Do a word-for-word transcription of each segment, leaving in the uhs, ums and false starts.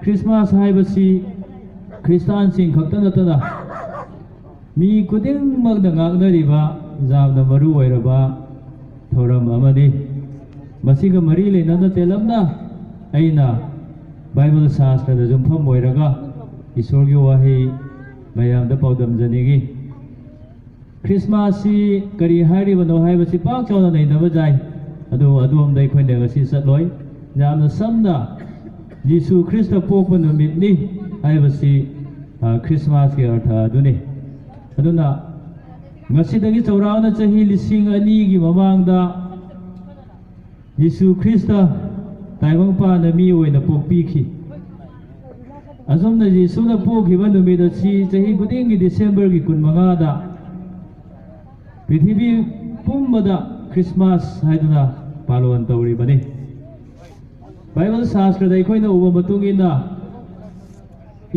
Christmas ꯍꯥꯏꯕꯁꯤ ꯈ꯭ꯔꯤꯁꯇꯥꯟꯁꯤꯡ ꯈꯛꯇ ꯅꯠꯇꯅ ꯃꯤ ꯈꯨꯗꯤꯡꯃꯛꯅ ꯉꯥꯛꯅꯔꯤꯕ ꯌꯥꯝꯅ ꯃꯔꯨ ꯑꯣꯏꯔꯕ ꯊꯧꯔꯝ ꯑꯃꯅꯤ꯫ ꯃꯁꯤꯒ ꯃꯔꯤ ꯂꯩꯅꯅ ꯇꯦꯜꯂꯞꯅ ꯑꯩꯅ ꯕꯥꯏꯕꯜ ꯁꯥꯁꯇ꯭ꯔꯗ ꯌꯨꯝꯐꯝ ꯑꯣꯏꯔꯒ ꯏꯁꯣꯔꯒꯤ ꯋꯥꯍꯩ ꯃꯌꯥꯝꯗ ꯄꯥꯎꯗꯝꯖꯅꯤꯡꯏ꯫ ꯈ꯭ꯔꯤꯁꯃꯥꯁꯁꯤ ꯀꯔꯤ ꯍꯥꯏꯔꯤꯕꯅꯣ ꯍꯥꯏꯕꯁꯤ ꯄꯥꯛ ꯆꯥꯎꯅ ꯅꯩꯅꯕ ꯌꯥꯏ, ꯑꯗꯨ ꯑꯗꯣꯝꯗ ꯑꯩꯈꯣꯏꯅ ꯉꯁꯤ ꯆꯠꯂꯣꯏ꯫ ꯌꯥꯝꯅ ꯁꯝꯅ ꯖꯤꯁꯨ ꯈ꯭ꯔꯤꯁꯇ ꯄꯣꯛꯄ ꯅꯨꯃꯤꯠꯅꯤ ꯍꯥꯏꯕꯁꯤ, ꯑ, ꯈ꯭ꯔꯤꯁꯃꯥꯁꯀꯤ ꯑꯔꯊ ꯑꯗꯨꯅꯤ꯫ ꯑꯗꯨꯅ ꯉꯁꯤꯗꯒꯤ ꯆꯥꯎꯔꯥꯛꯅ ꯆꯍꯤ ꯂꯤꯁꯤꯡ ꯑꯅꯤꯒꯤ ꯃꯃꯥꯡꯗ ꯖꯤꯁꯨ ꯈ꯭ꯔꯤꯁꯇ ꯇꯥꯏꯕꯪꯄꯥꯟꯗ ꯃꯤ ꯑꯣꯏꯅ ꯄꯣꯛꯄꯤꯈꯤ꯫ ꯑꯁꯨꯝꯅ ꯖꯤꯁꯨꯅ ꯄꯣꯛꯈꯤꯕ ꯅꯨꯃꯤꯠ ꯑꯁꯤ ꯆꯍꯤ ꯈꯨꯗꯤꯡꯒꯤ ꯗꯤꯁꯦꯝꯕꯔꯒꯤ ꯀꯨꯟꯃꯉꯥꯗ ꯄ꯭ꯔꯤꯊꯤꯕꯤ ꯄꯨꯝꯕꯗ ꯈ꯭ꯔꯤꯁꯃꯥꯁ ꯍꯥꯏꯗꯨꯅ ꯄꯥꯂꯣꯟ ꯇꯧꯔꯤꯕꯅꯤ꯫ ꯕꯥꯏꯕꯜ ꯁꯥꯁꯇ꯭ꯔꯗ ꯑꯩꯈꯣꯏꯅ ꯎꯕ ꯃꯇꯨꯡ ꯏꯟꯅ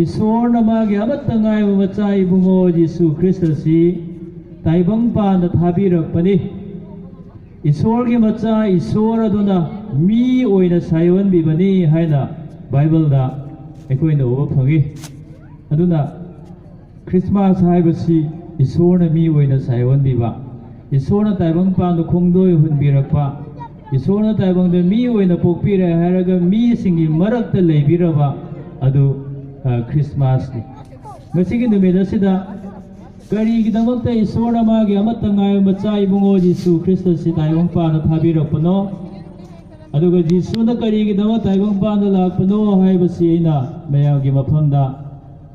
ꯏꯁꯣꯔꯅ ꯃꯥꯒꯤ ꯑꯃꯠꯇ ꯉꯥꯏꯕ ꯃꯆꯥ ꯏꯕꯨꯡꯉꯣ ꯖꯤꯁꯨ ꯈ꯭ꯔꯤꯁꯇꯁꯤ ꯇꯥꯏꯕꯪ ꯄꯥꯟꯗ ꯊꯥꯕꯤꯔꯛꯄꯅꯤ꯫ ꯏꯁꯣꯔꯒꯤ ꯃꯆꯥ ꯏꯁꯣꯔ ꯑꯗꯨꯅ ꯃꯤ ꯑꯣꯏꯅ ꯁꯥꯏꯑꯣꯟꯕꯤꯕꯅꯤ ꯍꯥꯏꯅ ꯕꯥꯏꯕꯜꯗ ꯑꯩꯈꯣꯏꯅ ꯎꯕ ꯐꯪꯏ꯫ ꯑꯗꯨꯅ ꯈ꯭ꯔꯤꯁꯃꯥꯁ ꯍꯥꯏꯕꯁꯤ ꯏꯁꯣꯔꯅ ꯃꯤ ꯑꯣꯏꯅ ꯁꯥꯏꯑꯣꯟꯕꯤꯕ, ꯏꯁꯣꯔꯅ ꯇꯥꯏꯕꯪ ꯄꯥꯟꯗ ꯈꯣꯡꯗꯣꯏ ꯍꯨꯟꯕꯤꯔꯛꯄ, ꯏꯁꯣꯔꯅ ꯇꯥꯏꯕꯪꯗ ꯃꯤ ꯑꯣꯏꯅ ꯄꯣꯛꯄꯤꯔꯦ ꯍꯥꯏꯔꯒ ꯃꯤꯁꯤꯡꯒꯤ ꯃꯔꯛꯇ ꯂꯩꯕꯤꯔꯕ ꯑꯗꯨ, ꯑ, ꯈ꯭ꯔꯤꯁꯃꯥꯁꯅꯤ꯫ ꯉꯁꯤꯒꯤ ꯅꯨꯃꯤꯠ ꯑꯁꯤꯗ ꯀꯔꯤꯒꯤꯗꯃꯛꯇ ꯏꯁꯣꯔꯅ ꯃꯥꯒꯤ ꯑꯃꯠꯇ ꯉꯥꯏꯕ ꯃꯆꯥ ꯏꯕꯨꯡꯉꯣ ꯖꯤꯁꯨ ꯈ꯭ꯔꯤꯁꯇꯁꯤ ꯇꯥꯏꯕꯪ ꯄꯥꯟꯗ ꯊꯥꯕꯤꯔꯛꯄꯅꯣ? ꯑꯗꯨꯒ ꯖꯤꯁꯨꯅ ꯀꯔꯤꯒꯤꯗꯃꯛ ꯇꯥꯏꯕꯪ ꯄꯥꯟꯗ ꯂꯥꯛꯄꯅꯣ ꯍꯥꯏꯕꯁꯤ ꯑꯩꯅ ꯃꯌꯥꯝꯒꯤ ꯃꯐꯝꯗ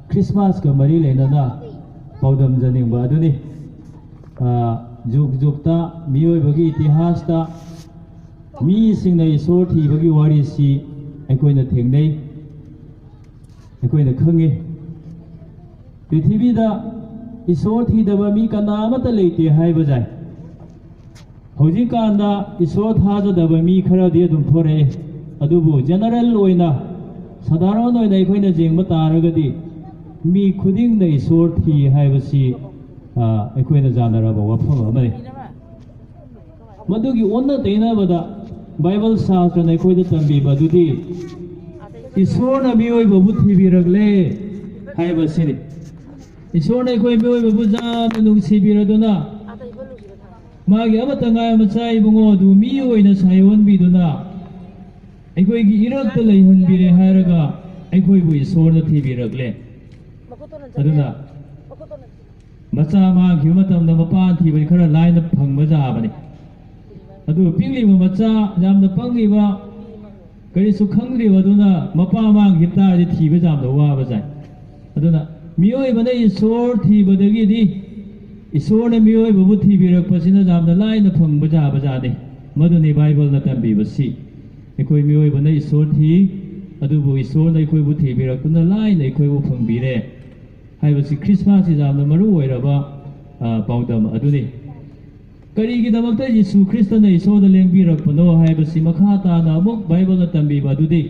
ꯈ꯭ꯔꯤꯁꯃꯥꯁꯀ ꯃꯔꯤ ꯂꯩꯅꯅ ꯄꯥꯎꯗꯝꯖꯅꯤꯡꯕ ꯑꯗꯨꯅꯤ꯫ ꯑ, ꯖꯨꯒ ꯖꯨꯒꯇ ꯃꯤꯑꯣꯏꯕꯒꯤ ꯏꯇꯤꯍꯥꯁꯇ ꯃꯤꯁꯤꯡꯅ ꯏꯁꯣꯔ ꯊꯤꯕꯒꯤ ꯋꯥꯔꯤꯁꯤ ꯑꯩꯈꯣꯏꯅ ꯊꯦꯡꯅꯩ, ꯑꯩꯈꯣꯏꯅ ꯈꯪꯉꯤ꯫ ꯄ꯭ꯔꯤꯊꯤꯕꯤꯗ ꯏꯁꯣꯔ ꯊꯤꯗꯕ ꯃꯤ ꯀꯅꯥ ꯑꯃꯠꯇ ꯂꯩꯇꯦ ꯍꯥꯏꯕ ꯌꯥꯏ꯫ ꯍꯧꯖꯤꯛꯀꯥꯟꯗ ꯏꯁꯣꯔ ꯊꯥꯖꯗꯕ ꯃꯤ ꯈꯔꯗꯤ ꯑꯗꯨꯝ ꯊꯣꯔꯛꯑꯦ, ꯑꯗꯨꯕꯨ ꯖꯦꯅꯔꯦꯜ ꯑꯣꯏꯅ, ꯁꯥꯙꯥꯔꯟ ꯑꯣꯏꯅ ꯑꯩꯈꯣꯏꯅ ꯌꯦꯡꯕ ꯇꯥꯔꯒꯗꯤ ꯃꯤ ꯈꯨꯗꯤꯡꯅ ꯏꯁꯣꯔ ꯊꯤ ꯍꯥꯏꯕꯁꯤ, ꯑ, ꯑꯩꯈꯣꯏꯅ ꯌꯥꯅꯔꯕ ꯋꯥꯐꯝ ꯑꯃꯅꯤ꯫ ꯃꯗꯨꯒꯤ ꯑꯣꯟꯅ ꯇꯩꯅꯕꯗ ꯕꯥꯏꯕꯜ ꯁꯥꯁꯇ꯭ꯔꯅ ꯑꯩꯈꯣꯏꯗ ꯇꯝꯕꯤꯕ ꯑꯗꯨꯗꯤ ꯏꯁꯣꯔꯅ ꯃꯤꯑꯣꯏꯕꯕꯨ ꯊꯤꯕꯤꯔꯛꯂꯦ ꯍꯥꯏꯕꯁꯤꯅꯤ꯫ ꯏꯁꯣꯔꯅ ꯑꯩꯈꯣꯏ ꯃꯤꯑꯣꯏꯕꯕꯨ ꯌꯥꯝꯅ ꯅꯨꯡꯁꯤꯕꯤꯔꯗꯨꯅ ꯃꯥꯒꯤ ꯑꯃꯠꯇ ꯉꯥꯏꯕ ꯃꯆꯥ ꯏꯕꯨꯡꯉꯣ ꯑꯗꯨ ꯃꯤ ꯑꯣꯏꯅ ꯁꯥꯏꯑꯣꯟꯕꯤꯗꯨꯅ ꯑꯩꯈꯣꯏꯒꯤ ꯏꯔꯛꯇ ꯂꯩꯍꯟꯕꯤꯔꯦ ꯍꯥꯏꯔꯒ ꯑꯩꯈꯣꯏꯕꯨ ꯏꯁꯣꯔꯅ ꯊꯤꯕꯤꯔꯛꯂꯦ꯫ ꯑꯗꯨꯅ ꯃꯆꯥ ꯃꯥꯡꯈꯤꯕ ꯃꯇꯝꯗ ꯃꯄꯥ ꯊꯤꯕꯗꯤ ꯈꯔ ꯂꯥꯏꯅ ꯐꯪꯕ ꯌꯥꯕꯅꯤ꯫ ꯑꯗꯨ ꯄꯤꯛꯂꯤꯕ ꯃꯆꯥ, ꯌꯥꯝꯅ ꯄꯪꯂꯤꯕ, ꯀꯔꯤꯁꯨ ꯈꯪꯗ꯭ꯔꯤꯕ ꯑꯗꯨꯅ ꯃꯄꯥ ꯃꯥꯡꯈꯤꯕ ꯇꯥꯔꯗꯤ ꯊꯤꯕ ꯌꯥꯝꯅ ꯋꯥꯕ ꯖꯥꯠ꯫ ꯑꯗꯨꯅ ꯃꯤꯑꯣꯏꯕꯅ ꯏꯁꯣꯔ ꯊꯤꯕꯗꯒꯤꯗꯤ ꯏꯁꯣꯔꯅ ꯃꯤꯑꯣꯏꯕꯕꯨ ꯊꯤꯕꯤꯔꯛꯄꯁꯤꯅ ꯌꯥꯝꯅ ꯂꯥꯏꯅ ꯐꯪꯕ ꯌꯥꯕ ꯖꯥꯠꯅꯤ꯫ ꯃꯗꯨꯅꯤ ꯕꯥꯏꯕꯜꯅ ꯇꯝꯕꯤꯕꯁꯤ꯫ ꯑꯩꯈꯣꯏ ꯃꯤꯑꯣꯏꯕꯅ ꯏꯁꯣꯔ ꯊꯤ, ꯑꯗꯨꯕꯨ ꯏꯁꯣꯔꯅ ꯑꯩꯈꯣꯏꯕꯨ ꯊꯤꯕꯤꯔꯛꯇꯨꯅ ꯂꯥꯏꯅ ꯑꯩꯈꯣꯏꯕꯨ ꯐꯪꯕꯤꯔꯦ ꯍꯥꯏꯕꯁꯤ ꯈ꯭ꯔꯤꯁꯃꯥꯁꯀꯤ ꯌꯥꯝꯅ ꯃꯔꯨ ꯑꯣꯏꯔꯕ, ꯑ, ꯄꯥꯎꯗꯝ ꯑꯗꯨꯅꯤ꯫ ꯀꯔꯤꯒꯤꯗꯃꯛꯇ ꯌꯤꯁꯨ ꯈ꯭ꯔꯤꯁꯇꯅ ꯏꯁꯣꯔꯗ ꯂꯦꯡꯕꯤꯔꯛꯄꯅꯣ ꯍꯥꯏꯕꯁꯤ ꯃꯈꯥ ꯇꯥꯅ ꯑꯃꯨꯛ ꯕꯥꯏꯕꯜꯅ ꯇꯝꯕꯤꯕ ꯑꯗꯨꯗꯤ,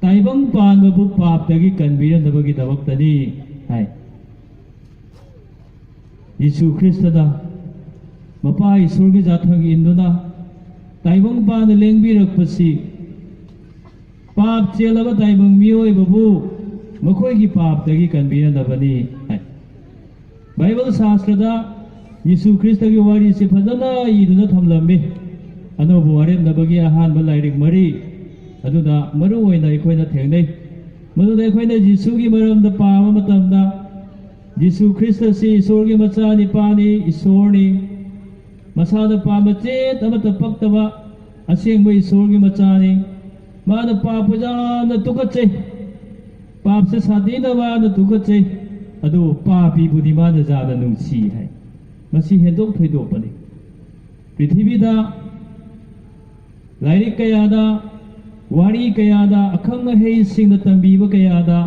ꯇꯥꯏꯕꯪ ꯄꯥꯟꯕꯕꯨ ꯄꯥꯞꯇꯒꯤ ꯀꯟꯕꯤꯅꯅꯕꯒꯤꯗꯃꯛꯇꯅꯤ ꯍꯥꯏ꯫ ꯌꯤꯁꯨ ꯈ꯭ꯔꯤꯁꯇꯅ ꯃꯄꯥ ꯏꯁꯣꯔꯒꯤ ꯌꯥꯊꯪ ꯏꯟꯗꯨꯅ ꯇꯥꯏꯕꯪ ꯄꯥꯟꯗ ꯂꯦꯡꯕꯤꯔꯛꯄꯁꯤ ꯄꯥꯞ ꯆꯦꯜꯂꯕ ꯇꯥꯏꯕꯪ ꯃꯤꯑꯣꯏꯕꯕꯨ ꯃꯈꯣꯏꯒꯤ ꯄꯥꯞꯇꯒꯤ ꯀꯟꯕꯤꯅꯅꯕꯅꯤ ꯍꯥꯏ꯫ ꯕꯥꯏꯕꯜ ꯁꯥꯁꯇ꯭ꯔꯗ ꯌꯤꯁꯨ ꯈ꯭ꯔꯤꯁꯇꯒꯤ ꯋꯥꯔꯤꯁꯤ ꯐꯖꯅ ꯏꯗꯨꯅ ꯊꯝꯂꯝꯃꯤ꯫ ꯑꯅꯧꯕ ꯋꯥꯔꯦꯞꯅꯕꯒꯤ ꯑꯍꯥꯟꯕ ꯂꯥꯏꯔꯤꯛ ꯃꯔꯤ ꯑꯗꯨꯗ ꯃꯔꯨ ꯑꯣꯏꯅ ꯑꯩꯈꯣꯏꯅ ꯊꯦꯡꯅꯩ꯫ ꯃꯗꯨꯗ ꯑꯩꯈꯣꯏꯅ ꯖꯤꯁꯨꯒꯤ ꯃꯔꯝꯗ ꯄꯥꯕ ꯃꯇꯝꯗ, ꯖꯤꯁꯨ ꯈ꯭ꯔꯤꯁꯇꯁꯤ ꯏꯁꯣꯔꯒꯤ ꯃꯆꯥꯅꯤꯄꯥꯅꯤ, ꯏꯁꯣꯔꯅꯤ, ꯃꯁꯥꯗ ꯄꯥꯝꯕ ꯆꯦꯠ ꯑꯃꯠꯇ ꯄꯛꯇꯕ ꯑꯁꯦꯡꯕ ꯏꯁꯣꯔꯒꯤ ꯃꯆꯥꯅꯤ꯫ ꯃꯥꯅ ꯄꯥꯞꯄꯨ ꯌꯥꯝꯅ ꯇꯨꯀꯠꯆꯩ, ꯄꯥꯞꯁꯦ ꯁꯥꯊꯤꯅ ꯃꯥꯅ ꯇꯨꯀꯠꯆꯩ, ꯑꯗꯨꯕꯨ ꯄꯥꯄꯤꯕꯨꯗꯤ ꯃꯥꯅ ꯌꯥꯝꯅ ꯅꯨꯡꯁꯤ ꯍꯥꯏ꯫ ꯃꯁꯤ ꯍꯦꯟꯗꯣꯛ ꯊꯣꯏꯗꯣꯛꯄꯅꯤ꯫ ꯄ꯭ꯔꯤꯊꯤꯕꯤꯗ ꯂꯥꯏꯔꯤꯛ ꯀꯌꯥꯗ, ꯋꯥꯔꯤ ꯀꯌꯥꯗ, ꯑꯈꯪ ꯑꯍꯩꯁꯤꯡꯅ ꯇꯝꯕꯤꯕ ꯀꯌꯥꯗ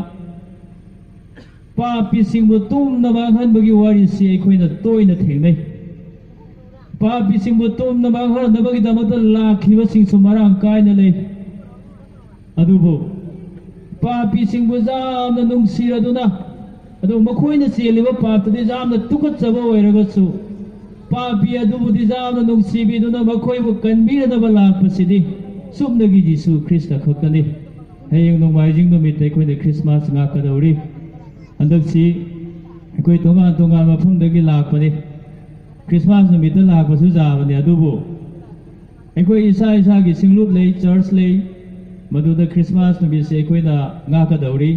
ꯄꯥꯄꯤꯁꯤꯡꯕꯨ ꯇꯨꯝꯅ ꯃꯥꯡꯍꯟꯕꯒꯤ ꯋꯥꯔꯤꯁꯤ ꯑꯩꯈꯣꯏꯅ ꯇꯣꯏꯅ ꯊꯦꯡꯅꯩ꯫ ꯄꯥꯄꯤꯁꯤꯡꯕꯨ ꯇꯨꯝꯅ ꯃꯥꯡꯍꯟꯅꯕꯒꯤꯗꯃꯛꯇ ꯂꯥꯛꯈꯤꯕꯁꯤꯡꯁꯨ ꯃꯔꯥꯡ ꯀꯥꯏꯅ ꯂꯩ꯫ ꯑꯗꯨꯕꯨ ꯄꯥꯄꯤꯁꯤꯡꯕꯨ ꯌꯥꯝꯅ ꯅꯨꯡꯁꯤꯔꯗꯨꯅ, ꯑꯗꯨ ꯃꯈꯣꯏꯅ ꯆꯦꯜꯂꯤꯕ ꯄꯥꯞꯇꯨꯗꯤ ꯌꯥꯝꯅ ꯇꯨꯀꯠꯆꯕ ꯑꯣꯏꯔꯒꯁꯨ, ꯄꯥꯄꯤ ꯑꯗꯨꯕꯨꯗꯤ ꯌꯥꯝꯅ ꯅꯨꯡꯁꯤꯕꯤꯗꯨꯅ ꯃꯈꯣꯏꯕꯨ ꯀꯟꯕꯤꯅꯅꯕ ꯂꯥꯛꯄꯁꯤꯗꯤ ꯆꯨꯞꯅꯒꯤ ꯖꯤꯁꯨ ꯈ꯭ꯔꯤꯁꯇ ꯈꯛꯇꯅꯤ꯫ ꯍꯌꯦꯡ ꯅꯣꯡꯃꯥꯏꯖꯤꯡ ꯅꯨꯃꯤꯠꯇ ꯑꯩꯈꯣꯏꯅ ꯈ꯭ꯔꯤꯁꯃꯥꯁ ꯉꯥꯛꯀꯗꯧꯔꯤ꯫ ꯍꯟꯗꯛꯁꯤ ꯑꯩꯈꯣꯏ ꯇꯣꯉꯥꯟ ꯇꯣꯉꯥꯟꯕ ꯃꯐꯝꯗꯒꯤ ꯂꯥꯛꯄꯅꯤ꯫ ꯈ꯭ꯔꯤꯁꯃꯥꯁ ꯅꯨꯃꯤꯠꯇ ꯂꯥꯛꯄꯁꯨ ꯌꯥꯕꯅꯤ, ꯑꯗꯨꯕꯨ ꯑꯩꯈꯣꯏ ꯏꯁꯥ ꯏꯁꯥꯒꯤ ꯁꯤꯡꯂꯨꯞ ꯂꯩ, ꯆꯔꯆ ꯂꯩ, ꯃꯗꯨꯗ ꯈ꯭ꯔꯤꯁꯃꯥꯁ ꯅꯨꯃꯤꯠꯁꯦ ꯑꯩꯈꯣꯏꯅ ꯉꯥꯛꯀꯗꯧꯔꯤ꯫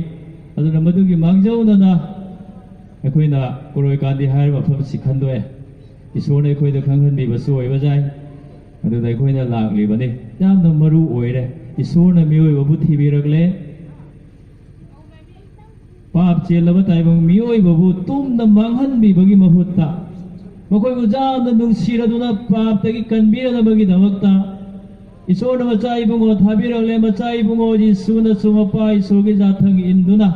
ꯑꯗꯨꯅ ꯃꯗꯨꯒꯤ ꯃꯥꯡꯖꯧꯅꯅ ꯑꯩꯈꯣꯏꯅ ꯀꯣꯔꯣꯏ ꯀꯥꯟꯗꯤ ꯍꯥꯏꯔꯤꯕ ꯃꯐꯝꯁꯤ ꯈꯟꯗꯣꯛꯑꯦ꯫ ꯏꯁꯣꯔꯅ ꯑꯩꯈꯣꯏꯗ ꯈꯪꯍꯟꯕꯤꯕꯁꯨ ꯑꯣꯏꯕ ꯌꯥꯏ꯫ ꯑꯗꯨꯗ ꯑꯩꯈꯣꯏꯅ ꯂꯥꯛꯂꯤꯕꯅꯤ꯫ ꯌꯥꯝꯅ ꯃꯔꯨ ꯑꯣꯏꯔꯦ꯫ ꯏꯁꯣꯔꯅ ꯃꯤꯑꯣꯏꯕꯕꯨ ꯊꯤꯕꯤꯔꯛꯂꯦ꯫ ꯄꯥꯞ ꯆꯦꯜꯂꯕ ꯇꯥꯏꯕꯪ ꯃꯤꯑꯣꯏꯕꯕꯨ ꯇꯨꯝꯅ ꯃꯥꯡꯍꯟꯕꯤꯕꯒꯤ ꯃꯍꯨꯠꯇ, ꯃꯈꯣꯏꯕꯨ ꯌꯥꯝꯅ ꯅꯨꯡꯁꯤꯔꯗꯨꯅ ꯄꯥꯞꯇꯒꯤ ꯀꯟꯕꯤꯔꯅꯕꯒꯤꯗꯃꯛꯇ ꯏꯁꯣꯔꯅ ꯃꯆꯥ ꯏꯕꯨꯡꯉꯣ ꯊꯥꯕꯤꯔꯛꯂꯦ꯫ ꯃꯆꯥ ꯏꯕꯨꯡꯉꯣ ꯖꯤꯁꯨꯅꯁꯨ ꯃꯄꯥ ꯏꯁꯣꯔꯒꯤ ꯌꯥꯊꯪ ꯏꯟꯗꯨꯅ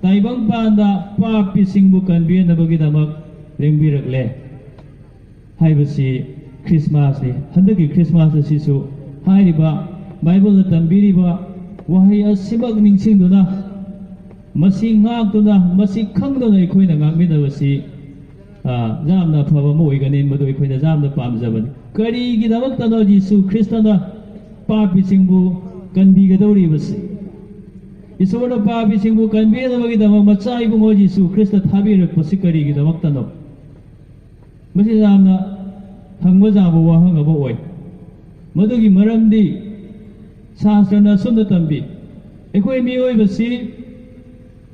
ꯇꯥꯏꯕꯪ ꯄꯥꯟꯗ ꯄꯥꯄꯤꯁꯤꯡꯕꯨ ꯀꯟꯕꯤꯅꯕꯒꯤꯗꯃꯛ ꯂꯦꯡꯕꯤꯔꯛꯂꯦ ꯍꯥꯏꯕꯁꯤ ꯈ꯭ꯔꯤꯁꯃꯥꯁꯅꯤ꯫ ꯍꯟꯗꯛꯀꯤ ꯈ꯭ꯔꯤꯁꯃꯥꯁ ꯑꯁꯤꯁꯨ ꯍꯥꯏꯔꯤꯕ ꯕꯥꯏꯕꯜꯅ ꯇꯝꯕꯤꯔꯤꯕ ꯋꯥꯍꯩ ꯑꯁꯤꯃꯛ ꯅꯤꯡꯁꯤꯡꯗꯨꯅ, ꯃꯁꯤ ꯉꯥꯛꯇꯨꯅ, ꯃꯁꯤ ꯈꯪꯗꯨꯅ ꯑꯩꯈꯣꯏꯅ ꯉꯥꯛꯃꯤꯟꯅꯕꯁꯤ, ꯑ, ꯌꯥꯝꯅ ꯑꯐꯕ ꯑꯃ ꯑꯣꯏꯒꯅꯤ꯫ ꯃꯗꯨ ꯑꯩꯈꯣꯏꯅ ꯌꯥꯝꯅ ꯄꯥꯝꯖꯕꯅꯤ꯫ ꯀꯔꯤꯒꯤꯗꯃꯛꯇꯅꯣ ꯖꯤꯁꯨ ꯈ꯭ꯔꯤꯁꯇꯅ ꯄꯥꯄꯤꯁꯤꯡꯕꯨ ꯀꯟꯕꯤꯒꯗꯧꯔꯤꯕꯁꯤ? ꯏꯁꯣꯔꯅ ꯄꯥꯄꯤꯁꯤꯡꯕꯨ ꯀꯟꯕꯤꯅꯕꯒꯤꯗꯃꯛ ꯃꯆꯥ ꯏꯕꯨꯡꯉꯣ ꯖꯤꯁꯨ ꯈ꯭ꯔꯤꯁꯇ ꯊꯥꯕꯤꯔꯛꯄꯁꯤ ꯀꯔꯤꯒꯤꯗꯃꯛꯇꯅꯣ? ꯃꯁꯤ ꯌꯥꯝꯅ ꯍꯪꯕ ꯌꯥꯕ ꯋꯥꯍꯪ ꯑꯃ ꯑꯣꯏ꯫ ꯃꯗꯨꯒꯤ ꯃꯔꯝꯗꯤ ꯁꯥꯁꯇ꯭ꯔꯅ ꯑꯁꯨꯝꯅ ꯇꯝꯕꯤ, ꯑꯩꯈꯣꯏ ꯃꯤꯑꯣꯏꯕꯁꯤ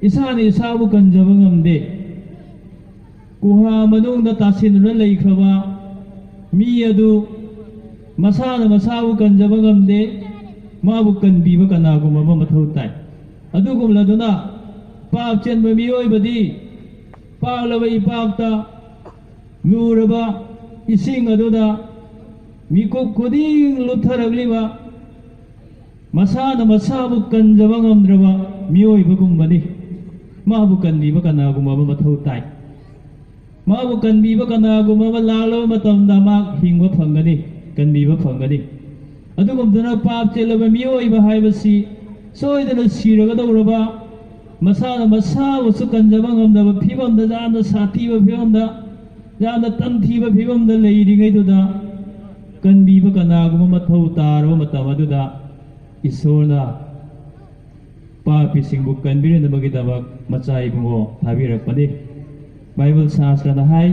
ꯏꯁꯥꯅ ꯏꯁꯥꯕꯨ ꯀꯟꯖꯕ ꯉꯝꯗꯦ꯫ ꯒꯨꯍꯥ ꯃꯅꯨꯡꯗ ꯇꯥꯁꯤꯟꯗꯨꯅ ꯂꯩꯈ꯭ꯔꯕ ꯃꯤ ꯑꯗꯨ ꯃꯁꯥꯅ ꯃꯁꯥꯕꯨ ꯀꯟꯖꯕ ꯉꯝꯗꯦ꯫ ꯃꯥꯕꯨ ꯀꯟꯕꯤꯕ ꯀꯅꯥꯒꯨꯝꯕ ꯑꯃ ꯃꯊꯧ ꯇꯥꯏ꯫ ꯑꯗꯨꯒꯨꯝꯂꯗꯨꯅ ꯄꯥꯞ ꯆꯦꯟꯕ ꯃꯤꯑꯣꯏꯕꯗꯤ ꯄꯥꯛꯂꯕ ꯏꯄꯥꯛꯇ ꯂꯨꯔꯕ ꯏꯁꯤꯡ ꯑꯗꯨꯗ ꯃꯤꯀꯨꯞ ꯈꯨꯗꯤꯡ ꯂꯨꯞꯊꯔꯛꯂꯤꯕ, ꯃꯁꯥꯅ ꯃꯁꯥꯕꯨ ꯀꯟꯖꯕ ꯉꯝꯗ꯭ꯔꯕ ꯃꯤꯑꯣꯏꯕꯒꯨꯝꯕꯅꯤ꯫ ꯃꯥꯕꯨ ꯀꯟꯕꯤꯕ ꯀꯅꯥꯒꯨꯝꯕ ꯑꯃ ꯃꯊꯧ ꯇꯥꯏ꯫ ꯃꯥꯕꯨ ꯀꯟꯕꯤꯕ ꯀꯅꯥꯒꯨꯝꯕ ꯑꯃ ꯂꯥꯛꯂꯕ ꯃꯇꯝꯗ ꯃꯍꯥꯛ ꯍꯤꯡꯕ ꯐꯪꯒꯅꯤ, ꯀꯟꯕꯤꯕ ꯐꯪꯒꯅꯤ꯫ ꯑꯗꯨꯒꯨꯝꯗꯅ ꯄꯥꯞ ꯆꯦꯜꯂꯕ ꯃꯤꯑꯣꯏꯕ ꯍꯥꯏꯕꯁꯤ ꯁꯣꯏꯗꯅ ꯁꯤꯔꯒꯗꯧꯔꯕ, ꯃꯁꯥꯅ ꯃꯁꯥꯕꯨꯁꯨ ꯀꯟꯖꯕ ꯉꯝꯗꯕ ꯐꯤꯕꯝꯗ, ꯌꯥꯝꯅ ꯁꯥꯊꯤꯕ ꯐꯤꯕꯝꯗ, ꯌꯥꯝꯅ ꯇꯝꯊꯤꯕ ꯐꯤꯕꯝꯗ ꯂꯩꯔꯤꯉꯩꯗꯨꯗ, ꯀꯟꯕꯤꯕ ꯀꯅꯥꯒꯨꯝꯕ ꯃꯊꯧ ꯇꯥꯔꯕ ꯃꯇꯝ ꯑꯗꯨꯗ ꯏꯁꯣꯔꯅ ꯄꯥꯄꯤꯁꯤꯡꯕꯨ ꯀꯟꯕꯤꯔꯅꯕꯒꯤꯗꯃꯛ ꯃꯆꯥ ꯏꯕꯨꯡꯉꯣ ꯊꯥꯕꯤꯔꯛꯄꯅꯤ꯫ ꯕꯥꯏꯕꯜ ꯁꯥꯁꯇ꯭ꯔꯅ ꯍꯥꯏ,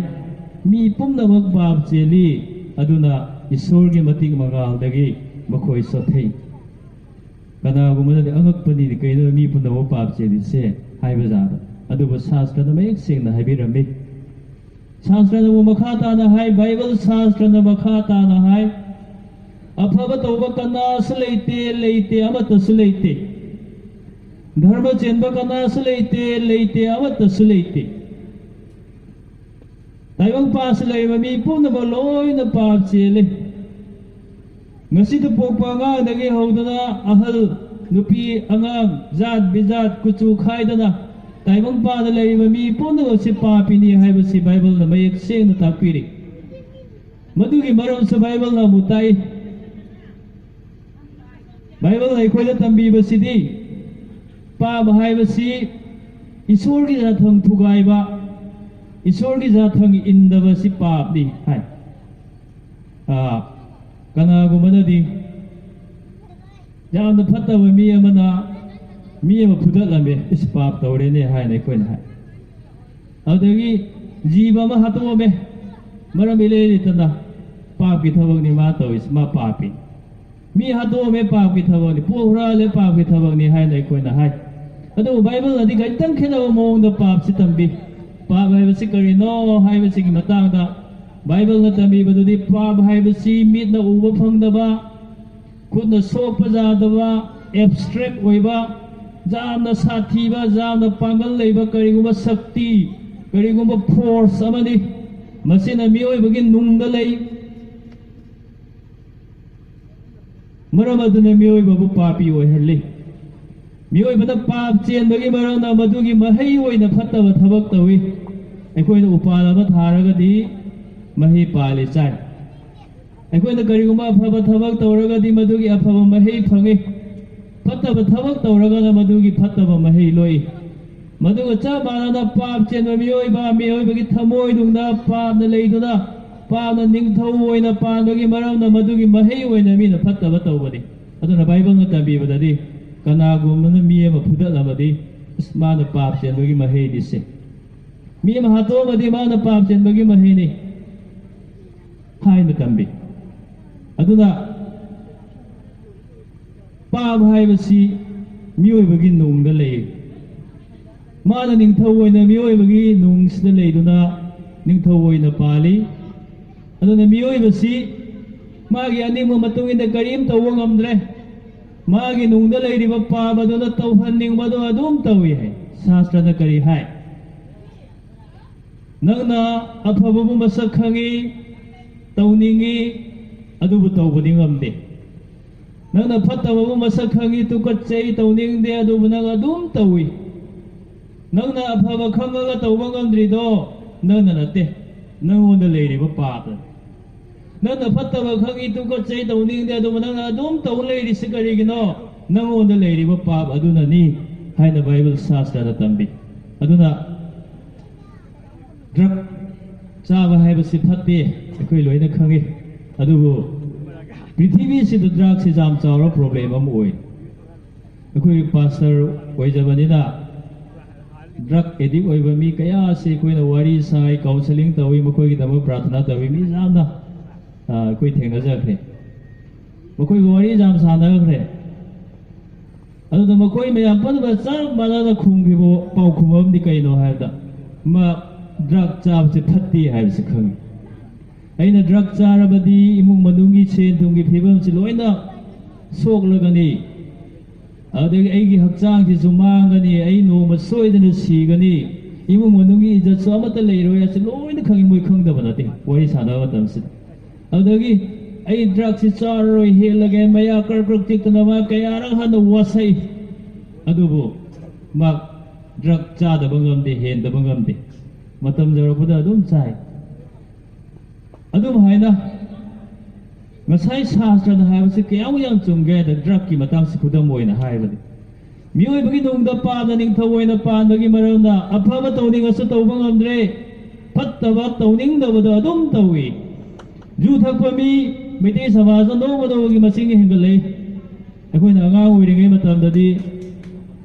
"ꯃꯤ ꯄꯨꯝꯅꯃꯛ ꯄꯥꯞ ꯆꯦꯜꯂꯤ, ꯑꯗꯨꯅ ꯏꯁꯣꯔꯒꯤ ꯃꯇꯤꯛ ꯃꯉꯥꯜꯗꯒꯤ ꯃꯈꯣꯏ ꯁꯣꯠꯊꯩ"꯫ ꯀꯅꯥꯒꯨꯝꯕꯅꯗꯤ "ꯑꯉꯛꯄꯅꯤꯅꯦ, ꯀꯩꯅꯣ ꯃꯤ ꯄꯨꯝꯅꯃꯛ ꯄꯥꯞ ꯆꯦꯜꯂꯤꯁꯦ?" ꯍꯥꯏꯕ ꯖꯥꯠꯗꯣ꯫ ꯑꯗꯨꯕꯨ ꯁꯥꯁꯇ꯭ꯔꯅ ꯃꯌꯦꯛ ꯁꯦꯡꯅ ꯍꯥꯏꯕꯤꯔꯝꯃꯤ꯫ ꯁꯥꯁꯇ꯭ꯔꯅꯕꯨ ꯃꯈꯥ ꯇꯥꯅ ꯍꯥꯏ, ꯕꯥꯏꯕꯜ ꯁꯥꯁꯇ꯭ꯔꯅ ꯃꯈꯥ ꯇꯥꯅ ꯍꯥꯏ, "ꯑꯐꯕ ꯇꯧꯕ ꯀꯅꯥꯁꯨ ꯂꯩꯇꯦ, ꯂꯩꯇꯦ, ꯑꯃꯠꯇꯁꯨ ꯂꯩꯇꯦ꯫ ꯙꯔꯃ ꯆꯦꯟꯕ ꯀꯅꯥꯁꯨ ꯂꯩꯇꯦ, ꯂꯩꯇꯦ, ꯑꯃꯠꯇꯁꯨ ꯂꯩꯇꯦ꯫ ꯇꯥꯏꯕꯪꯄꯥꯟꯁꯤꯗ ꯂꯩꯔꯤꯕ ꯃꯤ ꯄꯨꯝꯅꯃꯛ ꯂꯣꯏꯅ ꯄꯥꯞ ꯆꯦꯜꯂꯤ꯫ ꯉꯁꯤꯗ ꯄꯣꯛꯄ ꯑꯉꯥꯡꯗꯒꯤ ꯍꯧꯗꯨꯅ ꯑꯍꯜ, ꯅꯨꯄꯤ, ꯑꯉꯥꯡ, ꯖꯥꯠ ꯕꯤꯖꯥꯠ, ꯀꯨꯆꯨ ꯈꯥꯏꯗꯅ ꯇꯥꯏꯕꯪꯄꯥꯟꯗ ꯂꯩꯔꯤꯕ ꯃꯤ ꯄꯨꯝꯅꯃꯛꯁꯤ ꯄꯥꯄꯤꯅꯤ ꯍꯥꯏꯕꯁꯤ ꯕꯥꯏꯕꯜꯅ ꯃꯌꯦꯛ ꯁꯦꯡꯅ ꯇꯥꯛꯄꯤꯔꯤ꯫ ꯃꯗꯨꯒꯤ ꯃꯔꯝꯁꯨ ꯕꯥꯏꯕꯜꯅ ꯑꯃꯨꯛ ꯇꯥꯛꯏ꯫ ꯕꯥꯏꯕꯜꯅ ꯑꯩꯈꯣꯏꯗ ꯇꯝꯕꯤꯕꯁꯤꯗꯤ, ꯄꯥꯞ ꯍꯥꯏꯕꯁꯤ ꯏꯁꯣꯔꯒꯤ ꯌꯥꯊꯪ ꯊꯨꯒꯥꯏꯕ, ꯏꯁꯣꯔꯒꯤ ꯌꯥꯊꯪ ꯏꯟꯗꯕꯁꯤ ꯄꯥꯞꯅꯤ ꯍꯥꯏ꯫ ꯑꯥ, ꯀꯅꯥꯒꯨꯝꯕꯅꯗꯤ ꯌꯥꯝꯅ ꯐꯠꯇꯕ ꯃꯤ ꯑꯃꯅ ꯃꯤ ꯑꯃ ꯐꯨꯗꯠꯂꯝꯃꯦ, "ꯏꯁ, ꯄꯥꯞ ꯇꯧꯔꯦꯅꯦ" ꯍꯥꯏꯅ ꯑꯩꯈꯣꯏꯅ ꯍꯥꯏ꯫ ꯑꯗꯨꯗꯒꯤ ꯖꯤꯕ ꯑꯃ ꯍꯥꯠꯇꯣꯛꯑꯝꯃꯦ, ꯃꯔꯝ ꯏꯂꯩ ꯂꯩꯇꯅ, ꯄꯥꯞꯀꯤ ꯊꯕꯛꯅꯤ ꯃꯥ ꯇꯧꯔꯤꯁꯤ, ꯃꯥ ꯄꯥꯞꯄꯤ꯫ ꯃꯤ ꯍꯥꯠꯇꯣꯛꯑꯝꯃꯦ, ꯄꯥꯞꯀꯤ ꯊꯕꯛꯅꯤ, ꯄꯣꯠ ꯍꯨꯔꯥꯜꯂꯦ, ꯄꯥꯞꯀꯤ ꯊꯕꯛꯅꯤ ꯍꯥꯏꯅ ꯑꯩꯈꯣꯏꯅ ꯍꯥꯏ꯫ ꯑꯗꯨꯕꯨ ꯕꯥꯏꯕꯜꯅꯗꯤ ꯈꯤꯇꯪ ꯈꯦꯠꯅꯕ ꯃꯑꯣꯡꯗ ꯄꯥꯞꯁꯤ ꯇꯝꯕꯤ꯫ ꯄꯥꯞ ꯍꯥꯏꯕꯁꯤ ꯀꯔꯤꯅꯣ ꯍꯥꯏꯕꯁꯤꯒꯤ ꯃꯇꯥꯡꯗ ꯕꯥꯏꯕꯜꯅ ꯇꯝꯕꯤꯕꯗꯨꯗꯤ, ꯄꯥꯞ ꯍꯥꯏꯕꯁꯤ ꯃꯤꯠꯅ ꯎꯕ ꯐꯪꯗꯕ, ꯈꯨꯠꯅ ꯁꯣꯛꯄ ꯌꯥꯗꯕ, ꯑꯦꯕꯁꯇ꯭ꯔꯦꯛ ꯑꯣꯏꯕ, ꯌꯥꯝꯅ ꯁꯥꯊꯤꯕ, ꯌꯥꯝꯅ ꯄꯥꯡꯒꯜ ꯂꯩꯕ ꯀꯔꯤꯒꯨꯝꯕ ꯁꯛꯇꯤ, ꯀꯔꯤꯒꯨꯝꯕ ꯐꯣꯔꯁ ꯑꯃꯅꯤ꯫ ꯃꯁꯤꯅ ꯃꯤꯑꯣꯏꯕꯒꯤ ꯅꯨꯡꯗ ꯂꯩ꯫ ꯃꯔꯝ ꯑꯗꯨꯅ ꯃꯤꯑꯣꯏꯕꯕꯨ ꯄꯥꯄꯤ ꯑꯣꯏꯍꯜꯂꯤ꯫ ꯃꯤꯑꯣꯏꯕꯅ ꯄꯥꯞ ꯆꯦꯟꯕꯒꯤ ꯃꯔꯝꯅ ꯃꯗꯨꯒꯤ ꯃꯍꯩ ꯑꯣꯏꯅ ꯐꯠꯇꯕ ꯊꯕꯛ ꯇꯧꯏ꯫ ꯑꯩꯈꯣꯏꯅ ꯎꯄꯥꯜ ꯑꯃ ꯊꯥꯔꯒꯗꯤ ꯃꯍꯩ ꯄꯥꯜꯂꯤ ꯆꯥꯏ꯫ ꯑꯩꯈꯣꯏꯅ ꯀꯔꯤꯒꯨꯝꯕ ꯑꯐꯕ ꯊꯕꯛ ꯇꯧꯔꯒꯗꯤ ꯃꯗꯨꯒꯤ ꯑꯐꯕ ꯃꯍꯩ ꯐꯪꯏ꯫ ꯐꯠꯇꯕ ꯊꯕꯛ ꯇꯧꯔꯒꯅ ꯃꯗꯨꯒꯤ ꯐꯠꯇꯕ ꯃꯍꯩ ꯂꯣꯛꯏ꯫ ꯃꯗꯨꯒ ꯆꯞ ꯃꯥꯟꯅꯅ ꯄꯥꯞ ꯆꯦꯟꯕ ꯃꯤꯑꯣꯏꯕ, ꯃꯤꯑꯣꯏꯕꯒꯤ ꯊꯃꯣꯏꯅꯨꯡꯗ ꯄꯥꯞꯅ ꯂꯩꯗꯨꯅ ꯄꯥꯞꯅ ꯅꯤꯡꯊꯧ ꯑꯣꯏꯅ ꯄꯥꯟꯕꯒꯤ ꯃꯔꯝꯅ ꯃꯗꯨꯒꯤ ꯃꯍꯩ ꯑꯣꯏꯅ ꯃꯤꯅ ꯐꯠꯇꯕ ꯇꯧꯕꯅꯤ꯫ ꯑꯗꯨꯅ ꯕꯥꯏꯕꯜꯅ ꯇꯝꯕꯤꯕꯗꯗꯤ ꯀꯅꯥꯒꯨꯝꯕꯅ ꯃꯤ ꯑꯃ ꯐꯨꯗꯠꯂꯕꯗꯤ, "ꯑꯁ, ꯃꯥꯅ ꯄꯥꯞ ꯆꯦꯟꯕꯒꯤ ꯃꯍꯩꯅꯤ ꯁꯦ꯫ ꯃꯤ ꯑꯃ ꯍꯥꯠꯇꯣꯛꯑꯝꯃꯗꯤ ꯃꯥꯅ ꯄꯥꯞ ꯆꯦꯟꯕꯒꯤ ꯃꯍꯩꯅꯤ" ꯍꯥꯏꯅ ꯇꯝꯕꯤ꯫ ꯑꯗꯨꯅ ꯄꯥꯞ ꯍꯥꯏꯕꯁꯤ ꯃꯤꯑꯣꯏꯕꯒꯤ ꯅꯨꯡꯗ ꯂꯩ꯫ ꯃꯥꯅ ꯅꯤꯡꯊꯧ ꯑꯣꯏꯅ ꯃꯤꯑꯣꯏꯕꯒꯤ ꯅꯨꯡꯁꯤꯗ ꯂꯩꯗꯨꯅ ꯅꯤꯡꯊꯧ ꯑꯣꯏꯅ ꯄꯥꯜꯂꯤ꯫ ꯑꯗꯨꯅ ꯃꯤꯑꯣꯏꯕꯁꯤ ꯃꯥꯒꯤ ꯑꯅꯤꯡꯕ ꯃꯇꯨꯡ ꯏꯟꯅ ꯀꯔꯤꯝ ꯇꯧꯕ ꯉꯝꯗ꯭ꯔꯦ꯫ ꯃꯥꯒꯤ ꯅꯨꯡꯗ ꯂꯩꯔꯤꯕ ꯄꯥꯞ ꯑꯗꯨꯅ ꯇꯧꯍꯟꯅꯤꯡꯕꯗꯣ ꯑꯗꯨꯝ ꯇꯧꯏ ꯍꯥꯏ꯫ ꯁꯥꯁꯇ꯭ꯔꯅ ꯀꯔꯤ ꯍꯥꯏ? "ꯅꯪꯅ ꯑꯐꯕꯕꯨ ꯃꯁꯛ ꯈꯪꯉꯤ, ꯇꯧꯅꯤꯡꯉꯤ, ꯑꯗꯨꯕꯨ ꯇꯧꯕꯗꯤ ꯉꯝꯗꯦ꯫ ꯅꯪꯅ ꯐꯠꯇꯕꯕꯨ ꯃꯁꯛ ꯈꯪꯉꯤ, ꯇꯨꯀꯠꯆꯩ, ꯇꯧꯅꯤꯡꯗꯦ, ꯑꯗꯨꯕꯨ ꯅꯪ ꯑꯗꯨꯝ ꯇꯧꯏ꯫ ꯅꯪꯅ ꯑꯐꯕ ꯈꯪꯉꯒ ꯇꯧꯕ ꯉꯝꯗ꯭ꯔꯤꯗꯣ ꯅꯪꯅ ꯅꯠꯇꯦ, ꯅꯪꯉꯣꯟꯗ ꯂꯩꯔꯤꯕ ꯄꯥꯞꯅꯤ꯫ ꯅꯪꯅ ꯐꯠꯇꯕ ꯈꯪꯉꯤ, ꯇꯨꯀꯠꯆꯩ, ꯇꯧꯅꯤꯡꯗꯦ, ꯑꯗꯨꯕꯨ ꯅꯪꯅ ꯑꯗꯨꯝ ꯇꯧ ꯂꯩꯔꯤꯁꯤ ꯀꯔꯤꯒꯤꯅꯣ? ꯅꯪꯉꯣꯟꯗ ꯂꯩꯔꯤꯕ ꯄꯥꯞ ꯑꯗꯨꯅꯅꯤ" ꯍꯥꯏꯅ ꯕꯥꯏꯕꯜ ꯁꯥꯁꯇ꯭ꯔꯗ ꯇꯝꯕꯤ꯫ ꯑꯗꯨꯅ ꯗ꯭ꯔꯒ ꯆꯥꯕ ꯍꯥꯏꯕꯁꯤ ꯐꯠꯇꯦ, ꯑꯩꯈꯣꯏ ꯂꯣꯏꯅ ꯈꯪꯉꯤ꯫ ꯑꯗꯨꯕꯨ ꯄ꯭ꯔꯤꯊꯤꯕꯤꯁꯤꯗ ꯗ꯭ꯔꯒꯁꯤ ꯌꯥꯝ ꯆꯥꯎꯔ ꯄ꯭ꯔꯣꯕ꯭ꯂꯦꯝ ꯑꯃ ꯑꯣꯏ꯫ ꯑꯩꯈꯣꯏ ꯄꯥꯁꯇꯔ ꯑꯣꯏꯖꯕꯅꯤꯅ ꯗ꯭ꯔꯒ ꯑꯦꯗꯤꯛ ꯑꯣꯏꯕ ꯃꯤ ꯀꯌꯥ ꯑꯁꯤ ꯑꯩꯈꯣꯏꯅ ꯋꯥꯔꯤ ꯁꯥꯏ, ꯀꯥꯎꯟꯁꯦꯂꯤꯡ ꯇꯧꯏ, ꯃꯈꯣꯏꯒꯤꯗꯃꯛ ꯄ꯭ꯔꯥꯔꯊꯅꯥ ꯇꯧꯏ꯫ ꯃꯤ ꯌꯥꯝꯅ, ꯑ, ꯑꯩꯈꯣꯏ ꯊꯦꯡꯅꯖꯈ꯭ꯔꯦ꯫ ꯃꯈꯣꯏꯒ ꯋꯥꯔꯤ ꯌꯥꯝ ꯁꯥꯟꯅꯈ꯭ꯔꯦ꯫ ꯑꯗꯨꯗ ꯃꯈꯣꯏ ꯃꯌꯥꯝ ꯄꯨꯝꯅꯃꯛ ꯆꯞ ꯃꯥꯟꯅꯅ ꯈꯨꯝꯈꯤꯕ ꯄꯥꯎꯈꯨꯝ ꯑꯃꯗꯤ ꯀꯩꯅꯣ ꯍꯥꯏꯕꯗ, ꯃꯥ ꯗ꯭ꯔꯒ ꯆꯥꯕꯁꯦ ꯐꯠꯇꯦ ꯍꯥꯏꯕꯁꯤ ꯈꯪꯉꯤ꯫ "ꯑꯩꯅ ꯗ꯭ꯔꯒ ꯆꯥꯔꯕꯗꯤ ꯏꯃꯨꯡ ꯃꯅꯨꯡꯒꯤ ꯁꯦꯟ ꯊꯨꯝꯒꯤ ꯐꯤꯕꯝꯁꯤ ꯂꯣꯏꯅ ꯁꯣꯛꯂꯒꯅꯤ, ꯑꯗꯨꯗꯒꯤ ꯑꯩꯒꯤ ꯍꯛꯆꯥꯡꯁꯤꯁꯨ ꯃꯥꯡꯒꯅꯤ, ꯑꯩ ꯅꯣꯡꯃ ꯁꯣꯏꯗꯅ ꯁꯤꯒꯅꯤ, ꯏꯃꯨꯡ ꯃꯅꯨꯡꯒꯤ ꯏꯖꯠꯁꯨ ꯑꯃꯠꯇ ꯂꯩꯔꯣꯏ" ꯍꯥꯏꯁꯤ ꯂꯣꯏꯅ ꯈꯪꯉꯤ꯫ ꯃꯣꯏ ꯈꯪꯗꯕ ꯅꯠꯇꯦ ꯋꯥꯔꯤ ꯁꯥꯟꯅꯕ ꯃꯇꯝꯁꯤꯗ꯫ ꯑꯗꯨꯗꯒꯤ "ꯑꯩ ꯗ꯭ꯔꯒꯁꯤ ꯆꯥꯔꯔꯣꯏ, ꯍꯦꯜꯂꯒꯦ", ꯃꯌꯥ ꯀ꯭ꯔꯛ ꯀ꯭ꯔꯛ ꯆꯤꯛꯇꯅ ꯃꯥ ꯀꯌꯥꯔꯛ ꯍꯟꯅ ꯋꯥꯁꯛꯏ꯫ ꯑꯗꯨꯕꯨ ꯃꯥ ꯗ꯭ꯔꯒ ꯆꯥꯗꯕ ꯉꯝꯗꯦ, ꯍꯦꯟꯗꯕ ꯉꯝꯗꯦ꯫ ꯃꯇꯝ ꯌꯧꯔꯛꯄꯗ ꯑꯗꯨꯝ ꯆꯥꯏ꯫ ꯑꯗꯨꯝ ꯍꯥꯏꯅ ꯉꯁꯥꯏ ꯁꯥꯁꯇ꯭ꯔꯅ ꯍꯥꯏꯕꯁꯤ ꯀꯌꯥꯃꯨꯛ ꯌꯥꯝ ꯆꯨꯝꯒꯦ ꯍꯥꯏꯗ, ꯗ꯭ꯔꯒꯀꯤ ꯃꯇꯥꯡꯁꯤ ꯈꯨꯗꯝ ꯑꯣꯏꯅ ꯍꯥꯏꯕꯅꯤ꯫ ꯃꯤꯑꯣꯏꯕꯒꯤ ꯅꯨꯡꯗ ꯄꯥꯞꯅ ꯅꯤꯡꯊꯧ ꯑꯣꯏꯅ ꯄꯥꯟꯕꯒꯤ ꯃꯔꯝꯅ ꯑꯐꯕ ꯇꯧꯅꯤꯡꯉꯁꯨ ꯇꯧꯕ ꯉꯝꯗ꯭ꯔꯦ꯫ ꯐꯠꯇꯕ ꯇꯧꯅꯤꯡꯗꯕꯗꯣ ꯑꯗꯨꯝ ꯇꯧꯏ꯫ ꯌꯨ ꯊꯛꯄ ꯃꯤ ꯃꯩꯇꯩ ꯁꯃꯥꯖꯗ ꯅꯣꯡꯃ ꯅꯣꯡꯃꯒꯤ ꯃꯁꯤꯡ ꯍꯦꯟꯒꯠꯂꯛꯏ꯫ ꯑꯩꯈꯣꯏꯅ ꯑꯉꯥꯡ ꯑꯣꯏꯔꯤꯉꯩ ꯃꯇꯝꯗꯗꯤ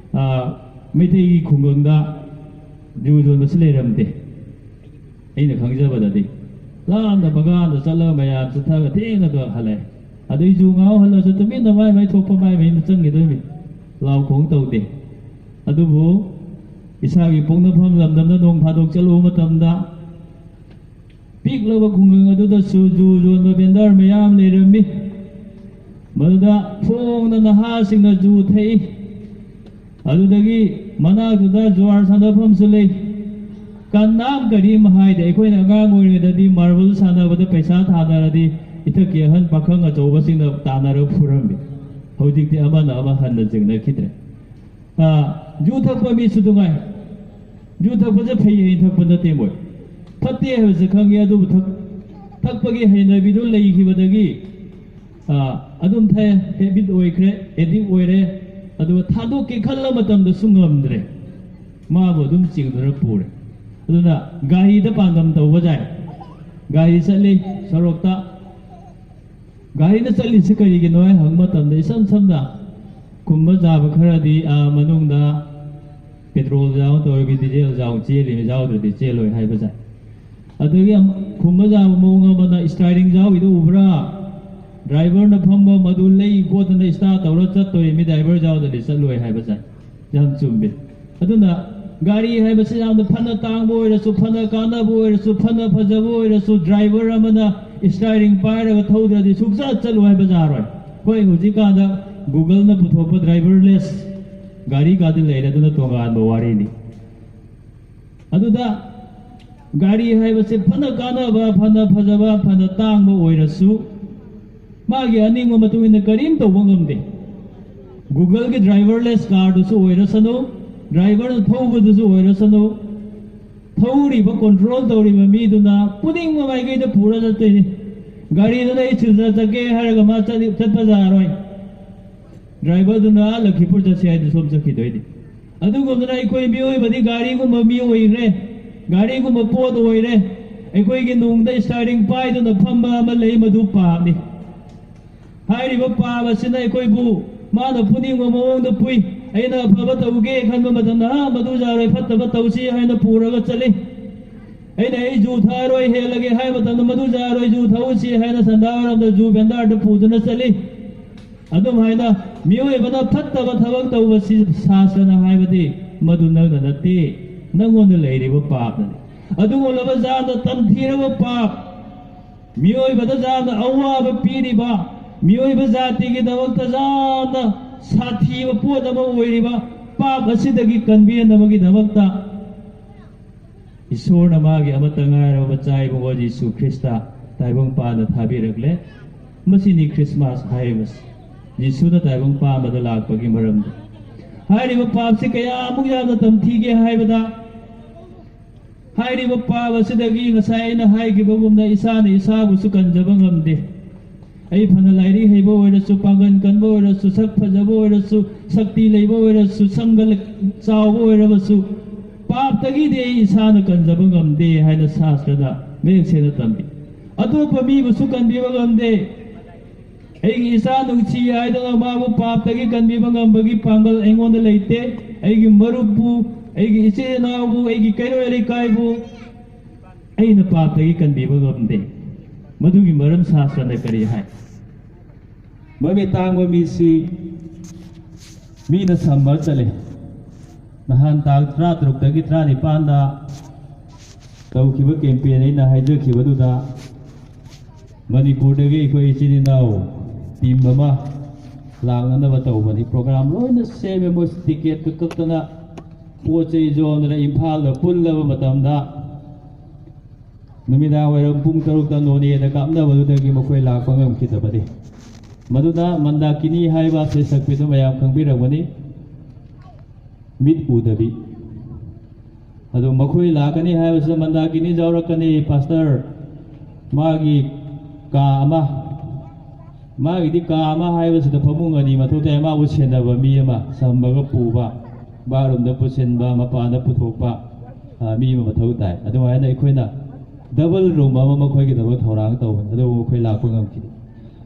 ꯃꯩꯇꯩꯒꯤ ꯈꯨꯡꯒꯪꯗ ꯌꯨ ꯌꯣꯟꯕꯁꯤ ꯂꯩꯔꯝꯗꯦ꯫ ꯑꯩꯅ ꯈꯪꯖꯕꯗꯗꯤ ꯂꯥꯝꯅ ꯃꯒꯥꯟꯗ ꯆꯠꯂꯒ ꯃꯌꯥꯝ ꯆꯠꯊꯒ ꯊꯦꯡꯅꯒ ꯍꯜꯂꯛꯑꯦ꯫ ꯑꯗꯩ ꯌꯨ ꯉꯥꯎ ꯍꯜꯂꯁꯨ ꯇꯨꯃꯤꯟꯅ ꯃꯥꯏ ꯃꯥꯏ ꯊꯣꯛꯄ ꯃꯥꯏ ꯃꯥꯏ ꯆꯪꯈꯤꯗꯣꯏꯅꯤ꯫ ꯂꯥꯎ ꯈꯣꯡ ꯇꯧꯗꯦ꯫ ꯑꯗꯨꯕꯨ ꯏꯁꯥꯒꯤ ꯄꯣꯛꯅꯐꯝ ꯂꯝꯗꯝꯗ ꯅꯣꯡ ꯐꯥꯗꯣꯛ ꯆꯠꯂꯨꯕ ꯃꯇꯝꯗ ꯄꯤꯛꯂꯕ ꯈꯨꯡꯒꯪ ꯑꯗꯨꯗꯁꯨ ꯖꯨ ꯌꯣꯟꯕ ꯚꯦꯟꯗꯔ ꯃꯌꯥꯝ ꯂꯩꯔꯝꯃꯤ꯫ ꯃꯗꯨꯗ ꯐꯣꯡꯅ ꯅꯍꯥꯁꯤꯡꯅ ꯖꯨ ꯊꯛꯏ꯫ ꯑꯗꯨꯗꯒꯤ ꯃꯅꯥꯛꯇꯨꯗ ꯖꯨꯋꯥꯔ ꯁꯥꯟꯅꯐꯝꯁꯨ ꯂꯩ꯫ ꯀꯅꯥꯝ ꯀꯔꯤꯝ ꯍꯥꯏꯗꯦ꯫ ꯑꯩꯈꯣꯏꯅ ꯑꯉꯥꯡ ꯑꯣꯏꯔꯤꯉꯩꯗꯗꯤ ꯃꯥꯔꯕꯜ ꯁꯥꯟꯅꯕꯗ ꯄꯩꯁꯥ ꯊꯥꯅꯔꯗꯤ ꯏꯊꯛꯀꯤ ꯑꯍꯟ ꯄꯥꯈꯪ ꯑꯆꯧꯕꯁꯤꯡꯅ ꯇꯥꯟꯅꯔꯒ ꯐꯨꯔꯝꯃꯤ꯫ ꯍꯧꯖꯤꯛꯇꯤ ꯑꯃꯅ ꯑꯃ ꯍꯟꯅ ꯆꯤꯡꯅꯈꯤꯗ꯭ꯔꯦ꯫ ꯖꯨ ꯊꯛꯄ ꯃꯤꯁꯨ ꯅꯨꯡꯉꯥꯏ꯫ ꯖꯨ ꯊꯛꯄꯁꯦ ꯐꯩ ꯍꯥꯏꯅ ꯊꯛꯄ ꯅꯠꯇꯦ ꯃꯣꯏ꯫ ꯐꯠꯇꯦ ꯍꯥꯏꯕꯁꯦ ꯈꯪꯉꯤ, ꯑꯗꯨꯕꯨ ꯊꯛ- ꯊꯛꯄꯒꯤ ꯍꯩꯅꯕꯤꯗꯨ ꯂꯩꯈꯤꯕꯗꯒꯤ ꯑꯗꯨꯝ ꯊꯛꯑꯦ, ꯍꯦꯕꯤꯠ ꯑꯣꯏꯈ꯭ꯔꯦ, ꯑꯦꯗꯤꯛ ꯑꯣꯏꯔꯦ꯫ ꯑꯗꯨꯒ ꯊꯥꯗꯣꯛꯀꯦ ꯈꯜꯂ ꯃꯇꯝꯗꯁꯨ ꯉꯝꯗ꯭ꯔꯦ꯫ ꯃꯥꯕꯨ ꯑꯗꯨꯝ ꯆꯤꯡꯗꯨꯅ ꯄꯨꯔꯦ꯫ ꯑꯗꯨꯅ ꯒꯥꯔꯤꯗ ꯄꯥꯟꯗꯝ ꯇꯧꯕ ꯌꯥꯏ꯫ ꯒꯥꯔꯤ ꯆꯠꯂꯤ ꯁꯣꯔꯣꯛꯇ꯫ ꯒꯥꯔꯤꯗ ꯆꯠꯂꯤꯁꯤ ꯀꯔꯤꯒꯤꯅꯣ ꯍꯥꯏꯅ ꯍꯪꯕ ꯃꯇꯝꯗ, ꯏꯁꯝ ꯁꯝꯅ ꯈꯨꯝꯕ ꯌꯥꯕ ꯈꯔꯗꯤ ꯃꯅꯨꯡꯗ ꯄꯦꯇ꯭ꯔꯣꯜ ꯌꯥꯎ ꯇꯧꯔꯕꯤ ꯗꯤꯖꯦꯜ ꯌꯥꯎ ꯆꯦꯜꯂꯤ, ꯌꯥꯎꯗ꯭ꯔꯗꯤ ꯆꯦꯜꯂꯣꯏ ꯍꯥꯏꯕ ꯌꯥꯏ꯫ ꯑꯗꯒꯤ ꯈꯨꯝꯕ ꯌꯥꯕ ꯃꯑꯣꯡ ꯑꯃꯅ ꯏꯁꯇꯥꯏꯔꯤꯡ ꯌꯥꯎꯔꯤꯗꯨ ꯎꯕ꯭ꯔꯥ? ꯗ꯭ꯔꯥꯏꯚꯔꯅ ꯐꯝꯕ ꯃꯗꯨ ꯂꯩ ꯈꯣꯠꯇꯅ ꯏꯁꯇꯥꯔꯠ ꯇꯧꯔ ꯆꯠꯇꯣꯏ ꯃꯤ, ꯗ꯭ꯔꯥꯏꯚꯔ ꯌꯥꯎꯗ꯭ꯔꯗꯤ ꯆꯠꯂꯣꯏ ꯍꯥꯏꯕ ꯌꯥꯏ꯫ ꯌꯥꯝ ꯆꯨꯝꯃꯤ꯫ ꯑꯗꯨꯅ ꯒꯥꯔꯤ ꯍꯥꯏꯕꯁꯤ ꯌꯥꯝꯅ ꯐꯅ ꯇꯥꯡꯕ ꯑꯣꯏꯔꯁꯨ, ꯐꯅ ꯀꯥꯟꯅꯕ ꯑꯣꯏꯔꯁꯨ, ꯐꯅ ꯐꯖꯕ ꯑꯣꯏꯔꯁꯨ, ꯗ꯭ꯔꯥꯏꯚꯔ ꯑꯃꯅ ꯏꯁꯇꯥꯏꯔꯤꯡ ꯄꯥꯏꯔꯒ ꯊꯧꯗ꯭ꯔꯗꯤ ꯁꯨꯡꯆꯠ ꯆꯠꯂꯨ ꯍꯥꯏꯕ ꯌꯥꯔꯣꯏ꯫ ꯍꯣꯏ, ꯍꯧꯖꯤꯛꯀꯥꯟꯗ ꯒꯨꯒꯜꯅ ꯄꯨꯊꯣꯛꯄ ꯗ꯭ꯔꯥꯏꯚꯔꯂꯦꯁ ꯒꯥꯔꯤꯒꯗꯤ ꯂꯩꯔꯦ, ꯑꯗꯨꯅ ꯇꯣꯉꯥꯟꯕ ꯋꯥꯔꯤꯅꯤ꯫ ꯑꯗꯨꯗ ꯒꯥꯔꯤ ꯍꯥꯏꯕꯁꯦ ꯐꯅ ꯀꯥꯟꯅꯕ, ꯐꯅ ꯐꯖꯕ, ꯐꯅ ꯇꯥꯡꯕ ꯑꯣꯏꯔꯁꯨ ꯃꯥꯒꯤ ꯑꯅꯤꯡꯕ ꯃꯇꯨꯡ ꯏꯟꯅ ꯀꯔꯤꯝ ꯇꯧꯕ ꯉꯝꯗꯦ꯫ ꯒꯨꯒꯜꯒꯤ ꯗ꯭ꯔꯥꯏꯚꯔꯂꯦꯁ ꯀꯥꯔꯗꯨꯁꯨ ꯑꯣꯏꯔꯁꯅꯨ, ꯗ꯭ꯔꯥꯏꯚꯔꯅ ꯊꯧꯕꯗꯨꯁꯨ ꯑꯣꯏꯔꯁꯅꯨ, ꯊꯧꯔꯤꯕ, ꯀꯣꯟꯇ꯭ꯔꯣꯜ ꯇꯧꯔꯤꯕ ꯃꯤꯗꯨꯅ ꯄꯨꯅꯤꯡꯕ ꯃꯥꯏꯀꯩꯗ ꯄꯨꯔ ꯆꯠꯇꯣꯏꯅꯤ꯫ ꯒꯥꯔꯤꯗꯨꯅ ꯑꯩ ꯁꯤꯜꯆꯔ ꯆꯠꯀꯦ ꯍꯥꯏꯔꯒ ꯃꯥ ꯆꯠꯂꯤ- ꯆꯠꯄ ꯌꯥꯔꯣꯏ꯫ ꯗ꯭ꯔꯥꯏꯚꯔꯗꯨꯅ ꯂꯈꯤꯄꯨꯔ ꯆꯠꯁꯦ ꯍꯥꯏꯗꯨ ꯁꯣꯝ ꯆꯠꯈꯤꯗꯣꯏꯅꯤ꯫ ꯑꯗꯨꯒꯨꯝꯗꯅ ꯑꯩꯈꯣꯏ ꯃꯤꯑꯣꯏꯕꯗꯤ ꯒꯥꯔꯤꯒꯨꯝꯕ ꯃꯤ ꯑꯣꯏꯈ꯭ꯔꯦ꯫ ꯒꯥꯔꯤꯒꯨꯝꯕ ꯄꯣꯠ ꯑꯣꯏꯔꯦ, ꯑꯩꯈꯣꯏꯒꯤ ꯅꯨꯡꯗ ꯏꯁꯇꯥꯔꯤꯡ ꯄꯥꯏꯗꯨꯅ ꯐꯝꯕ ꯑꯃ ꯂꯩ, ꯃꯗꯨ ꯄꯥꯞꯅꯤ꯫ ꯍꯥꯏꯔꯤꯕ ꯄꯥꯞ ꯑꯁꯤꯅ ꯑꯩꯈꯣꯏꯕꯨ ꯃꯥꯅ ꯄꯨꯅꯤꯡꯕ ꯃꯑꯣꯡꯗ ꯄꯨꯏ꯫ ꯑꯩꯅ ꯑꯐꯕ ꯇꯧꯒꯦ ꯈꯟꯕ ꯃꯇꯝꯗ, "ꯑ, ꯃꯗꯨ ꯌꯥꯔꯣꯏ, ꯐꯠꯇꯕ ꯇꯧꯁꯤ" ꯍꯥꯏꯅ ꯄꯨꯔꯒ ꯆꯠꯂꯤ꯫ ꯑꯩꯅ "ꯑꯩ ꯖꯨ ꯊꯛꯑꯔꯣꯏ, ꯍꯦꯜꯂꯒꯦ" ꯍꯥꯏꯕ ꯃꯇꯝꯗ, "ꯃꯗꯨ ꯌꯥꯔꯣꯏ, ꯖꯨ ꯊꯛꯎꯁꯤ" ꯍꯥꯏꯅ ꯁꯟꯗꯥꯋꯥꯏꯔꯝꯗ ꯖꯨ ꯚꯦꯟꯗꯥꯔꯗ ꯄꯨꯗꯨꯅ ꯆꯠꯂꯤ꯫ ꯑꯗꯨꯝ ꯍꯥꯏꯅ ꯃꯤꯑꯣꯏꯕꯅ ꯐꯠꯇꯕ ꯊꯕꯛ ꯇꯧꯕꯁꯤ ꯁꯥꯁ꯭ꯔꯅ ꯍꯥꯏꯕꯗꯤ ꯃꯗꯨ ꯅꯪꯅ ꯅꯠꯇꯦ, ꯅꯪꯉꯣꯟꯗ ꯂꯩꯔꯤꯕ ꯄꯥꯞꯅꯤ꯫ ꯑꯗꯨꯒꯨꯝꯂꯕ ꯌꯥꯝꯅ ꯇꯝꯊꯤꯔꯕ ꯄꯥꯞ, ꯃꯤꯑꯣꯏꯕꯗ ꯌꯥꯝꯅ ꯑꯋꯥꯕ ꯄꯤꯔꯤꯕ, ꯃꯤꯑꯣꯏꯕ ꯖꯥꯇꯤꯒꯤꯗꯃꯛꯇ ꯌꯥꯝꯅ ꯁꯥꯊꯤꯕ ꯄꯣꯠ ꯑꯃ ꯑꯣꯏꯔꯤꯕ ꯄꯥꯞ ꯑꯁꯤꯗꯒꯤ ꯀꯟꯕꯤꯅꯕꯒꯤꯗꯃꯛꯇ ꯏꯁꯣꯔꯅ ꯃꯥꯒꯤ ꯑꯃꯠꯇ ꯉꯥꯏꯔꯕ ꯃꯆꯥ ꯏꯕꯨꯡꯉꯣ ꯖꯤꯁꯨ ꯈ꯭ꯔꯤꯁꯇ ꯇꯥꯏꯕꯪ ꯄꯥꯟꯗ ꯊꯥꯕꯤꯔꯛꯂꯦ꯫ ꯃꯁꯤꯅꯤ ꯈ꯭ꯔꯤꯁꯃꯥꯁ ꯍꯥꯏꯔꯤꯕꯁꯤ, ꯖꯤꯁꯨꯅ ꯇꯥꯏꯕꯪ ꯄꯥꯟꯕꯗ ꯂꯥꯛꯄꯒꯤ ꯃꯔꯝꯗ꯫ ꯍꯥꯏꯔꯤꯕ ꯄꯥꯞꯁꯤ ꯀꯌꯥꯃꯨꯛ ꯌꯥꯝꯅ ꯇꯝꯊꯤꯒꯦ ꯍꯥꯏꯕꯗ, ꯍꯥꯏꯔꯤꯕ ꯄꯥꯞ ꯑꯁꯤꯗꯒꯤ ꯉꯁꯥꯏ ꯑꯩꯅ ꯍꯥꯏꯈꯤꯕꯒꯨꯝꯅ ꯏꯁꯥꯅ ꯏꯁꯥꯕꯨꯁꯨ ꯀꯟꯖꯕ ꯉꯝꯗꯦ꯫ ꯑꯩ ꯐꯅ ꯂꯥꯏꯔꯤꯛ ꯍꯩꯕ ꯑꯣꯏꯔꯁꯨ, ꯄꯥꯡꯒꯜ ꯀꯟꯕ ꯑꯣꯏꯔꯁꯨ, ꯁꯛ ꯐꯖꯕ ꯑꯣꯏꯔꯁꯨ, ꯁꯛꯇꯤ ꯂꯩꯕ ꯑꯣꯏꯔꯁꯨ, ꯁꯪꯒ ꯆꯥꯎꯕ ꯑꯣꯏꯔꯕꯁꯨ, ꯄꯥꯞꯇꯒꯤꯗꯤ ꯑꯩ ꯏꯁꯥꯅ ꯀꯟꯖꯕ ꯉꯝꯗꯦ ꯍꯥꯏꯅ ꯁꯥꯁ꯭ꯔꯗ ꯃꯌꯦꯛ ꯁꯦꯡꯅ ꯇꯝꯕꯤ꯫ ꯑꯇꯣꯞꯄ ꯃꯤꯕꯨꯁꯨ ꯀꯟꯕꯤꯕ ꯉꯝꯗꯦ꯫ ꯑꯩꯒꯤ ꯏꯆꯥ ꯅꯨꯡꯁꯤ ꯍꯥꯏꯗꯨꯅ ꯃꯥꯕꯨ ꯄꯥꯞꯇꯒꯤ ꯀꯟꯕꯤꯕ ꯉꯝꯕꯒꯤ ꯄꯥꯡꯒꯜ ꯑꯩꯉꯣꯟꯗ ꯂꯩꯇꯦ꯫ ꯑꯩꯒꯤ ꯃꯔꯨꯞꯄꯨ, ꯑꯩꯒꯤ ꯏꯆꯤꯜ ꯏꯅꯥꯎꯕꯨ, ꯑꯩꯒꯤ ꯀꯩꯔꯣꯏ ꯂꯩꯀꯥꯏꯕꯨ ꯑꯩꯅ ꯄꯥꯞꯇꯒꯤ ꯀꯟꯕꯤꯕ ꯉꯝꯗꯦ꯫ ꯃꯗꯨꯒꯤ ꯃꯔꯝ ꯁꯥꯁ꯭ꯔꯅ ꯀꯔꯤ ꯍꯥꯏ? ꯃꯃꯤꯠ ꯇꯥꯡꯕ ꯃꯤꯁꯤ ꯃꯤꯅ ꯁꯝꯕ ꯆꯠꯂꯦ꯫ ꯅꯍꯥꯟ ꯇꯥꯡ ꯇꯔꯥꯇꯔꯨꯛꯇꯒꯤ ꯇꯔꯥꯅꯤꯄꯥꯟꯗ ꯇꯧꯈꯤꯕ ꯀꯦꯝꯄꯦꯟ ꯑꯩꯅ ꯍꯥꯏꯖꯈꯤꯕꯗꯨꯗ ꯃꯅꯤꯄꯨꯔꯗꯒꯤ ꯑꯩꯈꯣꯏ ꯏꯆꯤꯟ ꯏꯅꯥꯎ ꯇꯤꯝ ꯑꯃ ꯂꯥꯛꯅꯅꯕ ꯇꯧꯕꯅꯤ꯫ ꯄ꯭ꯔꯣꯒ꯭ꯔꯥꯝ ꯂꯣꯏꯅ ꯁꯦꯝꯃꯦ꯫ ꯃꯣꯏ ꯇꯤꯀꯦꯠꯀ ꯀꯛꯇꯅ ꯄꯣꯠ ꯆꯩ ꯌꯣꯟꯗꯅ ꯏꯝꯐꯥꯜꯗ ꯄꯨꯜꯂꯕ ꯃꯇꯝꯗ ꯅꯨꯃꯤꯗꯥꯡ ꯋꯥꯏꯔꯝ ꯄꯨꯡ ꯇꯔꯨꯛꯇ ꯅꯣꯅꯦꯗ ꯀꯥꯞꯅꯕꯗꯨꯗꯒꯤ ꯃꯈꯣꯏ ꯂꯥꯛꯄ ꯉꯝꯈꯤꯗꯕꯅꯤ꯫ ꯃꯗꯨꯗ ꯃꯟꯗꯥꯀꯤꯅꯤ ꯍꯥꯏꯕ ꯁꯩꯁꯛꯄꯤꯗꯨ ꯃꯌꯥꯝ ꯈꯪꯕꯤꯔꯝꯒꯅꯤ, ꯃꯤꯠ ꯎꯗꯕꯤ꯫ ꯑꯗꯨ ꯃꯈꯣꯏ ꯂꯥꯛꯀꯅꯤ ꯍꯥꯏꯕꯁꯤꯗ ꯃꯟꯗꯥꯀꯤꯅꯤ ꯌꯥꯎꯔꯛꯀꯅꯤ, ꯄꯥꯁꯇꯔ, ꯃꯥꯒꯤ ꯀꯥ ꯑꯃ, ꯃꯥꯒꯤꯗꯤ ꯀꯥ ꯑꯃ ꯍꯥꯏꯕꯁꯤꯗ ꯐꯃꯨꯡ ꯑꯅꯤ ꯃꯊꯧ ꯇꯥꯏ, ꯃꯥꯕꯨ ꯁꯦꯟꯅꯕ ꯃꯤ ꯑꯃ, ꯁꯝꯕꯒ ꯄꯨꯕ, ꯕꯥꯠꯔꯨꯝꯗ ꯄꯨꯁꯤꯟꯕ, ꯃꯄꯥꯟꯗ ꯄꯨꯊꯣꯛꯄ, ꯑ, ꯃꯤ ꯑꯃ ꯃꯊꯧ ꯇꯥꯏ꯫ ꯑꯗꯨꯃꯥꯏꯅ ꯑꯩꯈꯣꯏꯅ double room ꯑꯃ ꯃꯈꯣꯏꯒꯤꯗꯃꯛ ꯊꯧꯔꯥꯡ ꯇꯧꯕꯅꯤ, ꯑꯗꯨꯕꯨ ꯃꯈꯣꯏ ꯂꯥꯛꯄ ꯉꯝꯈꯤꯗꯦ꯫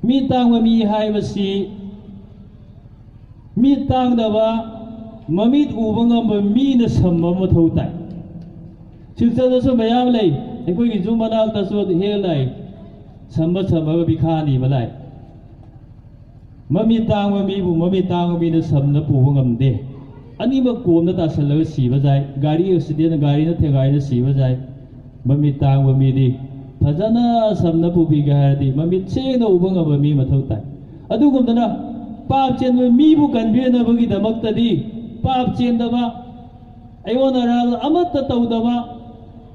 ꯃꯤ ꯇꯥꯡꯕ ꯃꯤ ꯍꯥꯏꯕꯁꯤ ꯃꯤꯠ ꯇꯥꯡꯗꯕ, ꯃꯃꯤꯠ ꯎꯕ ꯉꯝꯕ ꯃꯤꯅ ꯁꯝꯕ ꯃꯊꯧ ꯇꯥꯏ꯫ ꯁꯤꯜꯆꯔꯗꯁꯨ ꯃꯌꯥꯝ ꯂꯩ, ꯑꯩꯈꯣꯏꯒꯤ ꯌꯨꯝ ꯃꯅꯥꯛꯇꯁꯨ ꯍꯦꯛ ꯂꯩ, ꯁꯝꯕ ꯁꯝꯕꯒ ꯕꯤꯈꯥ ꯅꯤꯕ ꯂꯥꯛꯏ꯫ ꯃꯃꯤꯠ ꯇꯥꯡꯕ ꯃꯤꯕꯨ ꯃꯃꯤꯠ ꯇꯥꯡꯕ ꯃꯤꯅ ꯁꯝꯅ ꯄꯨꯕ ꯉꯝꯗꯦ꯫ ꯑꯅꯤꯃꯛ ꯀꯣꯝꯅ ꯇꯥꯁꯜꯂꯒ ꯁꯤꯕ ꯌꯥꯏ꯫ ꯒꯥꯔꯤ ꯑꯦꯛꯁꯤꯗꯦꯟ, ꯒꯥꯔꯤꯅ ꯊꯦꯡꯒꯥꯏꯅ ꯁꯤꯕ ꯌꯥꯏ꯫ ꯃꯃꯤꯠ ꯇꯥꯡꯕ ꯃꯤꯗꯤ ꯐꯖꯅ ꯁꯝꯅ ꯄꯨꯕꯤꯒꯦ ꯍꯥꯏꯔꯗꯤ ꯃꯃꯤꯠ ꯁꯦꯡꯅ ꯎꯕ ꯉꯝꯕ ꯃꯤ ꯃꯊꯧ ꯇꯥꯏ꯫ ꯑꯗꯨꯒꯨꯝꯗꯅ ꯄꯥꯞ ꯆꯦꯟꯕ ꯃꯤꯕꯨ ꯀꯟꯕꯤꯅꯕꯒꯤꯗꯃꯛꯇꯗꯤ ꯄꯥꯞ ꯆꯦꯟꯗꯕ, ꯑꯩꯉꯣꯟꯗ ꯑꯔꯥꯟꯕ ꯑꯃꯠꯇ ꯇꯧꯗꯕ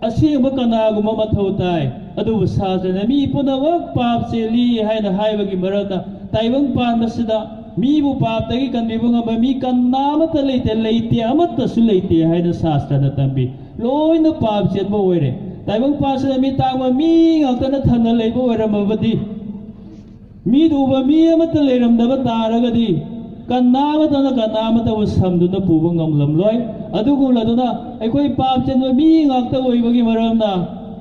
ꯑꯁꯦꯡꯕ ꯀꯅꯥꯒꯨꯝꯕ ꯃꯊꯧ ꯇꯥꯏ꯫ ꯑꯗꯨꯕꯨ ꯁꯥꯁ꯭ꯇꯔꯅ ꯃꯤ ꯄꯨꯝꯅꯃꯛ ꯄꯥꯞ ꯆꯦꯜꯂꯤ ꯍꯥꯏꯅ ꯍꯥꯏꯕꯒꯤ ꯃꯔꯝꯅ ꯇꯥꯏꯕꯪ ꯄꯥꯟꯕꯁꯤꯗ ꯃꯤꯕꯨ ꯄꯥꯞꯇꯒꯤ ꯀꯟꯕꯤꯕ ꯉꯝꯕ ꯃꯤ ꯀꯅꯥ ꯑꯃꯠꯇ ꯂꯩꯇꯦ, ꯂꯩꯇꯦ, ꯑꯃꯠꯇꯁꯨ ꯂꯩꯇꯦ ꯍꯥꯏꯅ ꯁꯥꯁ꯭ꯇꯔꯅ ꯇꯝꯕꯤ꯫ ꯂꯣꯏꯅ ꯄꯥꯞ ꯆꯦꯟꯕ ꯑꯣꯏꯔꯦ꯫ ꯇꯥꯏꯕꯪ ꯄꯥꯟꯁꯤꯗ ꯃꯤ ꯇꯥꯡꯕ ꯃꯤ ꯉꯥꯛꯇꯅ ꯊꯟꯅ ꯂꯩꯕ ꯑꯣꯏꯔꯝꯃꯕꯗꯤ, ꯃꯤꯠ ꯎꯕ ꯃꯤ ꯑꯃꯠꯇ ꯂꯩꯔꯝꯗꯕ ꯇꯥꯔꯒꯗꯤ, ꯀꯅꯥ ꯑꯃꯠꯇꯅ ꯀꯅꯥ ꯑꯃꯠꯇꯕꯨ ꯁꯝꯗꯨꯅ ꯄꯨꯕ ꯉꯝꯂꯝꯂꯣꯏ꯫ ꯑꯗꯨꯒꯨꯝꯂꯗꯨꯅ ꯑꯩꯈꯣꯏ ꯄꯥꯞ ꯆꯦꯟꯕ ꯃꯤ ꯉꯥꯛꯇ ꯑꯣꯏꯕꯒꯤ ꯃꯔꯝꯅ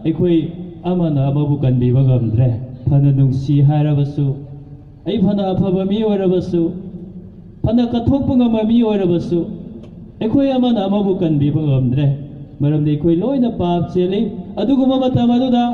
ꯑꯩꯈꯣꯏ ꯑꯃꯅ ꯑꯃꯕꯨ ꯀꯟꯕꯤꯕ ꯉꯝꯗ꯭ꯔꯦ꯫ ꯐꯅ ꯅꯨꯡꯁꯤ ꯍꯥꯏꯔꯕꯁꯨ, ꯑꯩ ꯐꯅ ꯑꯐꯕ ꯃꯤ ꯑꯣꯏꯔꯕꯁꯨ, ꯐꯅ ꯀꯠꯊꯣꯛꯄ ꯉꯝꯕ ꯃꯤ ꯑꯣꯏꯔꯕꯁꯨ, ꯑꯩꯈꯣꯏ ꯑꯃꯅ ꯑꯃꯕꯨ ꯀꯟꯕꯤꯕ ꯉꯝꯗ꯭ꯔꯦ꯫ ꯃꯔꯝꯗꯤ ꯑꯩꯈꯣꯏ ꯂꯣꯏꯅ ꯄꯥꯞ ꯆꯦꯜꯂꯤ꯫ ꯑꯗꯨꯒꯨꯝꯕ ꯃꯇꯝ ꯑꯗꯨꯗ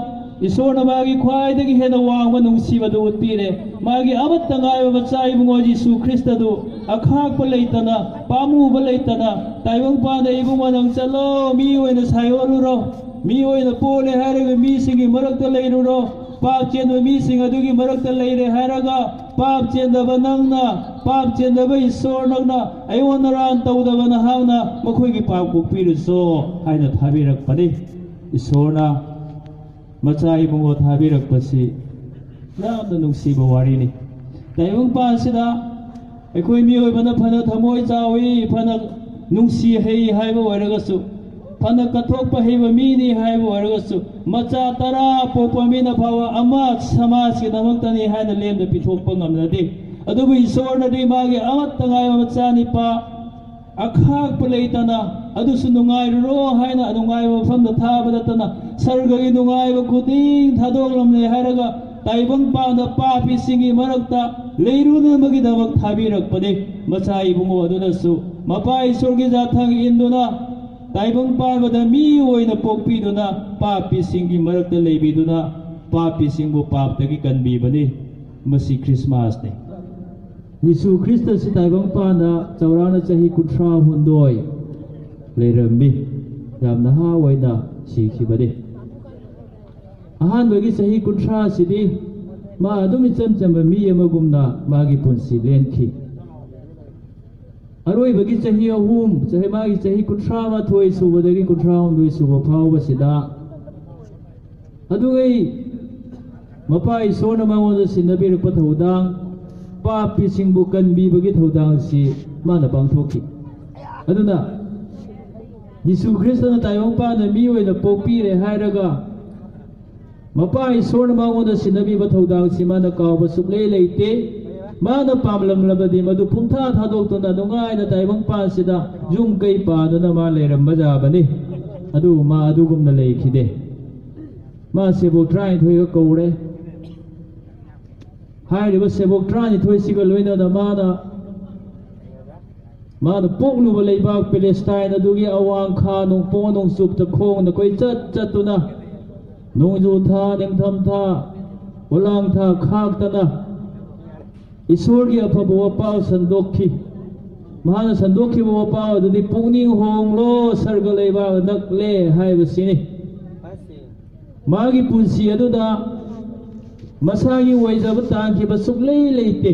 ꯏꯁꯣꯔꯅ ꯃꯥꯒꯤ ꯈ꯭ꯋꯥꯏꯗꯒꯤ ꯍꯦꯟꯅ ꯋꯥꯡꯕ ꯅꯨꯡꯁꯤꯕꯗꯨ ꯎꯠꯄꯤꯔꯦ꯫ ꯃꯥꯒꯤ ꯑꯃꯠꯇ ꯉꯥꯏꯔꯕ ꯃꯆꯥ ꯏꯕꯨꯡꯉꯣ ꯖꯤꯁꯨ ꯈ꯭ꯔꯤꯁꯇꯗꯨ ꯑꯈꯥꯛꯄ ꯂꯩꯇꯅ, ꯄꯥꯝꯃꯨꯕ ꯂꯩꯇꯅ, ꯇꯥꯏꯕꯪ ꯄꯥꯟꯗ ꯏꯕꯨꯡꯉꯣ ꯅꯪ ꯆꯠꯂꯣ, ꯃꯤ ꯑꯣꯏꯅ ꯁꯥꯏꯑꯣꯜꯂꯨꯔꯣ, ꯃꯤ ꯑꯣꯏꯅ ꯄꯣꯛꯂꯦ ꯍꯥꯏꯔꯒ ꯃꯤꯁꯤꯡꯒꯤ ꯃꯔꯛꯇ ꯂꯩꯔꯨꯔꯣ, ꯄꯥꯞ ꯆꯦꯟꯕ ꯃꯤꯁꯤꯡ ꯑꯗꯨꯒꯤ ꯃꯔꯛꯇ ꯂꯩꯔꯦ ꯍꯥꯏꯔꯒ, ꯄꯥꯞ ꯆꯦꯟꯗꯕ ꯅꯪꯅ, ꯄꯥꯞ ꯆꯦꯟꯗꯕ ꯏꯁꯣꯔ ꯅꯪꯅ, ꯑꯩꯉꯣꯟꯗ ꯔꯥꯟ ꯇꯧꯗꯕ ꯅꯍꯥꯛꯅ ꯃꯈꯣꯏꯒꯤ ꯄꯥꯞ ꯀꯣꯛꯄꯤꯔꯨꯆꯣ ꯍꯥꯏꯅ ꯊꯥꯕꯤꯔꯛꯄꯅꯤ꯫ ꯏꯁꯣꯔꯅ ꯃꯆꯥ ꯏꯕꯨꯡꯉꯣ ꯊꯥꯕꯤꯔꯛꯄꯁꯤ ꯌꯥꯝꯅ ꯅꯨꯡꯁꯤꯕ ꯋꯥꯔꯤꯅꯤ꯫ ꯇꯥꯏꯕꯪ ꯄꯥꯟꯁꯤꯗ ꯑꯩꯈꯣꯏ ꯃꯤꯑꯣꯏꯕꯅ ꯐꯅ ꯊꯃꯣꯏ ꯆꯥꯎꯏ, ꯐꯅ ꯅꯨꯡꯁꯤ ꯍꯩ ꯍꯥꯏꯕ ꯑꯣꯏꯔꯒꯁꯨ, ꯐꯅ ꯀꯠꯊꯣꯛꯄ ꯍꯩꯕ ꯃꯤꯅꯤ ꯍꯥꯏꯕ ꯑꯣꯏꯔꯒꯁꯨ, ꯃꯆꯥ ꯇꯔꯥ ꯄꯣꯛꯄ ꯃꯤꯅ ꯐꯥꯎꯕ ꯑꯃ ꯁꯃꯥꯖꯀꯤꯗꯃꯛꯇꯅꯤ ꯍꯥꯏꯅ ꯂꯦꯝꯅ ꯄꯤꯊꯣꯛꯄ ꯉꯝꯅꯗꯦ꯫ ꯑꯗꯨꯕꯨ ꯏꯁꯣꯔꯅꯗꯤ ꯃꯥꯒꯤ ꯑꯃꯠꯇ ꯉꯥꯏꯕ ꯃꯆꯥꯅꯤꯄꯥ ꯑꯈꯥꯛꯄ ꯂꯩꯇꯅ ꯑꯗꯨꯁꯨ ꯅꯨꯡꯉꯥꯏꯔꯨꯔꯣ ꯍꯥꯏꯅ ꯑꯅꯨꯡꯉꯥꯏꯕ ꯃꯐꯝꯗ ꯊꯥꯕ ꯅꯠꯇꯅ, ꯁꯔꯒꯒꯤ ꯅꯨꯡꯉꯥꯏꯕ ꯈꯨꯗꯤꯡ ꯊꯥꯗꯣꯛꯂꯝꯂꯦ ꯍꯥꯏꯔꯒ, ꯇꯥꯏꯕꯪꯄꯥꯟꯗ ꯄꯥꯄꯤꯁꯤꯡꯒꯤ ꯃꯔꯛꯇ ꯂꯩꯔꯨꯅꯕꯒꯤꯗꯃꯛ ꯊꯥꯕꯤꯔꯛꯄꯅꯤ꯫ ꯃꯆꯥ ꯏꯕꯨꯡꯉꯣ ꯑꯗꯨꯅꯁꯨ ꯃꯄꯥ ꯏꯁꯣꯔꯒꯤ ꯌꯥꯊꯪ ꯏꯟꯗꯨꯅ, ꯇꯥꯏꯕꯪ ꯄꯥꯟꯕꯗ ꯃꯤ ꯑꯣꯏꯅ ꯄꯣꯛꯄꯤꯗꯨꯅ, ꯄꯥꯄꯤꯁꯤꯡꯒꯤ ꯃꯔꯛꯇ ꯂꯩꯕꯤꯗꯨꯅ, ꯄꯥꯄꯤꯁꯤꯡꯕꯨ ꯄꯥꯞꯇꯒꯤ ꯀꯟꯕꯤꯕꯅꯤ꯫ ꯃꯁꯤ ꯈ꯭ꯔꯤꯁꯃꯥꯁꯅꯤ꯫ ꯌꯤꯁꯨ ꯈ꯭ꯔꯤꯁꯇ ꯁꯤ ꯇꯥꯏꯕꯪ ꯄꯥꯟꯗ ꯆꯥꯎꯔꯥꯛꯅ ꯆꯍꯤ ꯀꯨꯟꯊ꯭ꯔꯥ ꯍꯨꯝꯗꯣꯏ ꯂꯩꯔꯝꯃꯤ꯫ ꯌꯥꯝ ꯅꯍꯥ ꯑꯣꯏꯅ ꯁꯤꯈꯤꯕꯅꯤ꯫ ꯑꯍꯥꯟꯕꯒꯤ ꯆꯍꯤ ꯀꯨꯟꯊ꯭ꯔꯥꯁꯤꯗꯤ ꯃꯥ ꯑꯗꯨꯝ ꯏꯆꯝ ꯆꯝꯕ ꯃꯤ ꯑꯃꯒꯨꯝꯅ ꯃꯥꯒꯤ ꯄꯨꯟꯁꯤ ꯂꯦꯟꯈꯤ꯫ ꯑꯔꯣꯏꯕꯒꯤ ꯆꯍꯤ ꯑꯍꯨꯝ, ꯆꯍꯤ, ꯃꯥꯒꯤ ꯆꯍꯤ ꯀꯨꯟꯊ꯭ꯔꯥ ꯃꯥꯊꯣꯏ ꯁꯨꯕꯗꯒꯤ ꯀꯨꯟꯊ꯭ꯔꯥ ꯍꯨꯝꯗꯣꯏ ꯁꯨꯕ ꯐꯥꯎꯕꯁꯤꯗ, ꯑꯗꯨꯒꯤ ꯃꯄꯥ ꯏꯁꯣꯔꯅ ꯃꯉꯣꯟꯗ ꯁꯤꯟꯅꯕꯤꯔꯛꯄ ꯊꯧꯗꯥꯡ, ꯄꯥꯄꯤꯁꯤꯡꯕꯨ ꯀꯟꯕꯤꯕꯒꯤ ꯊꯧꯗꯥꯡꯁꯤ ꯃꯥꯅ ꯄꯥꯡꯊꯣꯛꯈꯤ꯫ ꯑꯗꯨꯅ ꯌꯤꯁꯨ ꯈ꯭ꯔꯤꯁꯇꯅ ꯇꯥꯏꯕꯪ ꯄꯥꯟꯗ ꯃꯤ ꯑꯣꯏꯅ ꯄꯣꯛꯄꯤꯔꯦ ꯍꯥꯏꯔꯒ, ꯃꯄꯥ ꯏꯁꯣꯔꯅ ꯃꯉꯣꯟꯗ ꯁꯤꯟꯅꯕꯤꯕ ꯊꯧꯗꯥꯡꯁꯤ ꯃꯥꯅ ꯀꯥꯎꯕ ꯁꯨꯛꯂꯩ ꯂꯩꯇꯦ꯫ ꯃꯥꯅ ꯄꯥꯝꯂꯝꯂꯕꯗꯤ ꯃꯗꯨ ꯄꯨꯡꯊꯥ ꯊꯥꯗꯣꯛꯇꯨꯅ ꯅꯨꯡꯉꯥꯏꯅ ꯇꯥꯏꯕꯪ ꯄꯥꯟꯁꯤꯗ ꯌꯨꯝ ꯀꯩ ꯄꯥꯟꯗꯨꯅ ꯃꯥ ꯂꯩꯔꯝꯕ ꯌꯥꯕꯅꯤ꯫ ꯑꯗꯨꯕꯨ ꯃꯥ ꯑꯗꯨꯒꯨꯝꯅ ꯂꯩꯈꯤꯗꯦ꯫ ꯃꯥ ꯁꯦꯕꯣꯛ ꯇꯔꯥꯅꯤꯊꯣꯏꯒ ꯀꯧꯔꯦ꯫ ꯍꯥꯏꯔꯤꯕ ꯁꯦꯕꯣꯛ ꯇꯔꯥꯅꯤꯊꯣꯏꯁꯤꯒ ꯂꯣꯏꯅꯅ ꯃꯥꯅ, ꯃꯥꯅ ꯄꯣꯛꯂꯨꯕ ꯂꯩꯕꯥꯛ ꯄꯦꯂꯦꯁꯇꯥꯏꯟ ꯑꯗꯨꯒꯤ ꯑꯋꯥꯡ ꯈꯥ ꯅꯣꯡꯄꯣꯛ ꯅꯣꯡꯆꯨꯞꯇ ꯈꯣꯡꯅ ꯀꯣꯏꯆꯠ ꯆꯠꯇꯨꯅ, ꯅꯣꯡꯖꯨ ꯊꯥ, ꯅꯤꯡꯊꯝ ꯊꯥ, ꯄꯣꯂꯥꯡ ꯊꯥ ꯈꯥꯛꯇꯅ ꯏꯁꯣꯔꯒꯤ ꯑꯐꯕ ꯋꯥꯄꯥꯎ ꯁꯟꯗꯣꯛꯈꯤ꯫ ꯃꯍꯥꯛꯅ ꯁꯟꯗꯣꯛꯈꯤꯕ ꯋꯥꯄꯥꯎ ꯑꯗꯨꯗꯤ "ꯄꯨꯛꯅꯤꯡ ꯍꯣꯡꯂꯣ, ꯁꯔꯒ ꯂꯩꯕꯥꯛ ꯅꯛꯂꯦ" ꯍꯥꯏꯕꯁꯤꯅꯤ꯫ ꯃꯥꯒꯤ ꯄꯨꯟꯁꯤ ꯑꯗꯨꯗ ꯃꯁꯥꯒꯤ ꯑꯣꯏꯖꯕ ꯇꯥꯟꯈꯤꯕ ꯁꯨꯛꯂꯩ ꯂꯩꯇꯦ꯫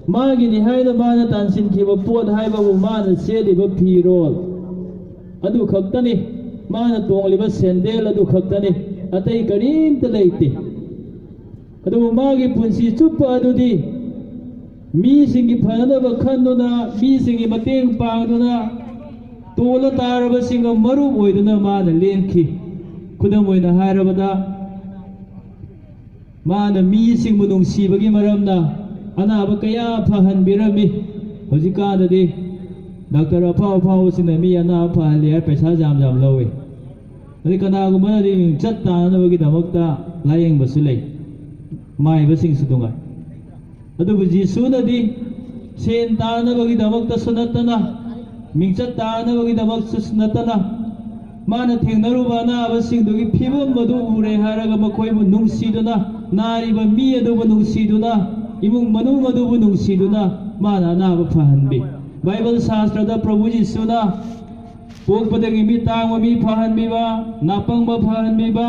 ꯃꯥꯒꯤꯅꯤ ꯍꯥꯏꯅ ꯃꯥꯅ ꯇꯥꯟꯁꯤꯟꯈꯤꯕ ꯄꯣꯠ ꯍꯥꯏꯕꯕꯨ ꯃꯥꯅ ꯁꯦꯠꯂꯤꯕ ꯐꯤꯔꯣꯜ ꯑꯗꯨ ꯈꯛꯇꯅꯤ, ꯃꯥꯅ ꯇꯣꯡꯂꯤꯕ ꯁꯦꯟꯗꯦꯜ ꯑꯗꯨ ꯈꯛꯇꯅꯤ, ꯑꯇꯩ ꯀꯔꯤꯝꯇ ꯂꯩꯇꯦ꯫ ꯑꯗꯨꯕꯨ ꯃꯥꯒꯤ ꯄꯨꯟꯁꯤ ꯆꯨꯞꯄ ꯑꯗꯨꯗꯤ ꯃꯤꯁꯤꯡꯒꯤ ꯐꯅꯅꯕ ꯈꯟꯗꯨꯅ, ꯃꯤꯁꯤꯡꯒꯤ ꯃꯇꯦꯡ ꯄꯥꯡꯗꯨꯅ, ꯇꯣꯜꯂ ꯇꯥꯔꯕꯁꯤꯡꯒ ꯃꯔꯨꯞ ꯑꯣꯏꯗꯨꯅ ꯃꯥꯅ ꯂꯦꯟꯈꯤ꯫ ꯈꯨꯗꯝ ꯑꯣꯏꯅ ꯍꯥꯏꯔꯕꯗ, ꯃꯥꯅ ꯃꯤꯁꯤꯡꯕꯨ ꯅꯨꯡꯁꯤꯕꯒꯤ ꯃꯔꯝꯅ ꯑꯅꯥꯕ ꯀꯌꯥ ꯐꯍꯟꯕꯤꯔꯝꯃꯤ꯫ ꯍꯧꯖꯤꯛꯀꯥꯟꯗꯗꯤ ꯗꯥꯛꯇꯔ ꯑꯐꯥꯎ ꯑꯐꯥꯎꯕꯁꯤꯡꯅ ꯃꯤ ꯑꯅꯥꯕ ꯐꯍꯜꯂꯤ ꯍꯥꯏ ꯄꯩꯁꯥ ꯌꯥꯝ ꯌꯥꯝ ꯂꯧꯏ꯫ ꯑꯗꯩ ꯀꯅꯥꯒꯨꯝꯕꯅꯗꯤ ꯃꯤꯡꯆꯠ ꯇꯥꯅꯕꯒꯤꯗꯃꯛꯇ ꯂꯥꯌꯦꯡꯕꯁꯨ ꯂꯩ꯫ ꯃꯥꯏꯕꯁꯤꯡꯁꯨ ꯅꯨꯡꯉꯥꯏ꯫ ꯑꯗꯨꯕꯨ ꯖꯤꯁꯨꯅꯗꯤ ꯁꯦꯟ ꯇꯥꯅꯕꯒꯤꯗꯃꯛꯇꯁꯨ ꯅꯠꯇꯅ, ꯃꯤꯡꯆꯠ ꯇꯥꯅꯕꯒꯤꯗꯃꯛꯇꯁꯨ ꯅꯠꯇꯅ, ꯃꯥꯅ ꯊꯦꯡꯅꯔꯨꯕ ꯑꯅꯥꯕꯁꯤꯡꯗꯨꯒꯤ ꯐꯤꯕꯝ ꯑꯗꯨ ꯎꯔꯦ ꯍꯥꯏꯔꯒ ꯃꯈꯣꯏꯕꯨ ꯅꯨꯡꯁꯤꯗꯨꯅ, ꯅꯥꯔꯤꯕ ꯃꯤ ꯑꯗꯨꯕꯨ ꯅꯨꯡꯁꯤꯗꯨꯅ, ꯏꯃꯨꯡ ꯃꯅꯨꯡ ꯑꯗꯨꯕꯨ ꯅꯨꯡꯁꯤꯗꯨꯅ ꯃꯥꯅ ꯑꯅꯥꯕ ꯐꯍꯟꯕꯤ꯫ ꯕꯥꯏꯕꯜ ꯁꯥꯁꯇ꯭ꯔꯗ ꯄ꯭ꯔꯚꯨ ꯖꯤꯁꯨꯅ ꯄꯣꯛꯄꯗꯒꯤ ꯃꯤꯠ ꯇꯥꯡꯕ ꯃꯤ ꯐꯍꯟꯕꯤꯕ, ꯅꯥꯄꯪꯕ ꯐꯍꯟꯕꯤꯕ,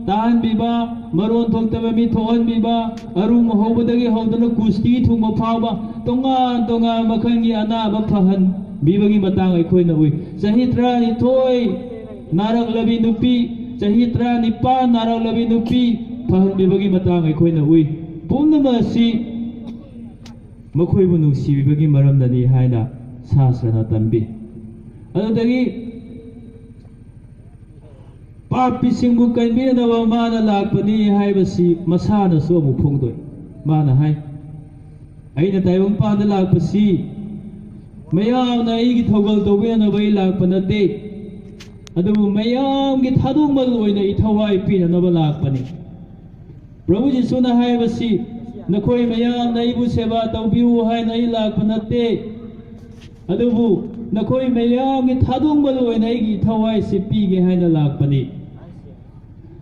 ꯇꯥꯍꯟꯕꯤꯕ, ꯃꯔꯣꯟ ꯊꯣꯛꯇꯕ ꯃꯤ ꯊꯣꯛꯍꯟꯕꯤꯕ, ꯑꯔꯨꯝ ꯍꯧꯕꯗꯒꯤ ꯍꯧꯗꯨꯅ ꯀꯨꯁꯇꯤ ꯊꯨꯡꯕ ꯐꯥꯎꯕ ꯇꯣꯉꯥꯟ ꯇꯣꯉꯥꯟꯕ ꯃꯈꯜꯒꯤ ꯑꯅꯥꯕ ꯐꯍꯟꯕꯤꯕꯒꯤ ꯃꯇꯥꯡ ꯑꯩꯈꯣꯏꯅ ꯎꯏ꯫ ꯆꯍꯤ ꯇꯔꯥꯅꯤꯊꯣꯏ ꯅꯥꯔꯛꯂꯕꯤ ꯅꯨꯄꯤ, ꯆꯍꯤ ꯇꯔꯥꯅꯤꯄꯥꯟ ꯅꯥꯔꯛꯂꯕꯤ ꯅꯨꯄꯤ ꯐꯍꯟꯕꯤꯕꯒꯤ ꯃꯇꯥꯡ ꯑꯩꯈꯣꯏꯅ ꯎꯏ꯫ ꯄꯨꯝꯅꯃꯛ ꯑꯁꯤ ꯃꯈꯣꯏꯕꯨ ꯅꯨꯡꯁꯤꯕꯤꯕꯒꯤ ꯃꯔꯝꯗꯅꯤ ꯍꯥꯏꯅ ꯁꯥꯁ꯭ꯔꯅ ꯇꯝꯕꯤ꯫ ꯑꯗꯨꯗꯒꯤ ꯄꯥꯄꯤꯁꯤꯡꯕꯨ ꯀꯟꯕꯤꯅꯅꯕ ꯃꯥꯅ ꯂꯥꯛꯄꯅꯤ ꯍꯥꯏꯕꯁꯤ ꯃꯁꯥꯅꯁꯨ ꯑꯃꯨꯛ ꯐꯣꯡꯗꯣꯛꯏ꯫ ꯃꯥꯅ ꯍꯥꯏ, "ꯑꯩꯅ ꯇꯥꯏꯕꯪꯄꯥꯟꯗ ꯂꯥꯛꯄꯁꯤ ꯃꯌꯥꯝꯅ ꯑꯩꯒꯤ ꯊꯧꯒꯜ ꯇꯧꯕꯤꯅꯅꯕ ꯑꯩ ꯂꯥꯛꯄ ꯅꯠꯇꯦ, ꯑꯗꯨꯕꯨ ꯃꯌꯥꯝꯒꯤ ꯊꯥꯗꯣꯛꯃꯜ ꯑꯣꯏꯅ ꯏꯊꯧ ꯄꯤꯅꯅꯕ ꯂꯥꯛꯄꯅꯤ"꯫ ꯄ꯭ꯔꯚꯨ ꯖꯤꯁꯨꯅ ꯍꯥꯏꯕꯁꯤ, "ꯅꯈꯣꯏ ꯃꯌꯥꯝꯅ ꯑꯩꯕꯨ ꯁꯦꯕꯥ ꯇꯧꯕꯤꯌꯨ ꯍꯥꯏꯅ ꯑꯩ ꯂꯥꯛꯄ ꯅꯠꯇꯦ, ꯑꯗꯨꯕꯨ ꯅꯈꯣꯏ ꯃꯌꯥꯝꯒꯤ ꯊꯥꯗꯣꯛꯃꯜ ꯑꯣꯏꯅ ꯑꯩꯒꯤ ꯊꯋꯥꯏꯁꯤ ꯄꯤꯒꯦ ꯍꯥꯏꯅ ꯂꯥꯛꯄꯅꯤ"꯫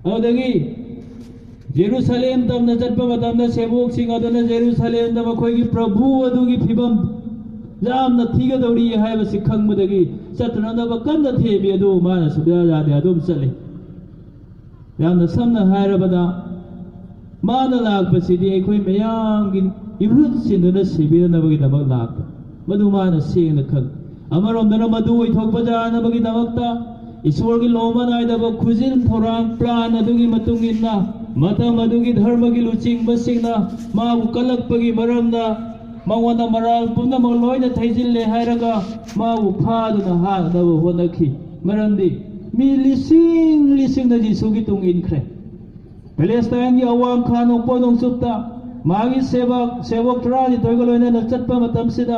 ꯑꯗꯨꯗꯒꯤ ꯖꯦꯔꯨꯁꯥꯂꯦꯝ ꯇꯝꯅ ꯆꯠꯄ ꯃꯇꯝꯗ ꯁꯦꯕꯣꯛꯁꯤꯡ ꯑꯗꯨꯅ ꯖꯦꯔꯨꯁꯥꯂꯦꯝꯗ ꯃꯈꯣꯏꯒꯤ ꯄ꯭ꯔꯚꯨ ꯑꯗꯨꯒꯤ ꯐꯤꯕꯝ ꯌꯥꯝꯅ ꯊꯤꯒꯗꯧꯔꯤ ꯍꯥꯏꯕꯁꯤ ꯈꯪꯕꯗꯒꯤ ꯆꯠꯇꯅꯅꯕ ꯀꯟꯅ ꯊꯦꯝꯃꯤ, ꯑꯗꯨꯕꯨ ꯃꯥꯅ ꯁꯨꯛꯌꯥ ꯌꯥꯗꯦ, ꯑꯗꯨꯝ ꯆꯠꯂꯤ꯫ ꯌꯥꯝꯅ ꯁꯝꯅ ꯍꯥꯏꯔꯕꯗ, ꯃꯥꯅ ꯂꯥꯛꯄꯁꯤꯗꯤ ꯑꯩꯈꯣꯏ ꯃꯌꯥꯝꯒꯤ ꯏꯍꯨꯠ ꯁꯤꯟꯗꯨꯅ ꯁꯤꯕꯤꯅꯅꯕꯒꯤꯗꯃꯛ ꯂꯥꯛꯄ, ꯃꯗꯨ ꯃꯥꯅ ꯁꯦꯡꯅ ꯈꯪꯏ꯫ ꯑꯃꯔꯣꯝꯗꯅ ꯃꯗꯨ ꯑꯣꯏꯊꯣꯛꯄ ꯌꯥꯅꯕꯒꯤꯗꯃꯛꯇ ꯏꯁꯣꯔꯒꯤ ꯂꯣꯝꯕ ꯅꯥꯏꯗꯕ ꯈꯨꯖꯤꯟ ꯊꯧꯔꯥꯡ ꯄ꯭ꯂꯥꯟ ꯑꯗꯨꯒꯤ ꯃꯇꯨꯡ ꯏꯟꯅ ꯃꯇꯝ ꯑꯗꯨꯒꯤ ꯙꯔꯃꯒꯤ ꯂꯨꯆꯤꯡꯕꯁꯤꯡꯅ ꯃꯥꯕꯨ ꯀꯜꯂꯛꯄꯒꯤ ꯃꯔꯝꯗ ꯃꯉꯣꯟꯗ ꯃꯔꯥꯜ ꯄꯨꯝꯅꯃꯛ ꯂꯣꯏꯅ ꯊꯩꯖꯤꯜꯂꯦ ꯍꯥꯏꯔꯒ ꯃꯥꯕꯨ ꯐꯥꯗꯨꯅ ꯍꯥꯠꯅꯕ ꯍꯣꯠꯅꯈꯤ꯫ ꯃꯔꯝꯗꯤ ꯃꯤ ꯂꯤꯁꯤꯡ ꯂꯤꯁꯤꯡꯅ ꯖꯤꯁꯨꯒꯤ ꯇꯨꯡ ꯏꯟꯈ꯭ꯔꯦ꯫ ꯄꯦꯂꯦꯁꯇꯥꯏꯟꯒꯤ ꯑꯋꯥꯡ ꯈꯥ ꯅꯣꯡꯄꯣꯛ ꯅꯣꯡꯆꯨꯞꯇ ꯃꯥꯒꯤ ꯁꯦꯕꯛ, ꯁꯦꯕꯣꯛ ꯇꯔꯥꯅꯤꯊꯣꯏꯒ ꯂꯣꯏꯅꯅ ꯆꯠꯄ ꯃꯇꯝꯁꯤꯗ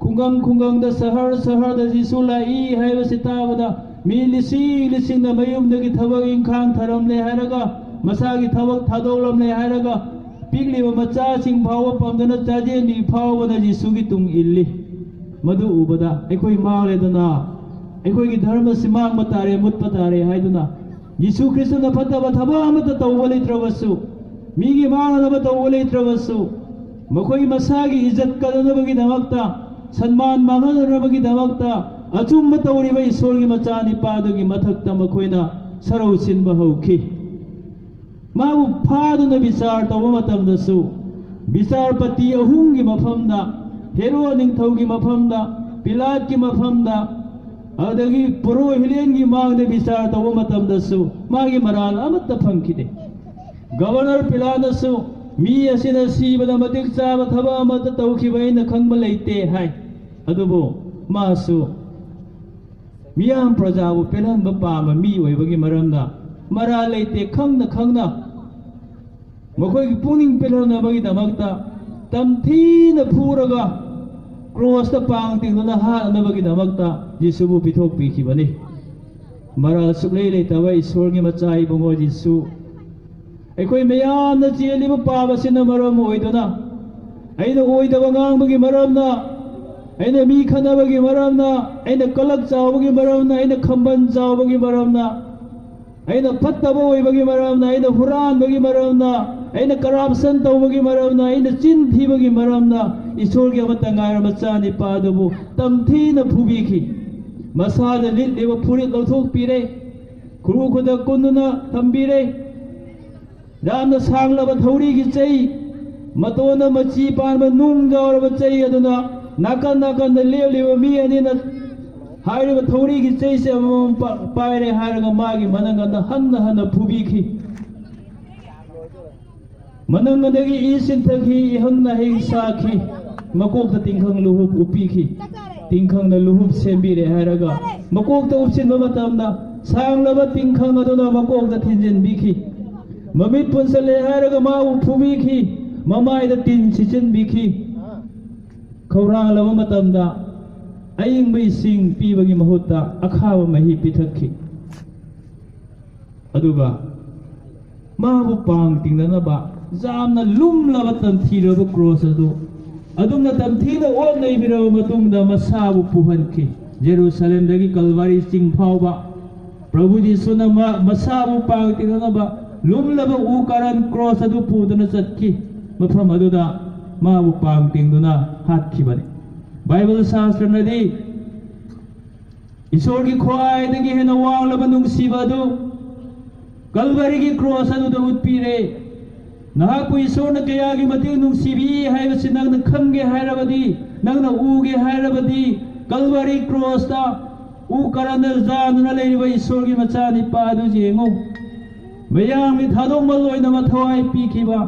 ꯈꯨꯡꯒꯪ ꯈꯨꯡꯒꯪꯗ, ꯁꯍꯔ ꯁꯍꯔꯗ ꯖꯤꯁꯨ ꯂꯥꯛꯏ ꯍꯥꯏꯕꯁꯤ ꯇꯥꯕꯗ, ꯃꯤ ꯂꯤꯁꯤꯡ ꯂꯤꯁꯤꯡꯅ ꯃꯌꯨꯝꯗꯒꯤ ꯊꯕꯛ ꯏꯪꯈꯥꯡ ꯊꯔꯝꯂꯦ ꯍꯥꯏꯔꯒ, ꯃꯁꯥꯒꯤ ꯊꯕꯛ ꯊꯥꯗꯣꯛꯂꯝꯂꯦ ꯍꯥꯏꯔꯒ, ꯄꯤꯛꯂꯤꯕ ꯃꯆꯥꯁꯤꯡ ꯐꯥꯎꯕ ꯄꯝꯗꯅ ꯆꯥꯖꯦꯟꯕꯤ ꯐꯥꯎꯕꯅ ꯖꯤꯁꯨꯒꯤ ꯇꯨꯡ ꯏꯜꯂꯤ꯫ ꯃꯗꯨ ꯎꯕꯗ ꯑꯩꯈꯣꯏ ꯃꯥꯡꯂꯦꯗꯅ, ꯑꯩꯈꯣꯏꯒꯤ ꯙꯔꯃꯁꯤ ꯃꯥꯡꯕ ꯇꯥꯔꯦ, ꯃꯨꯠꯄ ꯇꯥꯔꯦ ꯍꯥꯏꯗꯨꯅ, ꯖꯤꯁꯨ ꯈ꯭ꯔꯤꯁꯇꯅ ꯐꯠꯇꯕ ꯊꯕꯛ ꯑꯃꯠꯇ ꯇꯧꯕ ꯂꯩꯇ꯭ꯔꯕꯁꯨ, ꯃꯤꯒꯤ ꯃꯥꯡꯅꯅꯕ ꯇꯧꯕ ꯂꯩꯇ꯭ꯔꯕꯁꯨ, ꯃꯈꯣꯏ ꯃꯁꯥꯒꯤ ꯏꯖꯠ ꯀꯟꯅꯅꯕꯒꯤꯗꯃꯛꯇ, ꯁꯟꯃꯥꯟ ꯃꯥꯡꯍꯟꯅꯅꯕꯒꯤꯗꯃꯛꯇ, ꯑꯆꯨꯝꯕ ꯇꯧꯔꯤꯕ ꯏꯁꯣꯔꯒꯤ ꯃꯆꯥꯅꯤꯄꯥꯗꯨꯒꯤ ꯃꯊꯛꯇ ꯃꯈꯣꯏꯅ ꯁꯔꯧ ꯁꯤꯟꯕ ꯍꯧꯈꯤ꯫ ꯃꯥꯕꯨ ꯐꯥꯗꯨꯅ ꯕꯤꯆꯥꯔ ꯇꯧꯕ ꯃꯇꯝꯗꯁꯨ, ꯕꯤꯆꯥꯔꯄꯇꯤ ꯑꯍꯨꯝꯒꯤ ꯃꯐꯝꯗ, ꯍꯦꯔꯣ ꯅꯤꯡꯊꯧꯒꯤ ꯃꯐꯝꯗ, ꯄꯤꯂꯥꯠꯀꯤ ꯃꯐꯝꯗ, ꯑꯗꯒꯤ ꯄꯨꯔꯣꯍꯤꯂꯦꯟꯒꯤ ꯃꯥꯡꯗ ꯕꯤꯆꯥꯔ ꯇꯧꯕ ꯃꯇꯝꯗꯁꯨ ꯃꯥꯒꯤ ꯃꯔꯥꯜ ꯑꯃꯠꯇ ꯐꯪꯈꯤꯗꯦ꯫ ꯒꯕꯔꯅꯔ ꯄꯤꯂꯥꯠꯅꯁꯨ, "ꯃꯤ ꯑꯁꯤꯅ ꯁꯤꯕꯗ ꯃꯇꯤꯛ ꯆꯥꯕ ꯊꯕꯛ ꯑꯃꯠꯇ ꯇꯧꯈꯤꯕ ꯑꯩꯅ ꯈꯪꯕ ꯂꯩꯇꯦ" ꯍꯥꯏ꯫ ꯑꯗꯨꯕꯨ ꯃꯥꯁꯨ ꯃꯤꯌꯥꯝ ꯄ꯭ꯔꯖꯥꯕꯨ ꯄꯦꯜꯍꯟꯕ ꯄꯥꯝꯕ ꯃꯤ ꯑꯣꯏꯕꯒꯤ ꯃꯔꯝꯅ, ꯃꯔꯥꯜ ꯂꯩꯇꯦ ꯈꯪꯅ ꯈꯪꯅ ꯃꯈꯣꯏꯒꯤ ꯄꯨꯛꯅꯤꯡ ꯄꯦꯜꯍꯟꯅꯕꯒꯤꯗꯃꯛꯇ ꯇꯝꯊꯤꯅ ꯐꯨꯔꯒ ꯀ꯭ꯔꯣꯁꯇ ꯄꯥꯡ ꯇꯤꯡꯗꯨꯅ ꯍꯥꯠꯅꯅꯕꯒꯤꯗꯃꯛꯇ ꯖꯤꯁꯨꯕꯨ ꯄꯤꯊꯣꯛꯄꯤꯈꯤꯕꯅꯤ꯫ ꯃꯔꯥꯜ ꯁꯨꯛꯂꯩ ꯂꯩꯇꯕ ꯏꯁꯣꯔꯒꯤ ꯃꯆꯥ ꯏꯕꯨꯡꯉꯣ ꯖꯤꯁꯨ, ꯑꯩꯈꯣꯏ ꯃꯌꯥꯝꯅ ꯆꯦꯜꯂꯤꯕ ꯄꯥꯞ ꯑꯁꯤꯅ ꯃꯔꯝ ꯑꯣꯏꯗꯨꯅ, ꯑꯩꯅ ꯑꯣꯏꯗꯕ ꯉꯥꯡꯕꯒꯤ ꯃꯔꯝꯅ, ꯑꯩꯅ ꯃꯤ ꯈꯠꯅꯕꯒꯤ ꯃꯔꯝꯅ, ꯑꯩꯅ ꯀꯂꯛ ꯆꯥꯎꯕꯒꯤ ꯃꯔꯝꯅ, ꯑꯩꯅ ꯈꯝꯕꯟ ꯆꯥꯎꯕꯒꯤ ꯃꯔꯝꯅ, ꯑꯩꯅ ꯐꯠꯇꯕ ꯑꯣꯏꯕꯒꯤ ꯃꯔꯝꯅ, ꯑꯩꯅ ꯍꯨꯔꯥꯟꯕꯒꯤ ꯃꯔꯝꯅ, ꯑꯩꯅ ꯀꯔꯞꯁꯟ ꯇꯧꯕꯒꯤ ꯃꯔꯝꯅ, ꯑꯩꯅ ꯆꯤꯟ ꯊꯤꯕꯒꯤ ꯃꯔꯝꯅ, ꯏꯁꯣꯔꯒꯤ ꯑꯃꯠꯇ ꯉꯥꯏꯔꯕ ꯃꯆꯥꯅꯤꯄꯥ ꯑꯗꯨꯕꯨ ꯇꯝꯊꯤꯅ ꯐꯨꯕꯤꯈꯤ꯫ ꯃꯁꯥꯗ ꯂꯤꯠꯂꯤꯕ ꯐꯨꯔꯤꯠ ꯂꯧꯊꯣꯛꯄꯤꯔꯦ, ꯈꯨꯔꯨ ꯈꯨꯗꯛ ꯀꯨꯟꯗꯨꯅ ꯊꯝꯕꯤꯔꯦ꯫ ꯌꯥꯝꯅ ꯁꯥꯡꯂꯕ ꯊꯧꯔꯤꯒꯤ ꯆꯩ, ꯃꯇꯣꯟꯗ ꯃꯆꯤ ꯄꯥꯟꯕ ꯅꯨꯡ ꯌꯥꯎꯔꯕ ꯆꯩ ꯑꯗꯨꯅ ꯅꯥꯀꯟ ꯅꯥꯀꯟꯗ ꯂꯦꯞꯂꯤꯕ ꯃꯤ ꯑꯅꯤꯅ ꯍꯥꯏꯔꯤꯕ ꯊꯧꯔꯤꯒꯤ ꯆꯩꯁꯦ ꯑꯃꯃꯝ ꯄꯥ-, ꯄꯥꯏꯔꯦ ꯍꯥꯏꯔꯒ ꯃꯥꯒꯤ ꯃꯅꯪꯒꯟꯗ ꯍꯟꯅ ꯍꯟꯅ ꯐꯨꯕꯤꯈꯤ꯫ ꯃꯅꯪꯒꯟꯗꯒꯤ ꯏ ꯆꯤꯟꯊꯈꯤ, ꯏꯍꯪ ꯅꯥꯍꯤꯡ ꯁꯥꯈꯤ, ꯃꯀꯣꯛꯇ ꯇꯤꯡꯈꯪ ꯂꯨꯍꯨꯞ ꯎꯞꯄꯤꯈꯤ꯫ ꯇꯤꯡꯈꯪꯅ ꯂꯨꯍꯨꯞ ꯁꯦꯝꯕꯤꯔꯦ ꯍꯥꯏꯔꯒ ꯃꯀꯣꯛꯇ ꯎꯞꯁꯤꯟꯕ ꯃꯇꯝꯗ ꯁꯥꯡꯂꯕ ꯇꯤꯡꯈꯪ ꯑꯗꯨꯅ ꯃꯀꯣꯛꯇ ꯊꯤꯟꯖꯤꯟꯕꯤꯈꯤ꯫ ꯃꯃꯤꯠ ꯄꯨꯟꯁꯤꯜꯂꯦ ꯍꯥꯏꯔꯒ ꯃꯥꯕꯨ ꯐꯨꯕꯤꯈꯤ, ꯃꯃꯥꯏꯗ ꯇꯤꯟ ꯁꯤꯠꯆꯤꯟꯕꯤꯈꯤ꯫ ꯈꯧꯔꯥꯡꯂꯕ ꯃꯇꯝꯗ ꯑꯏꯪꯕ ꯏꯁꯤꯡ ꯄꯤꯕꯒꯤ ꯃꯍꯨꯠꯇ ꯑꯈꯥꯕ ꯃꯍꯤ ꯄꯤꯊꯛꯈꯤ꯫ ꯑꯗꯨꯒ ꯃꯥꯕꯨ ꯄꯥꯡ ꯇꯤꯡꯅꯅꯕ ꯌꯥꯝꯅ ꯂꯨꯝꯂꯕ ꯇꯝꯊꯤꯔꯕ ꯀ꯭ꯔꯣꯁ ꯑꯗꯨ ꯑꯗꯨꯝꯅ ꯇꯝꯊꯤꯅ ꯑꯣꯠ ꯅꯩꯕꯤꯔꯕ ꯃꯇꯨꯡꯗ ꯃꯁꯥꯕꯨ ꯄꯨꯍꯟꯈꯤ꯫ ꯖꯦꯔꯨꯁꯥꯂꯦꯝꯗꯒꯤ ꯀꯜꯚꯥꯔꯤ ꯆꯤꯡ ꯐꯥꯎꯕ ꯄ꯭ꯔꯚꯨ ꯖꯤꯁꯨꯅ ꯃꯥ-, ꯃꯁꯥꯕꯨ ꯄꯥꯡ ꯇꯤꯡꯅꯅꯕ ꯂꯨꯝꯂꯕ ꯎ ꯀꯥꯔꯟ ꯀ꯭ꯔꯣꯁ ꯑꯗꯨ ꯄꯨꯗꯨꯅ ꯆꯠꯈꯤ꯫ ꯃꯐꯝ ꯑꯗꯨꯗ ꯃꯥꯕꯨ ꯄꯥꯡ ꯇꯤꯡꯗꯨꯅ ꯍꯥꯠꯈꯤꯕꯅꯤ꯫ ꯕꯥꯏꯕꯜ ꯁꯥꯁꯇ꯭ꯔꯅꯗꯤ ꯏꯁꯣꯔꯒꯤ ꯈ꯭ꯋꯥꯏꯗꯒꯤ ꯍꯦꯟꯅ ꯋꯥꯡꯂꯕ ꯅꯨꯡꯁꯤꯕ ꯑꯗꯨ ꯀꯜꯚꯔꯤꯒꯤ ꯀ꯭ꯔꯣꯁ ꯑꯗꯨꯗ ꯎꯠꯄꯤꯔꯦ꯫ ꯅꯍꯥꯛꯄꯨ ꯏꯁꯣꯔꯅ ꯀꯌꯥꯒꯤ ꯃꯇꯤꯛ ꯅꯨꯡꯁꯤꯕꯤ ꯍꯥꯏꯕꯁꯤ ꯅꯪꯅ ꯈꯪꯒꯦ ꯍꯥꯏꯔꯕꯗꯤ, ꯅꯪꯅ ꯎꯒꯦ ꯍꯥꯏꯔꯕꯗꯤ, ꯀꯜꯚꯔꯤ ꯀ꯭ꯔꯣꯁꯇ ꯎ ꯀꯥꯔꯟꯗ ꯌꯥꯟꯗꯨꯅ ꯂꯩꯔꯤꯕ ꯏꯁꯣꯔꯒꯤ ꯃꯆꯥꯅꯤꯄꯥ ꯑꯗꯨ ꯌꯦꯡꯉꯨ꯫ ꯃꯌꯥꯝꯒꯤ ꯊꯥꯗꯣꯛꯃꯜ ꯑꯣꯏꯅ ꯃꯊꯧꯍꯥꯏ ꯄꯤꯈꯤꯕ,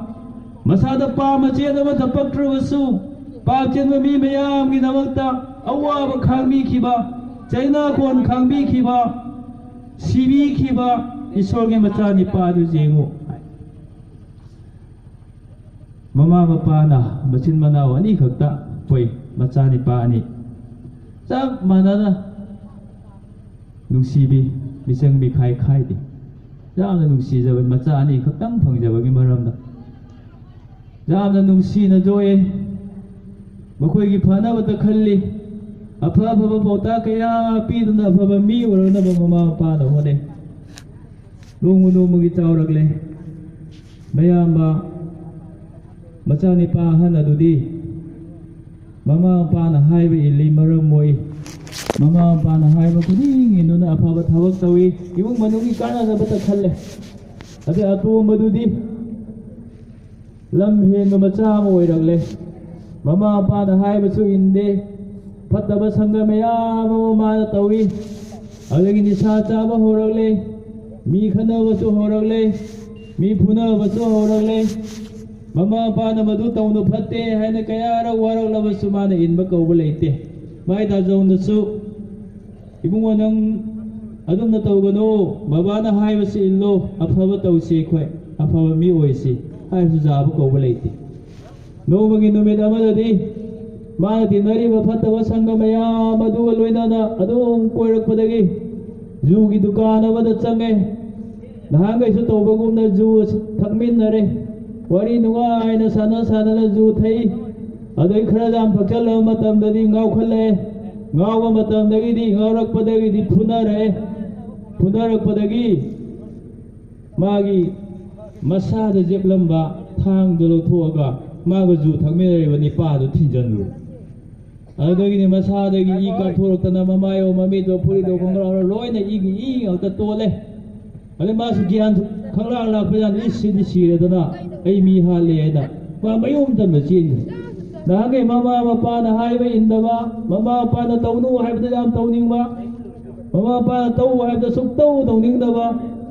ꯃꯁꯥꯗ ꯄꯥꯞ ꯃꯆꯦꯠ ꯑꯃꯠꯇ ꯄꯛꯇ꯭ꯔꯕꯁꯨ, ꯄꯥꯞ ꯆꯦꯟꯕ ꯃꯤ ꯃꯌꯥꯝꯒꯤꯗꯃꯛꯇ ꯑꯋꯥꯕ ꯈꯥꯡꯕꯤꯈꯤꯕ, ꯆꯩꯅꯥꯀꯣꯟ ꯈꯥꯡꯕꯤꯈꯤꯕ, ꯁꯤꯕꯤꯈꯤꯕ ꯏꯁꯣꯔꯒꯤ ꯃꯆꯥꯅꯤꯄꯥ ꯑꯗꯨ ꯌꯦꯡꯉꯨ꯫ ꯃꯃꯥ ꯃꯄꯥꯅ ꯃꯆꯤꯟ ꯃꯅꯥꯎ ꯑꯅꯤꯈꯛꯇ ꯄꯣꯛꯏ, ꯃꯆꯥꯅꯤꯄꯥ ꯑꯅꯤ꯫ ꯆꯞ ꯃꯥꯟꯅꯅ ꯅꯨꯡꯁꯤꯕꯤ, ꯃꯤꯆꯪ ꯃꯤꯈꯥꯏ ꯈꯥꯏꯗꯦ꯫ ꯌꯥꯝꯅ ꯅꯨꯡꯁꯤꯖꯕ ꯃꯆꯥ ꯑꯅꯤ ꯈꯛꯇꯪ ꯐꯪꯖꯕꯒꯤ ꯃꯔꯝꯗ ꯌꯥꯝꯅ ꯅꯨꯡꯁꯤꯅ ꯌꯣꯛꯑꯦ꯫ ꯃꯈꯣꯏꯒꯤ ꯐꯅꯕꯇ ꯈꯜꯂꯤ꯫ ꯑꯐ ꯑꯐꯕ ꯄꯥꯎꯇꯥꯛ ꯀꯌꯥ ꯄꯤꯗꯨꯅ ꯑꯐꯕ ꯃꯤ ꯑꯣꯏꯔꯛꯅꯕ ꯃꯃꯥ ꯃꯄꯥꯅ ꯍꯣꯠꯅꯩ꯫ ꯅꯣꯡꯃ ꯅꯣꯡꯃꯒꯤ ꯆꯥꯎꯔꯛꯂꯦ꯫ ꯃꯌꯥꯝꯕ ꯃꯆꯥꯅꯤꯄꯥ ꯑꯍꯟ ꯑꯗꯨꯗꯤ ꯃꯃꯥ ꯃꯄꯥꯅ ꯍꯥꯏꯕ ꯏꯜꯂꯤ, ꯃꯔꯝ ꯃꯣꯛꯏ꯫ ꯃꯃꯥ ꯃꯄꯥꯅ ꯍꯥꯏꯕ ꯈꯨꯗꯤꯡ ꯏꯟꯗꯨꯅ ꯑꯐꯕ ꯊꯕꯛ ꯇꯧꯏ꯫ ꯏꯃꯨꯡ ꯃꯅꯨꯡꯒꯤ ꯀꯥꯟꯅꯅꯕꯇ ꯈꯜꯂꯦ꯫ ꯑꯗꯩ ꯑꯇꯣꯝꯕꯗꯨꯗꯤ ꯂꯝ ꯍꯦꯟꯕ ꯃꯆꯥ ꯑꯃ ꯑꯣꯏꯔꯛꯂꯦ꯫ ꯃꯃꯥ ꯃꯄꯥꯅ ꯍꯥꯏꯕꯁꯨ ꯏꯟꯗꯦ꯫ ꯐꯠꯇꯕ ꯁꯪꯒ ꯃꯌꯥꯝ ꯑꯃ ꯃꯥꯅ ꯇꯧꯏ꯫ ꯑꯗꯨꯗꯒꯤ ꯅꯤꯁꯥ ꯆꯥꯕ ꯍꯧꯔꯛꯂꯦ꯫ ꯃꯤ ꯈꯠꯅꯕꯁꯨ ꯍꯧꯔꯛꯂꯦ꯫ ꯃꯤ ꯐꯨꯅꯕꯁꯨ ꯍꯧꯔꯛꯂꯦ꯫ ꯃꯃꯥ ꯃꯄꯥꯅ ꯃꯗꯨ ꯇꯧꯅꯨ ꯐꯠꯇꯦ ꯍꯥꯏꯅ ꯀꯌꯥꯔꯛ ꯋꯥꯔꯛꯂꯕꯁꯨ ꯃꯥꯅ ꯏꯟꯕ ꯀꯧꯕ ꯂꯩꯇꯦ꯫ ꯃꯥꯏ ꯗꯥꯖꯧꯅꯁꯨ, "ꯏꯕꯨꯡꯉꯣ, ꯅꯪ ꯑꯗꯨꯝꯅ ꯇꯧꯒꯅꯨ, ꯕꯕꯥꯅ ꯍꯥꯏꯕꯁꯤ ꯏꯜꯂꯨ, ꯑꯐꯕ ꯇꯧꯁꯤ ꯑꯩꯈꯣꯏ, ꯑꯐꯕ ꯃꯤ ꯑꯣꯏꯁꯤ" ꯍꯥꯏꯔꯁꯨ ꯌꯥꯕ ꯀꯧꯕ ꯂꯩꯇꯦ꯫ ꯅꯣꯡꯃꯒꯤ ꯅꯨꯃꯤꯠ ꯑꯃꯗꯗꯤ ꯃꯥꯅ ꯇꯤꯟꯅꯔꯤꯕ ꯐꯠꯇꯕ ꯁꯪꯒ ꯃꯌꯥꯝ ꯑꯗꯨꯒ ꯂꯣꯏꯅꯅ ꯑꯗꯨꯝ ꯀꯣꯏꯔꯛꯄꯗꯒꯤ ꯖꯨꯒꯤ ꯗꯨꯀꯥꯟ ꯑꯃꯗ ꯆꯪꯉꯦ꯫ ꯅꯍꯥꯟꯈꯩꯁꯨ ꯇꯧꯕꯒꯨꯝꯅ ꯖꯨ ꯑꯁꯤ ꯊꯛꯃꯤꯟꯅꯔꯦ꯫ ꯋꯥꯔꯤ ꯅꯨꯡꯉꯥꯏꯅ ꯁꯥꯟꯅ ꯁꯥꯟꯅꯅ ꯖꯨ ꯊꯛꯏ꯫ ꯑꯗꯩ ꯈꯔ ꯌꯥꯝ ꯊꯛꯆꯜꯂꯕ ꯃꯇꯝꯗꯗꯤ ꯉꯥꯎꯈꯠꯂꯛꯑꯦ꯫ ꯉꯥꯎꯕ ꯃꯇꯝꯗꯒꯤꯗꯤ, ꯉꯥꯎꯔꯛꯄꯗꯒꯤꯗꯤ ꯐꯨꯅꯔꯛꯑꯦ꯫ ꯐꯨꯅꯔꯛꯄꯗꯒꯤ ꯃꯥꯒꯤ ꯃꯁꯥꯗ ꯌꯦꯞꯂꯝꯕ ꯊꯥꯡꯗꯨ ꯂꯧꯊꯣꯛꯑꯒ ꯃꯥꯒ ꯖꯨ ꯊꯛꯃꯤꯟꯅꯔꯤꯕ ꯅꯤꯄꯥꯗꯨ ꯊꯤꯟꯖꯜꯂꯨꯔꯦ꯫ ꯑꯗꯨꯗꯒꯤꯗꯤ ꯃꯁꯥꯗꯒꯤ ꯏ ꯀꯥꯞꯊꯣꯔꯛꯇꯅ ꯃꯃꯥꯏꯑꯣ ꯃꯃꯤꯠꯑꯣ ꯐꯨꯔꯤꯠꯑꯣ ꯈꯣꯡꯒ꯭ꯔꯥꯎꯑꯣ ꯂꯣꯏꯅ ꯏꯒꯤ ꯏ ꯉꯥꯛꯇ ꯇꯣꯜꯂꯦ꯫ ꯑꯗꯩ ꯃꯥꯁꯨ ꯒ꯭ꯌꯥꯟ ꯈꯪꯂꯥꯛ ꯂꯥꯛꯄꯖꯥꯠꯅꯤ, "ꯏꯁ, ꯁꯤꯗꯤ ꯁꯤꯔꯦꯗꯅ, ꯑꯩ ꯃꯤ ꯍꯥꯠꯂꯦ" ꯍꯥꯏꯅ ꯃꯥ ꯃꯌꯨꯝ ꯇꯝꯅ ꯆꯦꯟꯈ꯭ꯔꯦ꯫ ꯅꯍꯥꯟꯈꯩ ꯃꯃꯥ ꯃꯄꯥꯅ ꯍꯥꯏꯕ ꯏꯟꯗꯕ, ꯃꯃꯥ ꯃꯄꯥꯅ ꯇꯧꯅꯨ ꯍꯥꯏꯕꯗ ꯌꯥꯝ ꯇꯧꯅꯤꯡꯕ, ꯃꯃꯥ ꯃꯄꯥꯅ ꯇꯧ ꯍꯥꯏꯕꯗ ꯁꯨꯛꯇꯧ ꯇꯧꯅꯤꯡꯗꯕ,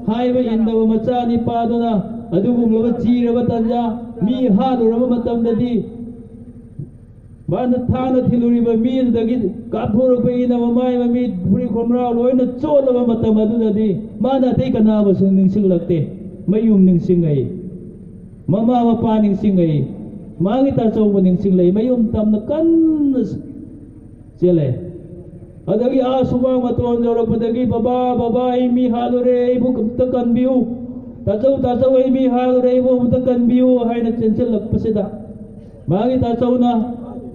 ꯍꯥꯏꯕ ꯏꯟꯗꯕ ꯃꯆꯥ ꯅꯤꯄꯥꯗꯨꯅ ꯑꯗꯨꯒꯨꯝꯂꯕ ꯆꯤꯔꯕ ꯇꯟꯖꯥ, ꯃꯤ ꯍꯥꯠꯂꯨꯔꯕ ꯃꯇꯝꯗꯗꯤ ꯃꯥꯅ ꯊꯥꯡꯅ ꯊꯤꯜꯂꯨꯔꯤꯕ ꯃꯤ ꯑꯗꯨꯗꯒꯤ ꯀꯥꯞꯊꯣꯔꯛꯄ ꯏꯅ ꯃꯃꯥꯏ ꯃꯃꯤꯠ ꯐꯨꯔꯤꯠ ꯈꯣꯡꯒ꯭ꯔꯥꯎ ꯂꯣꯏꯅ ꯆꯣꯠꯂꯕ ꯃꯇꯝ ꯑꯗꯨꯗꯗꯤ ꯃꯥꯅ ꯑꯇꯩ ꯀꯅꯥꯕꯨꯁꯨ ꯅꯤꯡꯁꯤꯡꯂꯛꯇꯦ꯫ ꯃꯌꯨꯝ ꯅꯤꯡꯁꯤꯡꯉꯛꯏ, ꯃꯃꯥ ꯃꯄꯥ ꯅꯤꯡꯁꯤꯡꯉꯛꯏ, ꯃꯥꯒꯤ ꯇꯥꯆꯧꯕ ꯅꯤꯡꯁꯤꯡꯂꯛꯏ꯫ ꯃꯌꯨꯝ ꯇꯝꯅ ꯀꯟꯅ ꯆꯦꯜꯂꯦ꯫ ꯑꯗꯒꯤ ꯑꯥ ꯁꯨꯃꯥꯡ ꯃꯇꯣꯟ ꯌꯧꯔꯛꯄꯗꯒꯤ, "ꯕꯕꯥ, ꯕꯕꯥ, ꯑꯩ ꯃꯤ ꯍꯥꯠꯂꯨꯔꯦ, ꯑꯩꯕꯨ ꯑꯝꯇ ꯀꯟꯕꯤꯌꯨ꯫ ꯇꯥꯆꯧ, ꯇꯥꯆꯧ, ꯑꯩ ꯃꯤ ꯍꯥꯠꯂꯨꯔꯦ, ꯑꯩꯕꯨ ꯑꯝꯇ ꯀꯟꯕꯤꯌꯨ" ꯍꯥꯏꯅ ꯆꯦꯟꯁꯤꯜꯂꯛꯄꯁꯤꯗ, ꯃꯥꯒꯤ ꯇꯥꯆꯧꯅ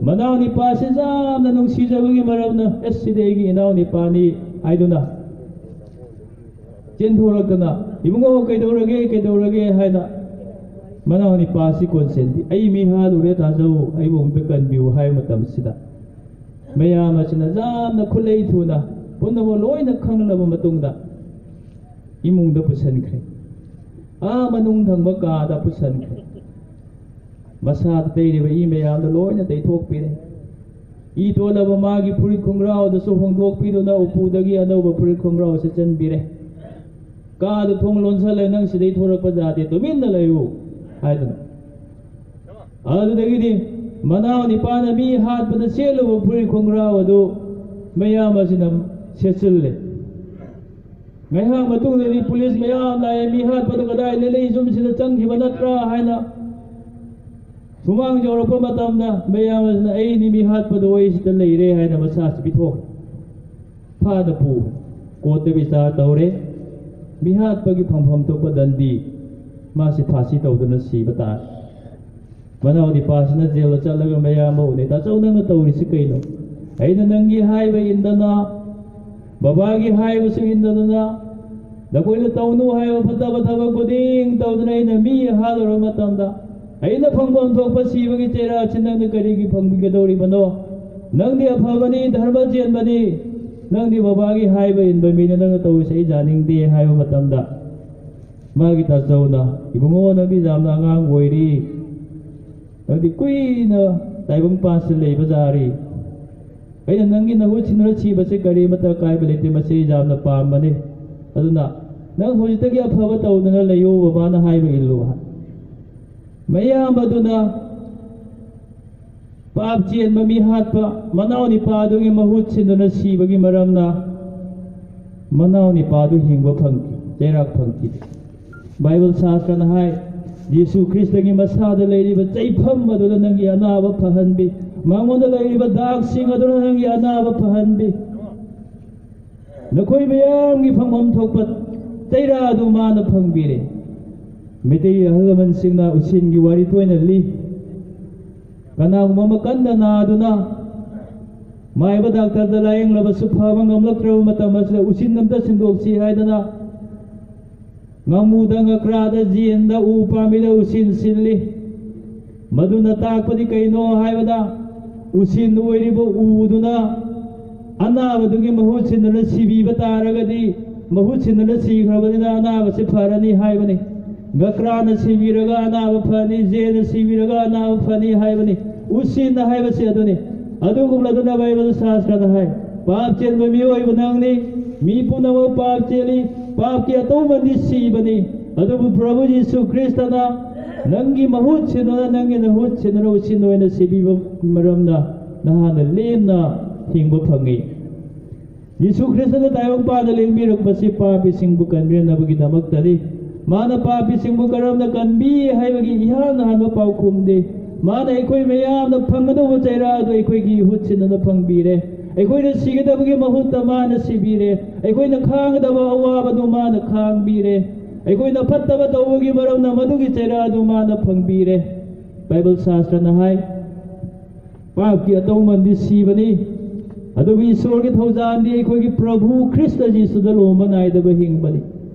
ꯃꯅꯥꯎ ꯅꯤꯄꯥꯁꯤ ꯌꯥꯝꯅ ꯅꯨꯡꯁꯤꯖꯕꯒꯤ ꯃꯔꯝꯅ, "ꯑꯦꯁ, ꯁꯤꯗꯤ ꯑꯩꯒꯤ ꯏꯅꯥꯎ ꯅꯤꯄꯥꯅꯤ" ꯍꯥꯏꯗꯨꯅ ꯆꯦꯟꯊꯣꯔꯛꯇꯅ, "ꯏꯕꯨꯡꯉꯣ, ꯀꯩꯗꯧꯔꯒꯦ, ꯀꯩꯗꯧꯔꯒꯦ?" ꯍꯥꯏꯅ ꯃꯅꯥꯎ ꯅꯤꯄꯥꯁꯤ ꯀꯣꯟꯁꯦꯟꯕꯤ, "ꯑꯩ ꯃꯤ ꯍꯥꯠꯂꯨꯔꯦ ꯇꯥꯆꯧ, ꯑꯩꯕꯨ ꯑꯃꯨꯛꯇ ꯀꯟꯕꯤꯌꯨ" ꯍꯥꯏꯕ ꯃꯇꯝꯁꯤꯗ, ꯃꯌꯥꯝ ꯑꯁꯤꯅ ꯌꯥꯝꯅ ꯈꯨꯠꯂꯩ ꯊꯨꯅ ꯄꯨꯝꯅꯃꯛ ꯂꯣꯏꯅ ꯈꯪꯂꯕ ꯃꯇꯨꯡꯗ ꯏꯃꯨꯡꯗ ꯄꯨꯁꯤꯟꯈ꯭ꯔꯦ꯫ ꯑꯥ ꯃꯅꯨꯡ ꯊꯪꯕ ꯀꯥꯗ ꯄꯨꯁꯤꯟꯈ꯭ꯔꯦ꯫ ꯃꯁꯥꯗ ꯇꯩꯔꯤꯕ ꯏ ꯃꯌꯥꯝꯗꯣ ꯂꯣꯏꯅ ꯇꯩꯊꯣꯛꯄꯤꯔꯦ꯫ ꯏ ꯇꯣꯜꯂꯕ ꯃꯥꯒꯤ ꯐꯨꯔꯤꯠ ꯈꯣꯡꯒ꯭ꯔꯥꯎꯗꯨꯁꯨ ꯍꯣꯡꯗꯣꯛꯄꯤꯗꯨꯅ ꯎꯄꯨꯗꯒꯤ ꯑꯅꯧꯕ ꯐꯨꯔꯤꯠ ꯈꯣꯡꯒ꯭ꯔꯥꯎ ꯁꯦꯠꯆꯟꯕꯤꯔꯦ꯫ "ꯀꯥꯗꯨ ꯊꯣꯡ ꯂꯣꯟꯁꯜꯂꯦ, ꯅꯪ ꯁꯤꯗꯩ ꯊꯣꯔꯛꯄ ꯌꯥꯗꯦ, ꯇꯨꯃꯤꯟꯅ ꯂꯩꯌꯨ" ꯍꯥꯏꯗꯅ꯫ ꯑꯗꯨꯗꯒꯤꯗꯤ ꯃꯅꯥꯎ ꯅꯤꯄꯥꯅ ꯃꯤ ꯍꯥꯠꯄꯗ ꯁꯦꯠꯂꯨꯕ ꯐꯨꯔꯤꯠ ꯈꯣꯡꯒ꯭ꯔꯥꯎ ꯑꯗꯨ ꯃꯌꯥꯝ ꯑꯁꯤꯅ ꯁꯦꯠꯆꯤꯜꯂꯦ꯫ ꯉꯥꯏꯍꯥꯛ ꯃꯇꯨꯡꯗꯗꯤ ꯄꯨꯂꯤꯁ ꯃꯌꯥꯝ ꯂꯥꯛꯑꯦ, "ꯃꯤ ꯍꯥꯠꯄꯗꯨ ꯀꯗꯥꯏꯗ ꯂꯩ? ꯌꯨꯝꯁꯤꯗ ꯆꯪꯈꯤꯕ ꯅꯠꯇ꯭ꯔꯥ?" ꯍꯥꯏꯅ꯫ ꯁꯨꯃꯥꯡ ꯌꯧꯔꯛꯄ ꯃꯇꯝꯗ ꯃꯌꯥꯝ ꯑꯁꯤꯅ "ꯑꯩꯅꯤ ꯃꯤꯍꯥꯠꯄꯗꯣ, ꯑꯩ ꯁꯤꯗ ꯂꯩꯔꯦ" ꯍꯥꯏꯅ ꯃꯁꯥꯁꯤ ꯄꯤꯊꯣꯛꯈ꯭ꯔꯦ꯫ ꯐꯥꯅ ꯄꯨ, ꯀꯣꯔꯠꯇ ꯕꯤꯆꯥꯔ ꯇꯧꯔꯦ꯫ ꯃꯤꯍꯥꯠꯄꯒꯤ ꯐꯪꯐꯝ ꯊꯣꯛꯄ ꯗꯟꯗꯤ, ꯃꯥꯁꯤ ꯐꯥꯁꯤ ꯇꯧꯗꯨꯅ ꯁꯤꯕ ꯇꯥꯔꯦ꯫ ꯃꯅꯥꯎ ꯅꯤꯄꯥꯁꯤꯅ ꯖꯦꯜꯗ ꯆꯠꯂꯒ ꯃꯌꯥꯝꯕ ꯎꯅꯩ꯫ "ꯇꯥꯆꯧ, ꯅꯪꯅ ꯇꯧꯔꯤꯁꯤ ꯀꯩꯅꯣ? ꯑꯩꯅ ꯅꯪꯒꯤ ꯍꯥꯏꯕ ꯏꯟꯗꯅ, ꯕꯕꯥꯒꯤ ꯍꯥꯏꯕꯁꯨ ꯏꯟꯗꯗꯅ, ꯅꯈꯣꯏꯅ ꯇꯧꯅꯨ ꯍꯥꯏꯕ ꯐꯠꯇꯕ ꯊꯕꯛ ꯈꯨꯗꯤꯡ ꯇꯧꯗꯨꯅ ꯑꯩꯅ ꯃꯤ ꯍꯥꯠꯂꯨꯔꯕ ꯃꯇꯝꯗ, ꯑꯩꯅ ꯐꯪꯐꯝ ꯊꯣꯛꯄ ꯁꯤꯕꯒꯤ ꯆꯩꯔꯥꯛꯁꯤ ꯅꯪꯅ ꯀꯔꯤꯒꯤ ꯐꯪꯕꯤꯒꯗꯧꯔꯤꯕꯅꯣ? ꯅꯪꯗꯤ ꯑꯐꯕꯅꯤ, ꯙꯔꯃ ꯆꯦꯟꯕꯅꯤ, ꯅꯪꯗꯤ ꯕꯕꯥꯒꯤ ꯍꯥꯏꯕ ꯏꯟꯕ ꯃꯤꯅꯤ, ꯅꯪꯅ ꯇꯧꯔꯤꯁꯦ ꯑꯩ ꯌꯥꯅꯤꯡꯗꯦ" ꯍꯥꯏꯕ ꯃꯇꯝꯗ, ꯃꯥꯒꯤ ꯇꯥꯆꯧꯅ, "ꯏꯕꯨꯡꯉꯣ, ꯅꯪꯗꯤ ꯌꯥꯝꯅ ꯑꯉꯥꯡ ꯑꯣꯏꯔꯤ, ꯅꯪꯗꯤ ꯀꯨꯏꯅ ꯇꯥꯏꯕꯪ ꯄꯥꯟꯁꯤꯗ ꯂꯩꯕ ꯌꯥꯔꯤ꯫ ꯑꯩꯅ ꯅꯪꯒꯤ ꯅꯍꯨꯠ ꯁꯤꯟꯗꯨꯅ ꯁꯤꯕꯁꯦ ꯀꯔꯤꯃꯠꯇ ꯑꯀꯥꯏꯕ ꯂꯩꯇꯦ, ꯃꯁꯤ ꯌꯥꯝꯅ ꯄꯥꯝꯕꯅꯤ꯫ ꯑꯗꯨꯅ ꯅꯪ ꯍꯧꯖꯤꯛꯇꯒꯤ ꯑꯐꯕ ꯇꯧꯗꯨꯅ ꯂꯩꯌꯨ, ꯕꯕꯥꯅ ꯍꯥꯏꯕ ꯏꯜꯂꯨ" ꯍꯥꯏ꯫ ꯃꯌꯥꯝꯕꯗꯨꯅ ꯄꯥꯞ ꯆꯦꯟꯕ ꯃꯤ ꯍꯥꯠꯄ ꯃꯅꯥꯎ ꯅꯤꯄꯥꯗꯨꯒꯤ ꯃꯍꯨꯠ ꯁꯤꯟꯗꯨꯅ ꯁꯤꯕꯒꯤ ꯃꯔꯝꯅ ꯃꯅꯥꯎ ꯅꯤꯄꯥꯗꯨ ꯍꯤꯡꯕ ꯐꯪꯈꯤ, ꯆꯩꯔꯥꯛ ꯐꯪꯈꯤꯗꯦ꯫ ꯕꯥꯏꯕꯜ ꯁꯥꯁꯇ꯭ꯔꯅ ꯍꯥꯏ, "ꯌꯦꯁꯨ ꯈ꯭ꯔꯤꯁꯇꯒꯤ ꯃꯁꯥꯗ ꯂꯩꯔꯤꯕ ꯆꯩꯐꯝ ꯑꯗꯨꯅ ꯅꯪꯒꯤ ꯑꯅꯥꯕ ꯐꯍꯟꯕꯤ, ꯃꯉꯣꯟꯗ ꯂꯩꯔꯤꯕ ꯗꯥꯛꯁꯤꯡ ꯑꯗꯨꯅ ꯅꯪꯒꯤ ꯑꯅꯥꯕ ꯐꯍꯟꯕꯤ, ꯅꯈꯣꯏ ꯃꯌꯥꯝꯒꯤ ꯐꯪꯐꯝ ꯊꯣꯛꯄ ꯆꯩꯔꯥ ꯑꯗꯨ ꯃꯥꯅ ꯐꯪꯕꯤꯔꯦ"꯫ ꯃꯩꯇꯩ ꯑꯍꯜ ꯂꯃꯟꯁꯤꯡꯅ ꯎꯁꯤꯟꯒꯤ ꯋꯥꯔꯤ ꯇꯣꯏꯅ ꯂꯤ꯫ ꯀꯅꯥꯒꯨꯝꯕ ꯑꯃ ꯀꯟꯅ ꯅꯥꯗꯨꯅ ꯃꯥꯏꯕ ꯗꯥꯛꯇꯔꯗ ꯂꯥꯌꯦꯡꯂꯕꯁꯨ ꯐꯕ ꯉꯝꯂꯛꯇ꯭ꯔꯕ ꯃꯇꯝ ꯑꯁꯤꯗ ꯎꯁꯤꯟ ꯑꯝꯇ ꯁꯤꯟꯗꯣꯛꯁꯤ ꯍꯥꯏꯗꯅ ꯉꯥꯃꯨꯗ, ꯉꯀ꯭ꯔꯥꯗ, ꯖꯦꯟꯗ, ꯎ ꯄꯥꯝꯕꯤꯗ ꯎꯁꯤꯟ ꯁꯤꯜꯂꯤ꯫ ꯃꯗꯨꯅ ꯇꯥꯛꯄꯗꯤ ꯀꯩꯅꯣ ꯍꯥꯏꯕꯗ, ꯎꯁꯤꯟ ꯑꯣꯏꯔꯤꯕ ꯎꯗꯨꯅ ꯑꯅꯥꯕꯗꯨꯒꯤ ꯃꯍꯨꯠ ꯁꯤꯟꯗꯨꯅ ꯁꯤꯕꯤꯕ ꯇꯥꯔꯒꯗꯤ, ꯃꯍꯨꯠ ꯁꯤꯟꯗꯨꯅ ꯁꯤꯈ꯭ꯔꯕꯅꯤꯅ ꯑꯅꯥꯕꯁꯤ ꯐꯔꯅꯤ ꯍꯥꯏꯕꯅꯤ꯫ ꯉꯀ꯭ꯔꯥꯅ ꯁꯤꯕꯤꯔꯒ ꯑꯅꯥꯕ ꯐꯅꯤ, ꯖꯦꯟꯅ ꯁꯤꯕꯤꯔꯒ ꯑꯅꯥꯕ ꯐꯅꯤ ꯍꯥꯏꯕꯅꯤ꯫ ꯎꯁꯤꯟꯅ ꯍꯥꯏꯕꯁꯤ ꯑꯗꯨꯅꯤ꯫ ꯑꯗꯨꯒꯨꯝꯂꯗꯨꯅ ꯕꯥꯏꯕꯜ ꯁꯥꯁꯇ꯭ꯔꯅ ꯍꯥꯏ, "ꯄꯥꯞ ꯆꯦꯟꯕ ꯃꯤꯑꯣꯏꯕ ꯅꯪꯅꯤ, ꯃꯤ ꯄꯨꯝꯅꯃꯛ ꯄꯥꯞ ꯆꯦꯜꯂꯤ, ꯄꯥꯞꯀꯤ ꯑꯇꯧꯕꯗꯤ ꯁꯤꯕꯅꯤ꯫ ꯑꯗꯨꯕꯨ ꯄ꯭ꯔꯚꯨ ꯖꯤꯁꯨ ꯈ꯭ꯔꯤꯁꯇꯅ ꯅꯪꯒꯤ ꯃꯍꯨꯠ ꯁꯤꯟꯗꯨꯅ, ꯅꯪꯒꯤ ꯅꯍꯨꯠ ꯁꯤꯟꯗꯨꯅ ꯎꯁꯤꯟ ꯑꯣꯏꯅ ꯁꯤꯕꯤꯕ ꯃꯔꯝꯅ ꯅꯍꯥꯛꯅ ꯂꯦꯝꯅ ꯍꯤꯡꯕ ꯐꯪꯉꯤ"꯫ ꯌꯦꯁꯨ ꯈ꯭ꯔꯤꯁꯇꯅ ꯇꯥꯏꯕꯪꯄꯥꯟꯗ ꯂꯦꯡꯕꯤꯔꯛꯄꯁꯤ ꯄꯥꯄꯤꯁꯤꯡꯕꯨ ꯀꯟꯕꯤꯅꯕꯒꯤꯗꯃꯛꯇꯅꯤ꯫ ꯃꯥꯅ ꯄꯥꯄꯤꯁꯤꯡꯕꯨ ꯀꯔꯝꯅ ꯀꯟꯕꯤ ꯍꯥꯏꯕꯒꯤ ꯏꯍꯥꯟ ꯍꯥꯟꯕ ꯄꯥꯎꯈꯨꯝꯗꯤ ꯃꯥꯅ ꯑꯩꯈꯣꯏ ꯃꯌꯥꯝꯅ ꯐꯪꯒꯗꯧꯕ ꯆꯩꯔꯥ ꯑꯗꯨ ꯑꯩꯈꯣꯏꯒꯤ ꯏꯍꯨꯠ ꯁꯤꯟꯗꯨꯅ ꯐꯪꯕꯤꯔꯦ꯫ ꯑꯩꯈꯣꯏꯅ ꯁꯤꯒꯗꯕꯒꯤ ꯃꯍꯨꯠꯇ ꯃꯥꯅ ꯁꯤꯕꯤꯔꯦ꯫ ꯑꯩꯈꯣꯏꯅ ꯈꯥꯡꯒꯗꯕ ꯑꯋꯥꯕꯗꯨ ꯃꯥꯅ ꯈꯥꯡꯕꯤꯔꯦ꯫ ꯑꯩꯈꯣꯏꯅ ꯐꯠꯇꯕ ꯇꯧꯕꯒꯤ ꯃꯔꯝꯅ ꯃꯗꯨꯒꯤ ꯆꯩꯔꯥ ꯑꯗꯨ ꯃꯥꯅ ꯐꯪꯕꯤꯔꯦ꯫ ꯕꯥꯏꯕꯜ ꯁꯥꯁꯇ꯭ꯔꯅ ꯍꯥꯏ, ꯄꯥꯞꯀꯤ ꯑꯇꯧꯃꯟꯗꯤ ꯁꯤꯕꯅꯤ, ꯑꯗꯨꯕꯨ ꯏꯁꯣꯔꯒꯤ ꯊꯧꯖꯥꯜꯗꯤ ꯑꯩꯈꯣꯏꯒꯤ ꯄ꯭ꯔꯚꯨ ꯈ꯭ꯔꯤꯁꯇ ꯖꯤꯁꯨꯗ ꯂꯣꯝꯕ ꯅꯥꯏꯗꯕ ꯍꯤꯡꯕꯅꯤ꯫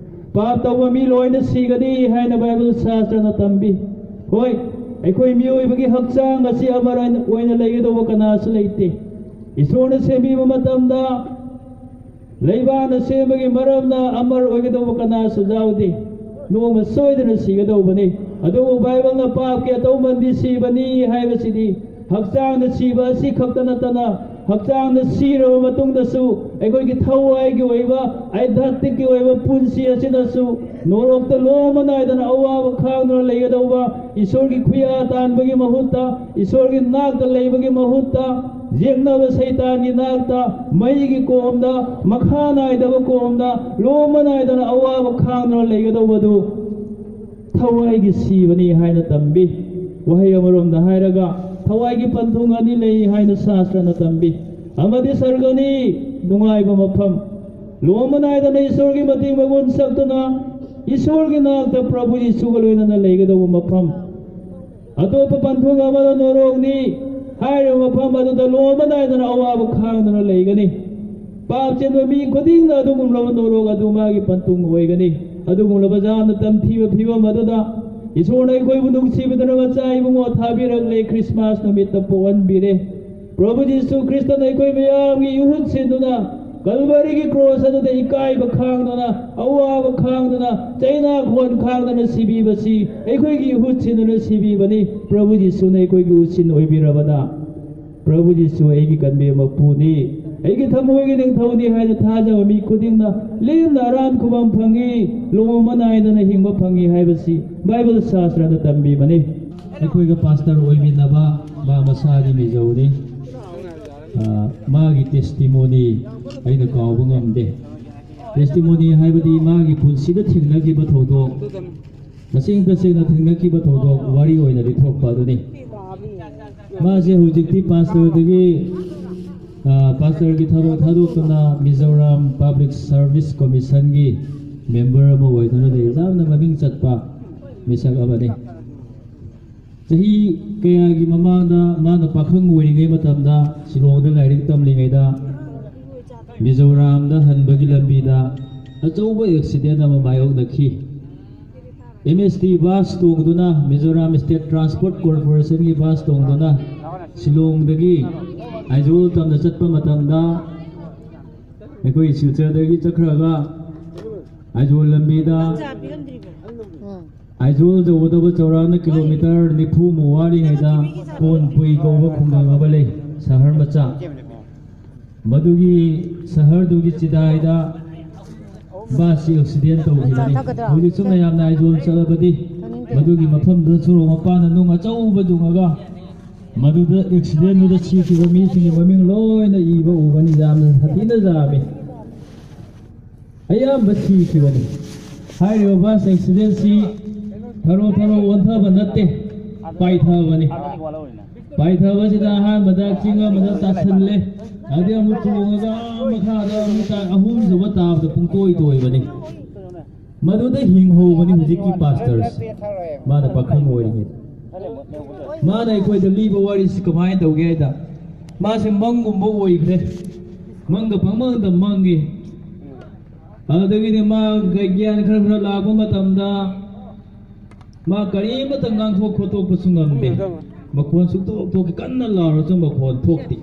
ꯄꯥꯞ ꯇꯧꯕ ꯃꯤ ꯂꯣꯏꯅ ꯁꯤꯒꯅꯤ ꯍꯥꯏꯅ ꯕꯥꯏꯕꯜ ꯁꯥꯁꯇ꯭ꯔꯅ ꯇꯝꯕꯤ꯫ ꯍꯣꯏ, ꯑꯩꯈꯣꯏ ꯃꯤꯑꯣꯏꯕꯒꯤ ꯍꯛꯆꯥꯡ ꯑꯁꯤ ꯑꯃꯔ ꯑꯣꯏꯅ ꯂꯩꯒꯗꯧꯕ ꯀꯅꯥꯁꯨ ꯂꯩꯇꯦ꯫ ꯏꯁꯣꯔꯅ ꯁꯦꯝꯕꯤꯕ ꯃꯇꯝꯗ ꯂꯩꯕꯥꯛꯅ ꯁꯦꯝꯕꯒꯤ ꯃꯔꯝꯅ ꯑꯃꯔ ꯑꯣꯏꯒꯗꯧꯕ ꯀꯅꯥꯁꯨ ꯌꯥꯎꯗꯦ꯫ ꯅꯣꯡꯃ ꯁꯣꯏꯗꯅ ꯁꯤꯒꯗꯧꯕꯅꯤ꯫ ꯑꯗꯨꯕꯨ ꯕꯥꯏꯕꯜꯅ ꯄꯥꯞꯀꯤ ꯑꯇꯧꯃꯟꯗꯤ ꯁꯤꯕꯅꯤ ꯍꯥꯏꯕꯁꯤꯗꯤ ꯍꯛꯆꯥꯡꯗ ꯁꯤꯕ ꯑꯁꯤ ꯈꯛꯇ ꯅꯠꯇꯅ, ꯍꯛꯆꯥꯡꯗ ꯁꯤꯔꯕ ꯃꯇꯨꯡꯗꯁꯨ ꯑꯩꯈꯣꯏꯒꯤ ꯊꯋꯥꯏꯒꯤ ꯑꯣꯏꯕ, ꯑꯥꯏꯙꯥꯠꯃꯤꯛꯀꯤ ꯑꯣꯏꯕ ꯄꯨꯟꯁꯤ ꯑꯁꯤꯗꯁꯨ ꯅꯣꯔꯣꯛꯇ ꯂꯣꯝꯕ ꯅꯥꯏꯗꯅ ꯑꯋꯥꯕ ꯈꯥꯡꯗꯨꯅ ꯂꯩꯒꯗꯧꯕ, ꯏꯁꯣꯔꯒꯤ ꯈꯨꯌꯥ ꯇꯥꯟꯕꯒꯤ ꯃꯍꯨꯠꯇ, ꯏꯁꯣꯔꯒꯤ ꯅꯥꯛꯇ ꯂꯩꯕꯒꯤ ꯃꯍꯨꯠꯇ, ꯌꯦꯛꯅꯕ ꯁꯩꯇꯥꯟꯒꯤ ꯅꯥꯛꯇ, ꯃꯩꯒꯤ ꯀꯣꯝꯗ, ꯃꯈꯥ ꯅꯥꯏꯗꯕ ꯀꯣꯝꯗ ꯂꯣꯝꯕ ꯅꯥꯏꯗꯅ ꯑꯋꯥꯕ ꯈꯥꯡꯗꯨꯅ ꯂꯩꯒꯗꯧꯕꯗꯨ ꯊꯋꯥꯏꯒꯤ ꯁꯤꯕꯅꯤ ꯍꯥꯏꯅ ꯇꯝꯕꯤ꯫ ꯋꯥꯍꯩ ꯑꯃꯔꯣꯝꯗ ꯍꯥꯏꯔꯒ, ꯊꯋꯥꯏꯒꯤ ꯄꯟꯊꯨꯡ ꯑꯅꯤ ꯂꯩ ꯍꯥꯏꯅ ꯁꯥꯁꯇ꯭ꯔꯅ ꯇꯝꯕꯤ꯫ ꯑꯃꯗꯤ ꯁꯔꯒꯅꯤ, ꯅꯨꯡꯉꯥꯏꯕ ꯃꯐꯝ, ꯂꯣꯝꯕ ꯅꯥꯏꯗꯅ ꯏꯁꯣꯔꯒꯤ ꯃꯇꯤꯛ ꯃꯒꯨꯟ ꯁꯛꯇꯨꯅ ꯏꯁꯣꯔꯒꯤ ꯅꯥꯛꯇ ꯄ꯭ꯔꯚꯨ ꯌꯤꯁꯨꯒ ꯂꯣꯏꯅꯅ ꯂꯩꯒꯗꯧꯕ ꯃꯐꯝ꯫ ꯑꯇꯣꯞꯄ ꯄꯟꯊꯨꯡ ꯑꯃꯗ ꯅꯣꯔꯣꯛꯅꯤ꯫ ꯍꯥꯏꯔꯤꯕ ꯃꯐꯝ ꯑꯗꯨꯗ ꯂꯣꯝꯕ ꯅꯥꯏꯗꯅ ꯑꯋꯥꯕ ꯈꯥꯡꯗꯨꯅ ꯂꯩꯒꯅꯤ꯫ ꯄꯥꯞ ꯆꯦꯟꯕ ꯃꯤ ꯈꯨꯗꯤꯡꯅ ꯑꯗꯨꯒꯨꯝꯂꯕ ꯅꯣꯔꯣꯛ ꯑꯗꯨ ꯃꯥꯒꯤ ꯄꯟꯊꯨꯡ ꯑꯣꯏꯒꯅꯤ꯫ ꯑꯗꯨꯒꯨꯝꯂꯕ ꯌꯥꯝꯅ ꯇꯝꯊꯤꯕ ꯐꯤꯕꯝ ꯑꯗꯨꯗ ꯏꯁꯣꯔꯅ ꯑꯩꯈꯣꯏꯕꯨ ꯅꯨꯡꯁꯤꯕꯤꯗꯨꯅ ꯃꯆꯥ ꯏꯕꯨꯡꯉꯣ ꯊꯥꯕꯤꯔꯛꯂꯦ, ꯈ꯭ꯔꯤꯁꯃꯥꯁ ꯅꯨꯃꯤꯠꯇ ꯄꯣꯛꯍꯟꯕꯤꯔꯦ꯫ ꯄ꯭ꯔꯚꯨ ꯖꯤꯁꯨ ꯈ꯭ꯔꯤꯁꯇꯅ ꯑꯩꯈꯣꯏ ꯃꯌꯥꯝꯒꯤ ꯏꯍꯨꯠ ꯁꯤꯟꯗꯨꯅ ꯀꯜꯚꯔꯤꯒꯤ ꯀ꯭ꯔꯣꯁ ꯑꯗꯨꯗ ꯏꯀꯥꯏꯕ ꯈꯥꯡꯗꯨꯅ, ꯑꯋꯥꯕ ꯈꯥꯡꯗꯨꯅ, ꯆꯩꯅꯥ ꯈꯣꯟ ꯈꯥꯡꯗꯨꯅ ꯁꯤꯕꯤꯕꯁꯤ ꯑꯩꯈꯣꯏꯒꯤ ꯏꯍꯨꯠ ꯁꯤꯟꯗꯨꯅ ꯁꯤꯕꯤꯕꯅꯤ꯫ ꯄ꯭ꯔꯚꯨ ꯖꯤꯁꯨꯅ ꯑꯩꯈꯣꯏꯒꯤ ꯎꯠꯁꯤꯟ ꯑꯣꯏꯕꯤꯔꯕꯗ, ꯄ꯭ꯔꯚꯨ ꯖꯤꯁꯨ ꯑꯩꯒꯤ ꯀꯟꯕꯤ ꯃꯄꯨꯅꯤ, ꯑꯩꯒꯤ ꯊꯃꯣꯏꯒꯤ ꯅꯤꯡꯊꯧꯅꯤ ꯍꯥꯏꯅ ꯊꯥꯖꯕ ꯃꯤ ꯈꯨꯗꯤꯡꯅ ꯂꯦꯝꯅ ꯑꯔꯥꯟ ꯈꯨꯕꯝ ꯐꯪꯏ, ꯂꯣꯝꯕ ꯅꯥꯏꯗꯅ ꯍꯤꯡꯕ ꯐꯪꯏ ꯍꯥꯏꯕꯁꯤ ꯕꯥꯏꯕꯜ ꯁꯥꯁꯇ꯭ꯔꯗ ꯇꯝꯕꯤꯕꯅꯤ꯫ ꯑꯩꯈꯣꯏꯒ ꯄꯥꯁꯇꯔ ꯑꯣꯏꯃꯤꯟꯅꯕ ꯃꯥ ꯃꯁꯥꯒꯤ ꯃꯤꯖꯧꯅꯤ꯫ ꯑ, ꯃꯥꯒꯤ ꯇꯦꯁꯇꯤꯃꯣꯅꯤ ꯑꯩꯅ ꯀꯥꯎꯕ ꯉꯝꯗꯦ꯫ ꯇꯦꯁꯇꯤꯃꯣꯅꯤ ꯍꯥꯏꯕꯗꯤ ꯃꯥꯒꯤ ꯄꯨꯟꯁꯤꯗ ꯊꯦꯡꯅꯈꯤꯕ ꯊꯧꯗꯣꯛ, ꯇꯁꯦꯡ ꯇꯁꯦꯡꯅ ꯊꯦꯡꯅꯈꯤꯕ ꯊꯧꯗꯣꯛ ꯋꯥꯔꯤ ꯑꯣꯏꯅ ꯂꯤꯊꯣꯛꯄ ꯑꯗꯨꯅꯤ꯫ ꯃꯥꯁꯦ ꯍꯧꯖꯤꯛꯇꯤ ꯄꯥꯁꯇꯔꯗꯒꯤ, ꯑ, ꯄꯥꯁꯇꯔꯒꯤ ꯊꯕꯛ ꯊꯥꯗꯣꯛꯇꯨꯅ ꯃꯤꯖꯣꯔꯥꯝ ꯄꯕ꯭ꯂꯤꯛ ꯁꯔꯚꯤꯁ ꯀꯣꯃꯤꯁꯟꯒꯤ ꯃꯦꯝꯕꯔ ꯑꯃ ꯑꯣꯏꯗꯨꯅ ꯂꯩ꯫ ꯌꯥꯝꯅ ꯃꯃꯤꯡ ꯆꯠꯄ ꯃꯤꯁꯛ ꯑꯃꯅꯤ꯫ ꯆꯍꯤ ꯀꯌꯥꯒꯤ ꯃꯃꯥꯡꯗ ꯃꯥꯅ ꯄꯥꯈꯪ ꯑꯣꯏꯔꯤꯉꯩ ꯃꯇꯝꯗ ꯁꯤꯂꯣꯡꯗ ꯂꯥꯏꯔꯤꯛ ꯇꯝꯂꯤꯉꯩꯗ ꯃꯤꯖꯣꯔꯥꯝꯗ ꯍꯟꯕꯒꯤ ꯂꯝꯕꯤꯗ ꯑꯆꯧꯕ ꯑꯦꯛꯁꯤꯗꯦꯟ ꯑꯃ ꯃꯥꯌꯣꯛꯅꯈꯤ꯫ ꯑꯦꯝ ꯑꯦꯁ ꯇꯤ ꯕꯁ ꯇꯣꯡꯗꯨꯅ, ꯃꯤꯖꯣꯔꯥꯝ ꯁ꯭ꯇꯦꯠ ꯇ꯭ꯔꯥꯟꯁꯄꯣꯔꯠ ꯀꯣꯔꯄꯣꯔꯦꯁꯟꯒꯤ ꯕꯁ ꯇꯣꯡꯗꯨꯅ ꯁꯤꯂꯣꯡꯗꯒꯤ ꯑꯥꯏꯖꯣꯜ ꯇꯝꯅ ꯆꯠꯄ ꯃꯇꯝꯗ, ꯑꯩꯈꯣꯏ ꯁꯤꯜꯆꯔꯗꯒꯤ ꯆꯠꯈ꯭ꯔꯒ ꯑꯥꯏꯖꯣꯜ ꯂꯝꯕꯤꯗ ꯑꯥꯏꯖꯣꯜ ꯌꯧꯒꯗꯕ ꯆꯥꯎꯔꯥꯛꯅ ꯀꯤꯂꯣꯃꯤꯇꯔ ꯅꯤꯐꯨꯃꯨꯛ ꯋꯥꯠꯂꯤꯉꯩꯗ ꯀꯣꯟꯄꯨꯏ ꯀꯧꯕ ꯈꯨꯡꯒꯪ ꯑꯃ ꯂꯩ, ꯁꯍꯔ ꯃꯆꯥ꯫ ꯃꯗꯨꯒꯤ ꯁꯍꯔꯗꯨꯒꯤ ꯆꯤꯗꯥꯏꯗ ꯕꯁꯁꯤ ꯑꯦꯛꯁꯤꯗꯦꯟ ꯇꯧꯈꯤꯕꯅꯤ꯫ ꯍꯧꯖꯤꯛꯁꯨ ꯃꯌꯥꯝꯅ ꯑꯥꯏꯖꯣꯜ ꯆꯠꯂꯕꯗꯤ ꯃꯗꯨꯒꯤ ꯃꯐꯝꯗꯨꯗ ꯁꯣꯔꯣꯛ ꯃꯄꯥꯟꯗ ꯅꯨꯡ ꯑꯆꯧꯕ ꯌꯨꯡꯉꯒ ꯃꯗꯨꯗ ꯑꯦꯛꯁꯤꯗꯦꯟꯗꯨꯗ ꯁꯤꯈꯤꯕ ꯃꯤꯁꯤꯡꯒꯤ ꯃꯃꯤꯡ ꯂꯣꯏꯅ ꯏꯕ ꯎꯒꯅꯤ꯫ ꯌꯥꯝꯅ ꯁꯥꯊꯤꯅ ꯌꯥꯝꯃꯤ꯫ ꯑꯌꯥꯝꯕ ꯁꯤꯈꯤꯕꯅꯤ꯫ ꯍꯥꯏꯔꯤꯕ ꯕꯁ ꯑꯦꯛꯁꯤꯗꯦꯟꯁꯤ ꯊꯔꯣ ꯊꯔꯣ ꯑꯣꯟꯊꯕ ꯅꯠꯇꯦ, ꯄꯥꯏꯊꯕꯅꯤ꯫ ꯄꯥꯏꯊꯕꯁꯤꯗ ꯑꯍꯥꯟꯕꯗ ꯆꯤꯡ ꯑꯃꯗ ꯇꯥꯁꯜꯂꯦ, ꯑꯗꯩ ꯑꯃꯨꯛ ꯇꯣꯡꯉꯒ ꯃꯈꯥꯗ ꯑꯃꯨꯛ ꯇꯥ-, ꯑꯍꯨꯝꯁꯨꯕ ꯇꯥꯕꯗ ꯄꯨꯡꯇꯣꯏ ꯇꯣꯏꯕꯅꯤ꯫ ꯃꯗꯨꯗ ꯍꯤꯡꯍꯧꯕꯅꯤ ꯍꯧꯖꯤꯛꯀꯤ ꯄꯥꯁꯇꯔꯁꯦ, ꯃꯥꯅ ꯄꯥꯈꯪ ꯑꯣꯏꯔꯤꯉꯩꯗ꯫ ꯃꯥꯅ ꯑꯩꯈꯣꯏꯗ ꯂꯤꯕ ꯋꯥꯔꯤꯁꯤ ꯀꯃꯥꯏꯅ ꯇꯧꯒꯦ ꯍꯥꯏꯗ, ꯃꯥꯁꯦ ꯃꯪꯒꯨꯝꯕ ꯑꯣꯏꯈ꯭ꯔꯦ, ꯃꯪꯗ ꯄꯪꯃꯪꯗ ꯃꯪꯉꯤ꯫ ꯑꯗꯨꯗꯒꯤꯗꯤ ꯃꯥ ꯒ꯭ꯌꯥꯟ ꯈꯔ ꯈꯔ ꯂꯥꯛꯄ ꯃꯇꯝꯗ ꯃꯥ ꯀꯔꯤꯃꯠꯇ ꯉꯥꯡꯊꯣꯛ ꯈꯣꯠꯇꯣꯛꯄꯁꯨ ꯉꯝꯗꯦ꯫ ꯃꯈꯣꯟ ꯁꯨꯛꯊꯣꯛ ꯊꯣꯛꯇꯦ, ꯀꯟꯅ ꯂꯥꯎꯔꯁꯨ ꯃꯈꯣꯟ ꯊꯣꯛꯇꯦ꯫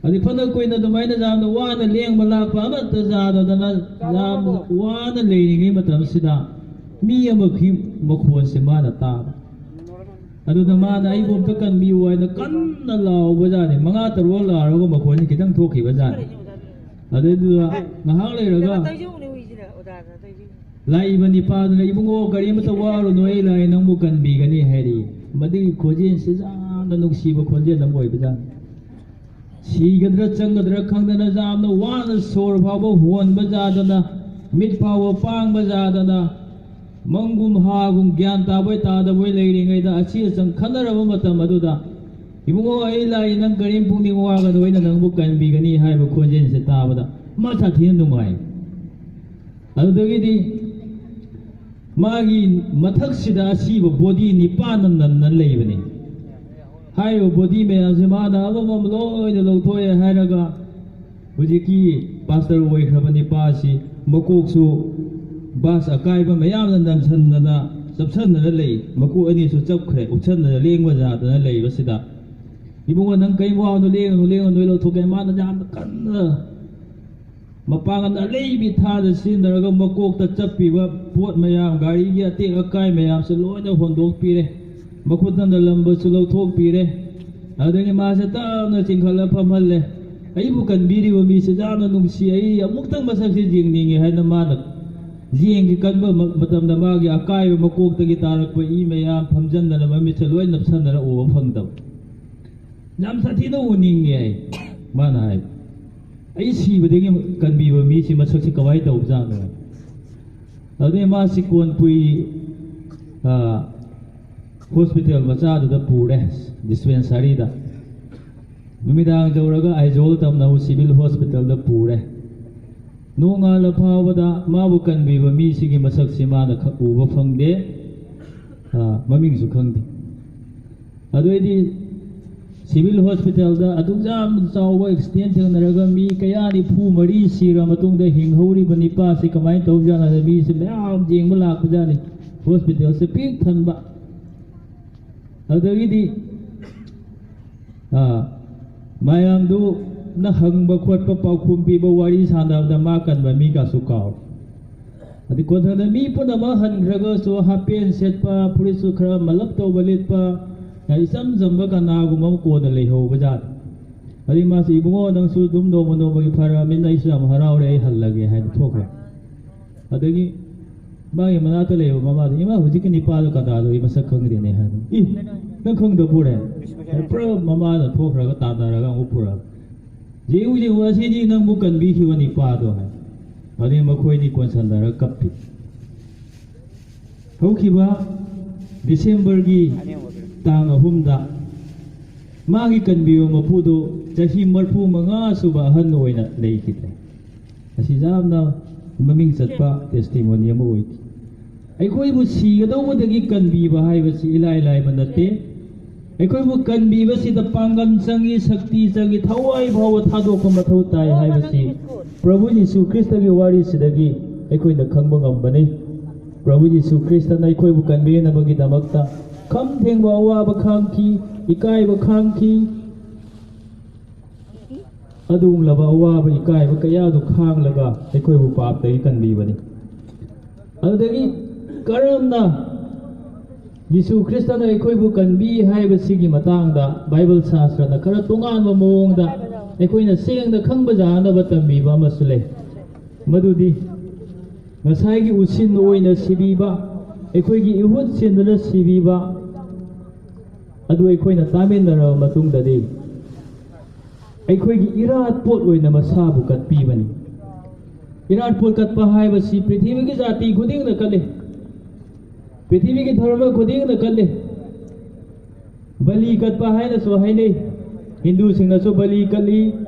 ꯑꯗꯩ ꯐꯅ ꯀꯨꯏꯅ ꯑꯗꯨꯃꯥꯏꯅ ꯌꯥꯝꯅ ꯋꯥꯅ ꯂꯦꯡꯕ ꯂꯥꯛꯄ ꯑꯃꯠꯇ ꯌꯥꯗꯗꯅ ꯌꯥꯝꯅ ꯋꯥꯅ ꯂꯩꯔꯤꯉꯩ ꯃꯇꯝꯁꯤꯗ ꯃꯤ ꯑꯃꯒꯤ ꯃꯈꯣꯟꯁꯦ ꯃꯥꯅ ꯇꯥꯕ꯫ ꯑꯗꯨꯗ ꯃꯥꯅ "ꯑꯩꯕꯨ ꯑꯝꯇ ꯀꯟꯕꯤꯌꯨ" ꯍꯥꯏꯅ ꯀꯟꯅ ꯂꯥꯎꯕꯖꯥꯠꯅꯤ꯫ ꯃꯉꯥ ꯇꯔꯨꯛ ꯂꯥꯎꯔꯒ ꯃꯈꯣꯟꯁꯦ ꯈꯤꯇꯪ ꯊꯣꯛꯈꯤꯕꯖꯥꯠꯅꯤ꯫ ꯑꯗꯨꯗꯨꯗ ꯉꯥꯏꯍꯥꯛ ꯂꯩꯔꯒ ꯂꯥꯛꯏꯕ ꯅꯤꯄꯥꯗꯨꯅ, "ꯏꯕꯨꯡꯉꯣ, ꯀꯔꯤꯃꯇ ꯋꯥꯔꯨꯅꯨ, ꯑꯩ ꯂꯥꯛꯑꯦ, ꯅꯪꯕꯨ ꯀꯟꯕꯤꯒꯅꯤ" ꯍꯥꯏꯔꯤ꯫ ꯃꯗꯨꯒꯤ ꯈꯣꯟꯖꯦꯜꯁꯤ ꯌꯥꯝꯅ ꯅꯨꯡꯁꯤꯕ ꯈꯣꯟꯖꯦꯜ ꯑꯃ ꯑꯣꯏꯕꯖꯥꯠꯅꯤ꯫ ꯁꯤꯒꯗ꯭ꯔꯥ ꯆꯪꯒꯗ꯭ꯔꯥ ꯈꯪꯗꯅ ꯌꯥꯝꯅ ꯋꯥꯅ ꯁꯣꯔ ꯐꯥꯎꯕ ꯍꯣꯟꯕ ꯌꯥꯗꯅ, ꯃꯤꯠ ꯐꯥꯎꯕ ꯄꯥꯡꯕ ꯌꯥꯗꯅ, ꯃꯪꯒꯨꯝ ꯍꯥꯒꯨꯝ ꯒ꯭ꯌꯥꯟ ꯇꯥꯕꯣꯏ ꯇꯥꯗꯕꯣꯏ ꯂꯩꯔꯤꯉꯩꯗ, ꯑꯁꯤ ꯑꯆꯪ ꯈꯟꯅꯔꯕ ꯃꯇꯝ ꯑꯗꯨꯗ, "ꯏꯕꯨꯡꯉꯣ, ꯑꯩ ꯂꯥꯛꯏ, ꯅꯪ ꯀꯔꯤꯝ ꯄꯨꯛꯅꯤꯡ ꯋꯥꯒꯅꯨ, ꯑꯩꯅ ꯅꯪꯕꯨ ꯀꯟꯕꯤꯒꯅꯤ" ꯍꯥꯏꯕ ꯈꯣꯟꯖꯦꯜꯁꯦ ꯇꯥꯕꯗ ꯃꯥ ꯁꯥꯊꯤꯅ ꯅꯨꯡꯉꯥꯏ꯫ ꯑꯗꯨꯗꯒꯤꯗꯤ ꯃꯥꯒꯤ ꯃꯊꯛꯁꯤꯗ ꯑꯁꯤꯕ ꯕꯣꯗꯤ ꯅꯤꯄꯥꯟꯅ ꯅꯟꯅ ꯂꯩꯕꯅꯤ꯫ ꯍꯥꯏꯔꯤꯕ ꯕꯣꯗꯤ ꯃꯌꯥꯝꯁꯦ ꯃꯥꯅ ꯑꯃꯃꯝ ꯂꯣꯏꯅ ꯂꯧꯊꯣꯛꯑꯦ ꯍꯥꯏꯔꯒ, ꯍꯧꯖꯤꯛꯀꯤ ꯄꯥꯁꯇꯔ ꯑꯣꯏꯈ꯭ꯔꯕ ꯅꯤꯄꯥꯁꯤ ꯃꯀꯣꯛꯁꯨ ꯕꯥꯁ ꯑꯀꯥꯏꯕ ꯃꯌꯥꯝꯅ ꯅꯟꯁꯟꯗꯅ ꯆꯞꯁꯟꯗꯅ ꯂꯩ꯫ ꯃꯀꯣꯛ ꯑꯅꯤꯁꯨ ꯆꯞꯈ꯭ꯔꯦ, ꯎꯞꯁꯟꯗꯅ ꯂꯦꯡꯕ ꯌꯥꯗꯅ ꯂꯩꯕꯁꯤꯗ, "ꯏꯕꯨꯡꯉꯣ, ꯅꯪ ꯀꯔꯤꯝ ꯋꯥꯒꯅꯨ, ꯂꯦꯡꯒꯅꯨ, ꯂꯦꯡꯒꯅꯨ, ꯑꯩ ꯂꯧꯊꯣꯛꯀꯦ"꯫ ꯃꯥꯅ ꯌꯥꯝꯅ ꯀꯟꯅ ꯃꯄꯥꯡꯒꯜ ꯑꯂꯩꯕꯤ ꯊꯥꯗ ꯁꯤꯖꯤꯟꯅꯔꯒ ꯃꯀꯣꯛꯇ ꯆꯞꯄꯤꯕ ꯄꯣꯠ ꯃꯌꯥꯝ, ꯒꯥꯔꯤꯒꯤ ꯑꯇꯦꯛ ꯑꯀꯥꯏ ꯃꯌꯥꯝꯁꯦ ꯂꯣꯏꯅ ꯍꯣꯟꯗꯣꯛꯄꯤꯔꯦ꯫ ꯃꯈꯨꯠꯇ ꯅꯜꯂꯝꯕꯁꯨ ꯂꯧꯊꯣꯛꯄꯤꯔꯦ꯫ ꯑꯗꯨꯗꯒꯤ ꯃꯥꯁꯦ ꯇꯞꯅ ꯆꯤꯡꯈꯠꯂ ꯐꯝꯍꯜꯂꯦ꯫ ꯑꯩꯕꯨ ꯀꯟꯕꯤꯔꯤꯕ ꯃꯤꯁꯦ ꯌꯥꯝꯅ ꯅꯨꯡꯁꯤ, ꯑꯩ ꯑꯃꯨꯛꯇꯪ ꯃꯁꯛꯁꯦ ꯌꯦꯡꯅꯤꯡꯉꯦ ꯍꯥꯏꯅ ꯃꯥꯅ ꯌꯦꯡꯒꯦ ꯀꯟꯕ ꯃ-, ꯃꯇꯝꯗ ꯃꯥꯒꯤ ꯑꯀꯥꯏꯕ ꯃꯀꯣꯛꯇꯒꯤ ꯇꯥꯔꯛꯄ ꯏ ꯃꯌꯥꯝ ꯐꯝꯖꯟꯗꯅ ꯃꯃꯤꯠꯁꯦ ꯂꯣꯏ ꯅꯞꯁꯟꯗꯅ ꯎꯕ ꯐꯪꯗꯕ꯫ "ꯌꯥꯝ ꯁꯥꯊꯤꯅ ꯎꯅꯤꯡꯉꯦ" ꯍꯥꯏ꯫ ꯃꯥꯅ ꯍꯥꯏ, "ꯑꯩ ꯁꯤꯕꯗꯒꯤ ꯀꯟꯕꯤꯕ ꯃꯤꯁꯤ ꯃꯁꯛꯁꯤ ꯀꯃꯥꯏꯅ ꯇꯧꯕꯖꯥꯠꯅꯣ?" ꯑꯗꯨꯗꯩ ꯃꯥꯁꯤ ꯀꯣꯟꯄꯨꯏ, ꯑ, ꯍꯣꯁꯄꯤꯇꯥꯜ ꯃꯆꯥꯗꯨꯗ ꯄꯨꯔꯦ, ꯗꯤꯁꯄꯦꯟꯁꯔꯤꯗ꯫ ꯅꯨꯃꯤꯗꯥꯡ ꯌꯧꯔꯒ ꯑꯥꯏꯖꯣꯜ ꯇꯝꯅꯕ ꯁꯤꯚꯤꯜ ꯍꯣꯁꯄꯤꯇꯥꯜꯗ ꯄꯨꯔꯦ꯫ ꯅꯣꯡꯉꯥꯜꯂ ꯐꯥꯎꯕꯗ ꯃꯥꯕꯨ ꯀꯟꯕꯤꯕ ꯃꯤꯁꯤꯒꯤ ꯃꯁꯛꯁꯤ ꯃꯥꯅ ꯈ-, ꯎꯕ ꯐꯪꯗꯦ, ꯑ, ꯃꯃꯤꯡꯁꯨ ꯈꯪꯗꯦ꯫ ꯑꯗꯨꯑꯣꯏꯗꯤ ꯁꯤꯚꯤꯜ ꯍꯣꯁꯄꯤꯇꯥꯜꯗ ꯑꯗꯨꯛ ꯌꯥꯝ ꯆꯥꯎꯕ ꯑꯦꯛꯁꯤꯗꯦꯟ ꯊꯦꯡꯅꯔꯒ ꯃꯤ ꯀꯌꯥ ꯅꯤꯐꯨ ꯃꯔꯤ ꯁꯤꯔ ꯃꯇꯨꯡꯗ ꯍꯤꯡꯍꯧꯔꯤꯕ ꯅꯤꯄꯥꯁꯤ ꯀꯃꯥꯏꯅ ꯇꯧꯖꯥꯠꯅꯣ ꯍꯥꯏꯅ ꯃꯤꯁꯦ ꯃꯌꯥꯝ ꯌꯦꯡꯕ ꯂꯥꯛꯄꯖꯥꯠꯅꯤ꯫ ꯍꯣꯁꯄꯤꯇꯥꯜꯁꯦ ꯄꯤꯛ ꯊꯟꯕ꯫ ꯑꯗꯨꯗꯒꯤꯗꯤ, ꯑꯥ, ꯃꯌꯥꯝꯗꯨꯅ ꯍꯪꯕ ꯈꯣꯠꯄ, ꯄꯥꯎꯈꯨꯝ ꯄꯤꯕ, ꯋꯥꯔꯤ ꯁꯥꯟꯅꯕꯗ ꯃꯥ ꯀꯟꯕ ꯃꯤꯒꯁꯨ ꯀꯥꯎꯔꯦ꯫ ꯑꯗꯩ ꯀꯣꯟꯊꯪꯗ ꯃꯤ ꯄꯨꯝꯅꯃꯛ ꯍꯟꯈ꯭ꯔꯒꯁꯨ ꯍꯥꯞꯄꯦꯟ ꯁꯦꯠꯄ, ꯐꯨꯔꯤꯠꯁꯨ ꯈꯔ ꯃꯜꯂꯞ ꯇꯧꯕ ꯂꯤꯠꯄ, ꯏꯆꯝ ꯆꯝꯕ ꯀꯅꯥꯒꯨꯝꯕ ꯑꯃ ꯀꯣꯟꯅ ꯂꯩꯍꯧꯕ ꯖꯥꯠꯅꯤ꯫ ꯑꯗꯩ ꯃꯥꯁꯤ, "ꯏꯕꯨꯡꯉꯣ, ꯅꯪꯁꯨ ꯑꯗꯨꯝ ꯅꯣꯡꯃ ꯅꯣꯡꯃꯒꯤ ꯐꯔꯛꯑꯕꯅꯤꯅ ꯑꯩꯁꯨ ꯌꯥꯝ ꯍꯔꯥꯎꯔꯦ, ꯑꯩ ꯍꯜꯂꯒꯦ" ꯍꯥꯏꯅ ꯊꯣꯛꯈ꯭ꯔꯦ꯫ ꯑꯗꯒꯤ ꯃꯥꯒꯤ ꯃꯅꯥꯛꯇ ꯂꯩꯕ ꯃꯃꯥꯗ, "ꯏꯃꯥ, ꯍꯧꯖꯤꯛꯀꯤ ꯅꯤꯄꯥꯗꯣ ꯀꯅꯥꯗꯣ? ꯑꯩ ꯃꯁꯛ ꯈꯪꯗꯦꯅꯦ" ꯍꯥꯏꯅ꯫ "ꯏ, ꯅꯪ ꯈꯪꯗꯕꯣꯔꯦ? ꯄꯨꯔꯥ ꯃꯃꯥꯅ ꯊꯣꯛꯈ꯭ꯔꯒ ꯇꯥꯟꯅꯔꯒ ꯑꯃꯨꯛ ꯄꯨꯔꯛꯑꯒ, ꯌꯦꯡꯉꯨ, ꯌꯦꯡꯉꯨ, ꯑꯁꯤꯗꯤ ꯅꯪꯕꯨ ꯀꯟꯕꯤꯈꯤꯕ ꯅꯤꯄꯥꯗꯣ" ꯍꯥꯏ꯫ ꯑꯗꯩ ꯃꯈꯣꯏꯅꯤ ꯀꯣꯟꯁꯟꯅꯔꯒ ꯀꯞꯄꯤ꯫ ꯍꯧꯈꯤꯕ ꯗꯤꯁꯦꯝꯕꯔꯒꯤ ꯇꯥꯡ ꯑꯍꯨꯝꯗ ꯃꯥꯒꯤ ꯀꯟꯕꯤꯕ ꯃꯄꯨꯗꯨ ꯆꯍꯤ ꯃꯔꯤꯐꯨ ꯃꯉꯥ ꯁꯨꯕ ꯑꯍꯟ ꯑꯣꯏꯅ ꯂꯩꯈꯤꯗ꯭ꯔꯦ꯫ ꯑꯁꯤ ꯌꯥꯝꯅ ꯃꯃꯤꯡ ꯆꯠꯄ ꯇꯦꯁꯇꯤꯃꯣꯅꯤ ꯑꯃ ꯑꯣꯏꯈꯤ꯫ ꯑꯩꯈꯣꯏꯕꯨ ꯁꯤꯒꯗꯧꯕꯗꯒꯤ ꯀꯟꯕꯤꯕ ꯍꯥꯏꯕꯁꯤ ꯏꯂꯥꯏ ꯂꯥꯏꯕ ꯅꯠꯇꯦ꯫ ꯑꯩꯈꯣꯏꯕꯨ ꯀꯟꯕꯤꯕꯁꯤꯗ ꯄꯥꯡꯒꯜ ꯆꯪꯏ, ꯁꯛꯇꯤ ꯆꯪꯏ, ꯊꯋꯥꯏ ꯐꯥꯎꯕ ꯊꯥꯗꯣꯛꯄ ꯃꯊꯧ ꯇꯥꯏ ꯍꯥꯏꯕꯁꯤ ꯄ꯭ꯔꯚꯨ ꯌꯤꯁꯨ ꯈ꯭ꯔꯤꯁꯇꯒꯤ ꯋꯥꯔꯤꯁꯤꯗꯒꯤ ꯑꯩꯈꯣꯏꯅ ꯈꯪꯕ ꯉꯝꯕꯅꯤ꯫ ꯄ꯭ꯔꯚꯨ ꯌꯤꯁꯨ ꯈ꯭ꯔꯤꯁꯇꯅ ꯑꯩꯈꯣꯏꯕꯨ ꯀꯟꯕꯤꯅꯕꯒꯤꯗꯃꯛꯇ ꯈꯝ ꯊꯦꯡꯕ ꯑꯋꯥꯕ ꯈꯥꯡꯈꯤ, ꯏꯀꯥꯏꯕ ꯈꯥꯡꯈꯤ꯫ ꯑꯗꯨꯒꯨꯝꯂꯕ ꯑꯋꯥꯕ ꯏꯀꯥꯏꯕ ꯀꯌꯥꯗꯨ ꯈꯥꯡꯂꯒ ꯑꯩꯈꯣꯏꯕꯨ ꯄꯥꯞꯇꯒꯤ ꯀꯟꯕꯤꯕꯅꯤ꯫ ꯑꯗꯨꯗꯒꯤ ꯀꯔꯝꯅ ꯌꯤꯁꯨ ꯈ꯭ꯔꯤꯁꯇꯅ ꯑꯩꯈꯣꯏꯕꯨ ꯀꯟꯕꯤ ꯍꯥꯏꯕꯁꯤꯒꯤ ꯃꯇꯥꯡꯗ ꯕꯥꯏꯕꯜ ꯁꯥꯁꯇ꯭ꯔꯅ ꯈꯔ ꯇꯣꯉꯥꯟꯕ ꯃꯑꯣꯡꯗ ꯑꯩꯈꯣꯏꯅ ꯁꯦꯡꯅ ꯈꯪꯕ ꯌꯥꯅꯕ ꯇꯝꯕꯤꯕ ꯑꯃꯁꯨ ꯂꯩ꯫ ꯃꯗꯨꯗꯤ ꯉꯁꯥꯏꯒꯤ ꯎꯁꯤꯟ ꯑꯣꯏꯅ ꯁꯤꯕꯤꯕ, ꯑꯩꯈꯣꯏꯒꯤ ꯏꯍꯨꯠ ꯁꯤꯟꯗꯨꯅ ꯁꯤꯕꯤꯕ ꯑꯗꯨ ꯑꯩꯈꯣꯏꯅ ꯇꯥꯃꯤꯟꯅꯔꯕ ꯃꯇꯨꯡꯗꯗꯤ ꯑꯩꯈꯣꯏꯒꯤ ꯏꯔꯥꯠ ꯄꯣꯠ ꯑꯣꯏꯅ ꯃꯁꯥꯕꯨ ꯀꯠꯄꯤꯕꯅꯤ꯫ ꯏꯔꯥꯠ ꯄꯣꯠ ꯀꯠꯄ ꯍꯥꯏꯕꯁꯤ ꯄ꯭ꯔꯤꯊꯤꯕꯤꯒꯤ ꯖꯥꯇꯤ ꯈꯨꯗꯤꯡꯅ ꯀꯠꯂꯤ, ꯄ꯭ꯔꯤꯊꯤꯕꯤꯒꯤ ꯙꯔꯃ ꯈꯨꯗꯤꯡꯅ ꯀꯠꯂꯤ꯫ ꯕꯂꯤ ꯀꯠꯄ ꯍꯥꯏꯅꯁꯨ ꯍꯥꯏꯅꯩ꯫ ꯍꯤꯟꯗꯨꯁꯤꯡꯅꯁꯨ ꯕꯂꯤ ꯀꯠꯂꯤ,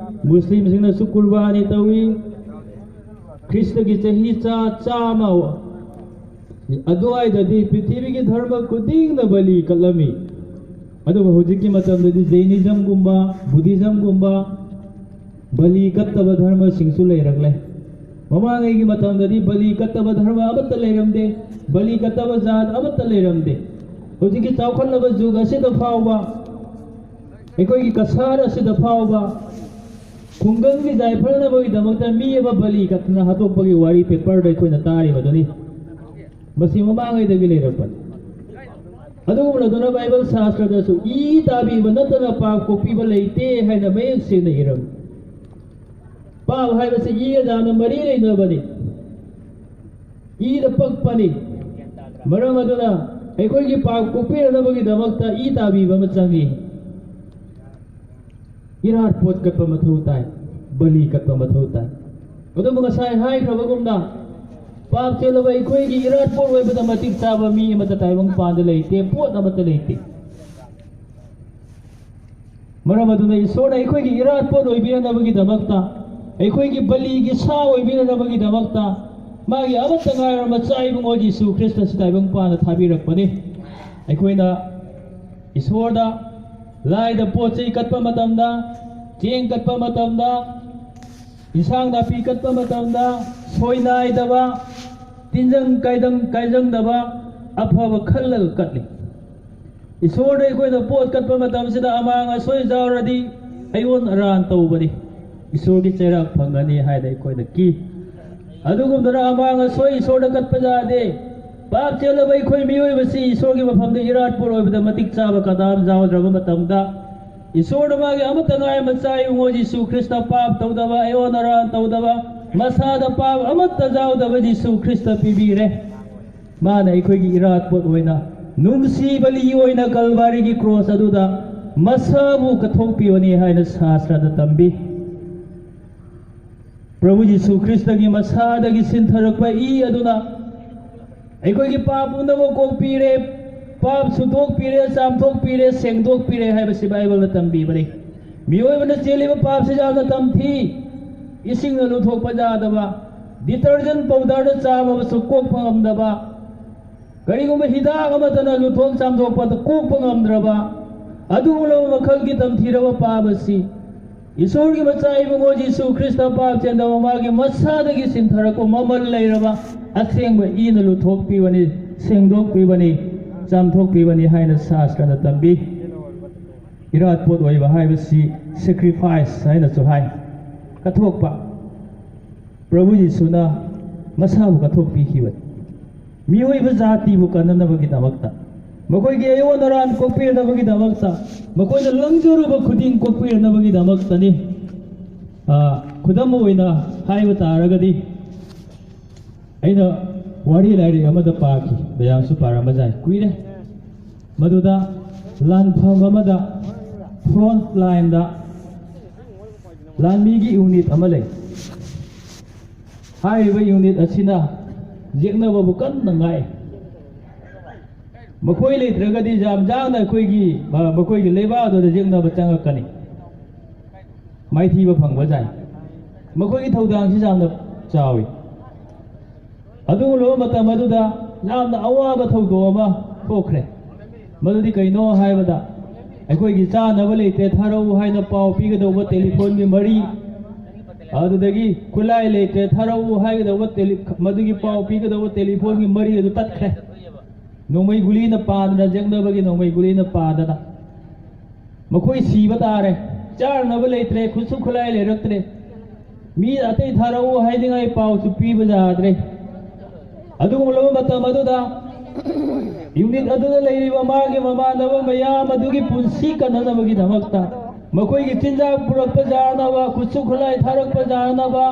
ꯃꯨꯁꯂꯤꯝꯁꯤꯡꯅꯁꯨ ꯀꯨꯔꯕꯥꯅꯤ ꯇꯧꯏ꯫ ꯈ꯭ꯔꯤꯁꯇꯒꯤ ꯆꯍꯤ ꯆꯥ ꯆꯥꯝꯃ ꯑꯗꯨꯋꯥꯏꯗꯗꯤ ꯄ꯭ꯔꯤꯊꯤꯕꯤꯒꯤ ꯙꯔꯃ ꯈꯨꯗꯤꯡꯅ ꯕꯂꯤ ꯀꯠꯂꯝꯃꯤ꯫ ꯑꯗꯨꯕꯨ ꯍꯧꯖꯤꯛꯀꯤ ꯃꯇꯝꯗꯗꯤ ꯖꯩꯅꯤꯖꯝꯒꯨꯝꯕ, ꯕꯨꯙꯤꯖꯝꯒꯨꯝꯕ ꯕꯂꯤ ꯀꯠꯇꯕ ꯙꯔꯃꯁꯤꯡꯁꯨ ꯂꯩꯔꯛꯂꯦ꯫ ꯃꯃꯥꯡꯉꯩꯒꯤ ꯃꯇꯝꯗꯗꯤ ꯕꯂꯤ ꯀꯠꯇꯕ ꯙꯔꯃ ꯑꯃꯠꯇ ꯂꯩꯔꯝꯗꯦ, ꯕꯂꯤ ꯀꯠꯇꯕ ꯖꯥꯠ ꯑꯃꯠꯇ ꯂꯩꯔꯝꯗꯦ꯫ ꯍꯧꯖꯤꯛꯀꯤ ꯆꯥꯎꯈꯠꯂꯕ ꯖꯨꯒ ꯑꯁꯤꯗ ꯐꯥꯎꯕ ꯑꯩꯈꯣꯏꯒꯤ ꯀꯁꯥꯔ ꯑꯁꯤꯗ ꯐꯥꯎꯕ ꯈꯨꯡꯒꯪꯒꯤ ꯌꯥꯏꯐꯅꯕꯒꯤꯗꯃꯛꯇ ꯃꯤ ꯑꯃ ꯕꯂꯤ ꯀꯠꯇꯅ ꯍꯥꯠꯇꯣꯛꯄꯒꯤ ꯋꯥꯔꯤ ꯄꯦꯄꯔꯗ ꯑꯩꯈꯣꯏꯅ ꯇꯥꯔꯤꯕꯗꯨꯅꯤ꯫ ꯃꯁꯤ ꯃꯃꯥꯡꯉꯩꯗꯒꯤ ꯂꯩꯔꯛꯄꯅꯤ꯫ ꯑꯗꯨꯒꯨꯝꯂꯗꯨꯅ ꯕꯥꯏꯕꯜ ꯁꯥꯁꯇ꯭ꯔꯗꯁꯨ ꯏ ꯇꯥꯕꯤꯕ ꯅꯠꯇꯅ ꯄꯥꯞ ꯀꯣꯛꯄꯤꯕ ꯂꯩꯇꯦ ꯍꯥꯏꯅ ꯃꯌꯦꯛ ꯁꯦꯡꯅ ꯏꯔꯝꯃꯤ꯫ ꯄꯥꯞ ꯍꯥꯏꯕꯁꯤ ꯏꯒ ꯌꯥꯝꯅ ꯃꯔꯤ ꯂꯩꯅꯕꯅꯤ, ꯏꯗ ꯄꯛꯄꯅꯤ꯫ ꯃꯔꯝ ꯑꯗꯨꯅ ꯑꯩꯈꯣꯏꯒꯤ ꯄꯥꯞ ꯀꯣꯛꯄꯤꯅꯅꯕꯒꯤꯗꯃꯛꯇ ꯏ ꯇꯥꯕꯤꯕ ꯑꯃ ꯆꯪꯏ꯫ ꯏꯔꯥꯠ ꯄꯣꯠ ꯀꯠꯄ ꯃꯊꯧ ꯇꯥꯏ, ꯕꯂꯤ ꯀꯠꯄ ꯃꯊꯧ ꯇꯥꯏ꯫ ꯑꯗꯨꯕꯨ ꯉꯁꯥꯏ ꯍꯥꯏꯈ꯭ꯔꯕꯒꯨꯝꯅ ꯄꯥꯞ ꯆꯦꯜꯂꯕ ꯑꯩꯈꯣꯏꯒꯤ ꯏꯔꯥꯠꯄꯣꯠ ꯑꯣꯏꯕꯗ ꯃꯇꯤꯛ ꯆꯥꯕ ꯃꯤ ꯑꯃꯠꯇ ꯇꯥꯏꯕꯪ ꯄꯥꯟꯗ ꯂꯩꯇꯦ, ꯄꯣꯠ ꯑꯃꯠꯇ ꯂꯩꯇꯦ꯫ ꯃꯔꯝ ꯑꯗꯨꯅ ꯏꯁꯣꯔꯅ ꯑꯩꯈꯣꯏꯒꯤ ꯏꯔꯥꯠꯄꯣꯠ ꯑꯣꯏꯕꯤꯅꯅꯕꯒꯤꯗꯃꯛꯇ, ꯑꯩꯈꯣꯏꯒꯤ ꯕꯂꯤꯒꯤ ꯁꯥ ꯑꯣꯏꯕꯤꯅꯅꯕꯒꯤꯗꯃꯛꯇ, ꯃꯥꯒꯤ ꯑꯃꯠꯇ ꯉꯥꯏꯔꯕ ꯃꯆꯥ ꯏꯕꯨꯡꯉꯣ ꯖꯤꯁꯨ ꯈ꯭ꯔꯤꯁꯇ ꯑꯁꯤ ꯇꯥꯏꯕꯪ ꯄꯥꯟꯗ ꯊꯥꯕꯤꯔꯛꯄꯅꯤ꯫ ꯑꯩꯈꯣꯏꯅ ꯏꯁꯣꯔꯗ ꯂꯥꯏꯗ ꯄꯣꯠ ꯆꯩ ꯀꯠꯄ ꯃꯇꯝꯗ, ꯆꯦꯡ ꯀꯠꯄ ꯃꯇꯝꯗ, ꯏꯟꯁꯥꯡ ꯅꯥꯄꯤ ꯀꯠꯄ ꯃꯇꯝꯗ ꯁꯣꯏꯅꯥꯏꯗꯕ, ꯇꯤꯟꯖꯪ ꯀꯥꯏꯗꯪ ꯀꯥꯏꯖꯪꯗꯕ ꯑꯐꯕ ꯈꯜꯂꯒ ꯀꯠꯂꯤ꯫ ꯏꯁꯣꯔꯗ ꯑꯩꯈꯣꯏꯅ ꯄꯣꯠ ꯀꯠꯄ ꯃꯇꯝꯁꯤꯗ ꯑꯃꯥꯡ ꯑꯁꯣꯏ ꯌꯥꯎꯔꯗꯤ ꯑꯩꯑꯣꯟ ꯑꯔꯥꯟ ꯇꯧꯕꯅꯤ, ꯏꯁꯣꯔꯒꯤ ꯆꯩꯔꯥꯛ ꯐꯪꯒꯅꯤ ꯍꯥꯏꯅ ꯑꯩꯈꯣꯏꯅ ꯀꯤ꯫ ꯑꯗꯨꯒꯨꯝꯗꯅ ꯑꯃꯥꯡ ꯑꯁꯣꯏ ꯏꯁꯣꯔꯗ ꯀꯠꯄ ꯌꯥꯗꯦ꯫ ꯄꯥꯞ ꯆꯦꯜꯂꯕ ꯑꯩꯈꯣꯏ ꯃꯤꯑꯣꯏꯕꯁꯤ ꯏꯁꯣꯔꯒꯤ ꯃꯐꯝꯗ ꯏꯔꯥꯠꯄꯣꯠ ꯑꯣꯏꯕꯗ ꯃꯇꯤꯛ ꯆꯥꯕ ꯀꯅꯥꯝ ꯌꯥꯎꯗ꯭ꯔꯕ ꯃꯇꯝꯗ, ꯏꯁꯣꯔꯅ ꯃꯥꯒꯤ ꯑꯃꯠꯇ ꯉꯥꯏ ꯃꯆꯥ ꯏꯕꯨꯡꯉꯣ ꯖꯤꯁꯨ ꯈ꯭ꯔꯤꯁꯇ ꯄꯥꯞ ꯇꯧꯗꯕ, ꯑꯩꯑꯣꯟ ꯑꯔꯥꯟ ꯇꯧꯗꯕ, ꯃꯁꯥꯗ ꯄꯥꯞ ꯑꯃꯠꯇ ꯌꯥꯎꯗꯕ ꯖꯤꯁꯨ ꯈ꯭ꯔꯤꯁꯇ ꯄꯤꯕꯤꯔꯦ꯫ ꯃꯥꯅ ꯑꯩꯈꯣꯏꯒꯤ ꯏꯔꯥꯠꯄꯣꯠ ꯑꯣꯏꯅ ꯅꯨꯡꯁꯤ ꯕꯂꯤ ꯑꯣꯏꯅ ꯀꯜꯚꯥꯔꯤꯒꯤ ꯀ꯭ꯔꯣꯁ ꯑꯗꯨꯗ ꯃꯁꯥꯕꯨ ꯀꯠꯊꯣꯛꯄꯤꯕꯅꯤ ꯍꯥꯏꯅ ꯁꯥꯁ꯭ꯔꯗ ꯇꯝꯕꯤ꯫ ꯄ꯭ꯔꯚꯨ ꯖꯤꯁꯨ ꯈ꯭ꯔꯤꯁꯇꯒꯤ ꯃꯁꯥꯗꯒꯤ ꯁꯤꯟꯊꯔꯛꯄ ꯏ ꯑꯗꯨꯅ ꯑꯩꯈꯣꯏꯒꯤ ꯄꯥꯞ ꯄꯨꯝꯅꯃꯛ ꯀꯣꯛꯄꯤꯔꯦ, ꯄꯥꯞ ꯁꯨꯇꯣꯛꯄꯤꯔꯦ, ꯆꯥꯝꯊꯣꯛꯄꯤꯔꯦ, ꯁꯦꯡꯗꯣꯛꯄꯤꯔꯦ ꯍꯥꯏꯕꯁꯤ ꯕꯥꯏꯕꯜꯅ ꯇꯝꯕꯤꯕꯅꯤ꯫ ꯃꯤꯑꯣꯏꯕꯅ ꯆꯦꯜꯂꯤꯕ ꯄꯥꯞꯁꯤ ꯌꯥꯝꯅ ꯇꯝꯊꯤ꯫ ꯏꯁꯤꯡꯅ ꯂꯨꯊꯣꯛꯄ ꯌꯥꯗꯕ, detergent powderꯅ ꯆꯥꯝꯃꯕꯁꯨ ꯀꯣꯛꯄ ꯉꯝꯗꯕ, ꯀꯔꯤꯒꯨꯝꯕ ꯍꯤꯗꯥꯛ ꯑꯃꯠꯇꯅ ꯂꯨꯊꯣꯛ ꯆꯥꯝꯊꯣꯛꯄꯗ ꯀꯣꯛꯄ ꯉꯝꯗ꯭ꯔꯕ ꯑꯗꯨꯒꯨꯝꯂꯕ ꯃꯈꯜꯒꯤ ꯇꯝꯊꯤꯔꯕ ꯄꯥꯞ ꯑꯁꯤ ꯏꯁꯣꯔꯒꯤ ꯃꯆꯥ ꯏꯕꯨꯡꯉꯣ ꯖꯤꯁꯨ ꯈ꯭ꯔꯤꯁꯇ ꯄꯥꯞ ꯆꯦꯟꯗꯕ ꯃꯥꯒꯤ ꯃꯁꯥꯗꯒꯤ ꯆꯤꯟꯊꯔꯛꯄ ꯃꯃꯜ ꯂꯩꯔꯕ ꯑꯁꯦꯡꯕ ꯏꯅ ꯂꯨꯊꯣꯛꯄꯤꯕꯅꯤ, ꯁꯦꯡꯗꯣꯛꯄꯤꯕꯅꯤ, ꯆꯥꯝꯊꯣꯛꯄꯤꯕꯅꯤ ꯍꯥꯏꯅ ꯁꯥꯁ꯭ꯔꯅ ꯇꯝꯕꯤ꯫ ꯏꯔꯥꯠꯄꯣꯠ ꯑꯣꯏꯕ ꯍꯥꯏꯕꯁꯤ sacrifice ꯍꯥꯏꯅꯁꯨ ꯍꯥꯏ, ꯀꯠꯊꯣꯛꯄ꯫ ꯄ꯭ꯔꯚꯨ ꯖꯤꯁꯨꯅ ꯃꯁꯥꯕꯨ ꯀꯠꯊꯣꯛꯄꯤꯈꯤꯕꯅꯤ꯫ ꯃꯤꯑꯣꯏꯕ ꯖꯥꯇꯤꯕꯨ ꯀꯟꯅꯅꯕꯒꯤꯗꯃꯛꯇ, ꯃꯈꯣꯏꯒꯤ ꯑꯩꯑꯣꯟ ꯑꯔꯥꯟ ꯀꯣꯛꯄꯤꯅꯕꯒꯤꯗꯃꯛꯇ, ꯃꯈꯣꯏꯅ ꯂꯪꯖꯔꯨꯕ ꯈꯨꯗꯤꯡ ꯀꯣꯛꯄꯤꯅꯕꯒꯤꯗꯃꯛꯇꯅꯤ꯫ ꯑ, ꯈꯨꯗꯝ ꯑꯣꯏꯅ ꯍꯥꯏꯕ ꯇꯥꯔꯒꯗꯤ, ꯑꯩꯅ ꯋꯥꯔꯤ ꯂꯥꯏꯔꯤꯛ ꯑꯃꯗ ꯄꯥꯈꯤ, ꯃꯌꯥꯝꯁꯨ ꯄꯥꯔꯝꯕ ꯌꯥꯏ, ꯀꯨꯏꯔꯦ꯫ ꯃꯗꯨꯗ ꯂꯥꯟꯐꯝ ꯑꯃꯗ front lineꯗ ꯂꯥꯟꯃꯤꯒꯤ unit ꯑꯃ ꯂꯩ꯫ ꯍꯥꯏꯔꯤꯕ unit ꯑꯁꯤꯅ ꯌꯦꯛꯅꯕꯕꯨ ꯀꯟꯅ ꯉꯥꯛꯏ꯫ ꯃꯈꯣꯏ ꯂꯩꯇ꯭ꯔꯒꯗꯤ ꯌꯥꯝ ꯌꯥꯡꯅ ꯑꯩꯈꯣꯏꯒꯤ, ꯑ, ꯃꯈꯣꯏꯒꯤ ꯂꯩꯕꯥꯛ ꯑꯗꯨꯗ ꯌꯦꯛꯅꯕ ꯆꯪꯉꯛꯀꯅꯤ꯫ ꯃꯥꯏꯊꯤꯕ ꯐꯪꯕ ꯖꯥꯠꯅꯤ꯫ ꯃꯈꯣꯏꯒꯤ ꯊꯧꯗꯥꯡꯁꯤ ꯌꯥꯝꯅ ꯆꯥꯎꯏ꯫ ꯑꯗꯨꯒꯨꯝꯂꯕ ꯃꯇꯝ ꯑꯗꯨꯗ ꯌꯥꯝꯅ ꯑꯋꯥꯕ ꯊꯧꯗꯣꯛ ꯑꯃ ꯊꯣꯛꯈ꯭ꯔꯦ꯫ ꯃꯗꯨꯗꯤ ꯀꯩꯅꯣ ꯍꯥꯏꯕꯗ, ꯑꯩꯈꯣꯏꯒꯤ ꯆꯥꯅꯕ ꯂꯩꯇ꯭ꯔꯦ, ꯊꯥꯔꯛꯎ ꯍꯥꯏꯅ ꯄꯥꯎ ꯄꯤꯒꯗꯧꯕ ꯇꯦꯂꯤꯐꯣꯟꯒꯤ ꯃꯔꯤ, ꯑꯗꯨꯗꯒꯤ ꯈꯨꯠꯂꯥꯏ ꯂꯩꯇ꯭ꯔꯦ, ꯊꯥꯔꯛꯎ ꯍꯥꯏꯒꯗꯧꯕ ꯇꯦꯂꯤ-, ꯃꯗꯨꯒꯤ ꯄꯥꯎ ꯄꯤꯒꯗꯧꯕ ꯇꯦꯂꯤꯐꯣꯟꯒꯤ ꯃꯔꯤ ꯑꯗꯨ ꯇꯠꯈ꯭ꯔꯦ꯫ ꯅꯣꯡꯃꯩ ꯒꯨꯂꯤꯅ ꯄꯥꯗꯅ, ꯌꯦꯛꯅꯕꯒꯤ ꯅꯣꯡꯃꯩ ꯒꯨꯂꯤꯅ ꯄꯥꯗꯅ ꯃꯈꯣꯏ ꯁꯤꯕ ꯇꯥꯔꯦ꯫ ꯆꯥꯅꯕ ꯂꯩꯇ꯭ꯔꯦ, ꯈꯨꯠꯁꯨ ꯈꯨꯠꯂꯥꯏ ꯂꯩꯔꯛꯇ꯭ꯔꯦ꯫ ꯃꯤ ꯑꯇꯩ ꯊꯥꯔꯛꯎ ꯍꯥꯏꯅꯤꯡꯉꯥꯏ ꯄꯥꯎꯁꯨ ꯄꯤꯕ ꯌꯥꯗ꯭ꯔꯦ꯫ ꯑꯗꯨꯒꯨꯝꯂꯕ ꯃꯇꯝ ꯑꯗꯨꯗ ꯌꯨꯅꯤꯠ ꯑꯗꯨꯗ ꯂꯩꯔꯤꯕ ꯃꯥꯒꯤ ꯃꯃꯥꯟꯅꯕ ꯃꯌꯥꯝ ꯑꯗꯨꯒꯤ ꯄꯨꯟꯁꯤ ꯀꯟꯅꯅꯕꯒꯤꯗꯃꯛꯇ, ꯃꯈꯣꯏꯒꯤ ꯆꯤꯟꯖꯥꯛ ꯄꯨꯔꯛꯄ ꯌꯥꯅꯕ, ꯈꯨꯠꯁꯨ ꯈꯨꯠꯂꯥꯏ ꯊꯥꯔꯛꯄ ꯌꯥꯅꯕ,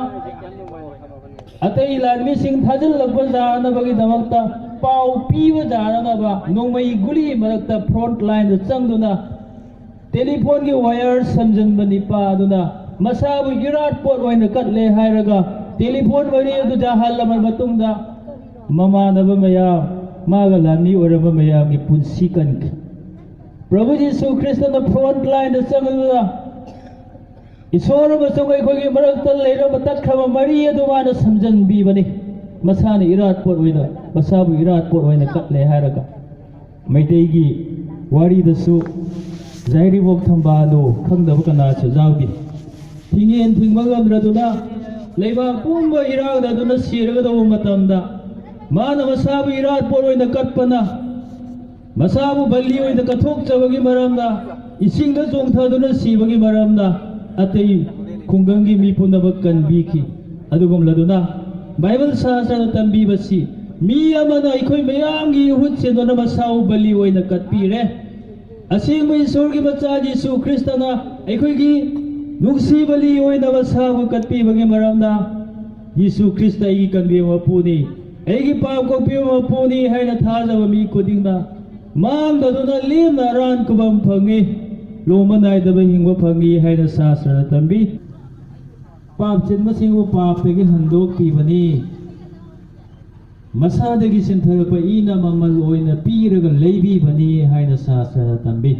ꯑꯇꯩ ꯂꯥꯟꯃꯤꯁꯤꯡ ꯊꯥꯖꯤꯜꯂꯛꯄ ꯌꯥꯅꯕꯒꯤꯗꯃꯛꯇ, ꯄꯥꯎ ꯄꯤꯕ ꯌꯥꯅꯅꯕ ꯅꯣꯡꯃꯩ ꯒꯨꯂꯤ ꯃꯔꯛꯇ ꯐ꯭ꯔꯣꯟꯠ ꯂꯥꯏꯟꯗ ꯆꯪꯗꯨꯅ ꯇꯦꯂꯤꯐꯣꯟꯒꯤ ꯋꯥꯌꯔ ꯁꯝꯖꯤꯟꯕ ꯅꯤꯄꯥ ꯑꯗꯨꯅ ꯃꯁꯥꯕꯨ ꯏꯔꯥꯠ ꯄꯣꯠ ꯑꯣꯏꯅ ꯀꯠꯂꯦ ꯍꯥꯏꯔꯒ ꯇꯦꯂꯤꯐꯣꯟ ꯃꯔꯤ ꯑꯗꯨ ꯌꯥꯍꯜꯂꯕ ꯃꯇꯨꯡꯗ ꯃꯃꯥꯟꯅꯕ ꯃꯌꯥꯝ, ꯃꯥꯒ ꯂꯥꯟꯃꯤ ꯑꯣꯏꯔꯝꯕ ꯃꯌꯥꯝꯒꯤ ꯄꯨꯟꯁꯤ ꯀꯟꯈꯤ꯫ ꯄ꯭ꯔꯚꯨ ꯖꯤꯁꯨ ꯈ꯭ꯔꯤꯁꯇꯅ ꯐ꯭ꯔꯣꯟꯠ ꯂꯥꯏꯟꯗ ꯆꯪꯂꯒ ꯏꯁꯣꯔ ꯑꯃꯁꯨꯡ ꯑꯩꯈꯣꯏꯒꯤ ꯃꯔꯛꯇ ꯂꯩꯔꯝꯕ ꯇꯠꯈ꯭ꯔꯕ ꯃꯔꯤ ꯑꯗꯨ ꯃꯥꯅ ꯁꯝꯖꯟꯕꯤꯕꯅꯤ꯫ ꯃꯁꯥꯅ ꯏꯔꯥꯠ ꯄꯣꯠ ꯑꯣꯏꯅ, ꯃꯁꯥꯕꯨ ꯏꯔꯥꯠ ꯄꯣꯠ ꯑꯣꯏꯅ ꯀꯠꯂꯦ ꯍꯥꯏꯔꯒ꯫ ꯃꯩꯇꯩꯒꯤ ꯋꯥꯔꯤꯗꯁꯨ ꯖꯥꯏꯔꯤꯕꯣꯛ ꯊꯝꯕꯥꯜꯗꯣ ꯈꯪꯗꯕ ꯀꯅꯥꯁꯨ ꯌꯥꯎꯗꯦ꯫ ꯊꯤꯡꯉꯦꯟ ꯊꯤꯡꯕ ꯉꯝꯗ꯭ꯔꯗꯨꯅ ꯂꯩꯕꯥꯛ ꯄꯨꯝꯕ ꯏꯔꯥꯛꯅꯗꯨꯅ ꯁꯤꯔꯒꯗꯧꯕ ꯃꯇꯝꯗ, ꯃꯥꯅ ꯃꯁꯥꯕꯨ ꯏꯔꯥꯠ ꯄꯣꯠ ꯑꯣꯏꯅ ꯀꯠꯄꯅ, ꯃꯁꯥꯕꯨ ꯕꯂꯤ ꯑꯣꯏꯅ ꯀꯠꯊꯣꯛꯆꯕꯒꯤ ꯃꯔꯝꯅ, ꯏꯁꯤꯡꯗ ꯆꯣꯡꯊꯗꯨꯅ ꯁꯤꯕꯒꯤ ꯃꯔꯝꯅ ꯑꯇꯩ ꯈꯨꯡꯒꯪꯒꯤ ꯃꯤ ꯄꯨꯝꯅꯃꯛ ꯀꯟꯕꯤꯈꯤ꯫ ꯑꯗꯨꯒꯨꯝꯂꯗꯨꯅ ꯕꯥꯏꯕꯜ ꯁꯥꯁꯇ꯭ꯔꯅ ꯇꯝꯕꯤꯕꯁꯤ, ꯃꯤ ꯑꯃꯅ ꯑꯩꯈꯣꯏ ꯃꯌꯥꯝꯒꯤ ꯏꯍꯨꯠ ꯁꯤꯟꯗꯨꯅ ꯃꯁꯥꯕꯨ ꯕꯂꯤ ꯑꯣꯏꯅ ꯀꯠꯄꯤꯔꯦ꯫ ꯑꯁꯦꯡꯕ ꯏꯁꯣꯔꯒꯤ ꯃꯆꯥ ꯖꯤꯁꯨ ꯈ꯭ꯔꯤꯁꯇꯅ ꯑꯩꯈꯣꯏꯒꯤ ꯅꯨꯡꯁꯤ ꯕꯂꯤ ꯑꯣꯏꯅ ꯃꯁꯥꯕꯨ ꯀꯠꯄꯤꯕꯒꯤ ꯃꯔꯝꯅ, ꯖꯤꯁꯨ ꯈ꯭ꯔꯤꯁꯇ ꯑꯩꯒꯤ ꯀꯟꯕꯤꯕ ꯃꯄꯨꯅꯤ, ꯑꯩꯒꯤ ꯄꯥꯞ ꯀꯣꯛꯄꯤꯕ ꯃꯄꯨꯅꯤ ꯍꯥꯏꯅ ꯊꯥꯖꯕ ꯃꯤ ꯈꯨꯗꯤꯡꯅ ꯃꯥꯡꯗꯗꯨꯅ ꯂꯦꯝꯅ ꯑꯔꯥꯟ ꯈꯨꯕꯝ ꯐꯪꯏ, ꯂꯣꯝꯕ ꯅꯥꯏꯗꯕ ꯍꯤꯡꯕ ꯐꯪꯏ ꯍꯥꯏꯅ ꯁꯥꯁꯇ꯭ꯔꯅ ꯇꯝꯕꯤ꯫ ꯄꯥꯞ ꯆꯤꯟꯕꯁꯤꯡꯕꯨ ꯄꯥꯞꯇꯒꯤ ꯍꯟꯗꯣꯛꯄꯤꯕꯅꯤ꯫ ꯃꯁꯥꯗꯒꯤ ꯆꯦꯟꯊꯔꯛꯄ ꯏꯅ ꯃꯃꯜ ꯑꯣꯏꯅ ꯄꯤꯔꯒ ꯂꯩꯕꯤꯕꯅꯤ ꯍꯥꯏꯅ ꯁꯥꯁ꯭ꯔꯅ ꯇꯝꯕꯤ꯫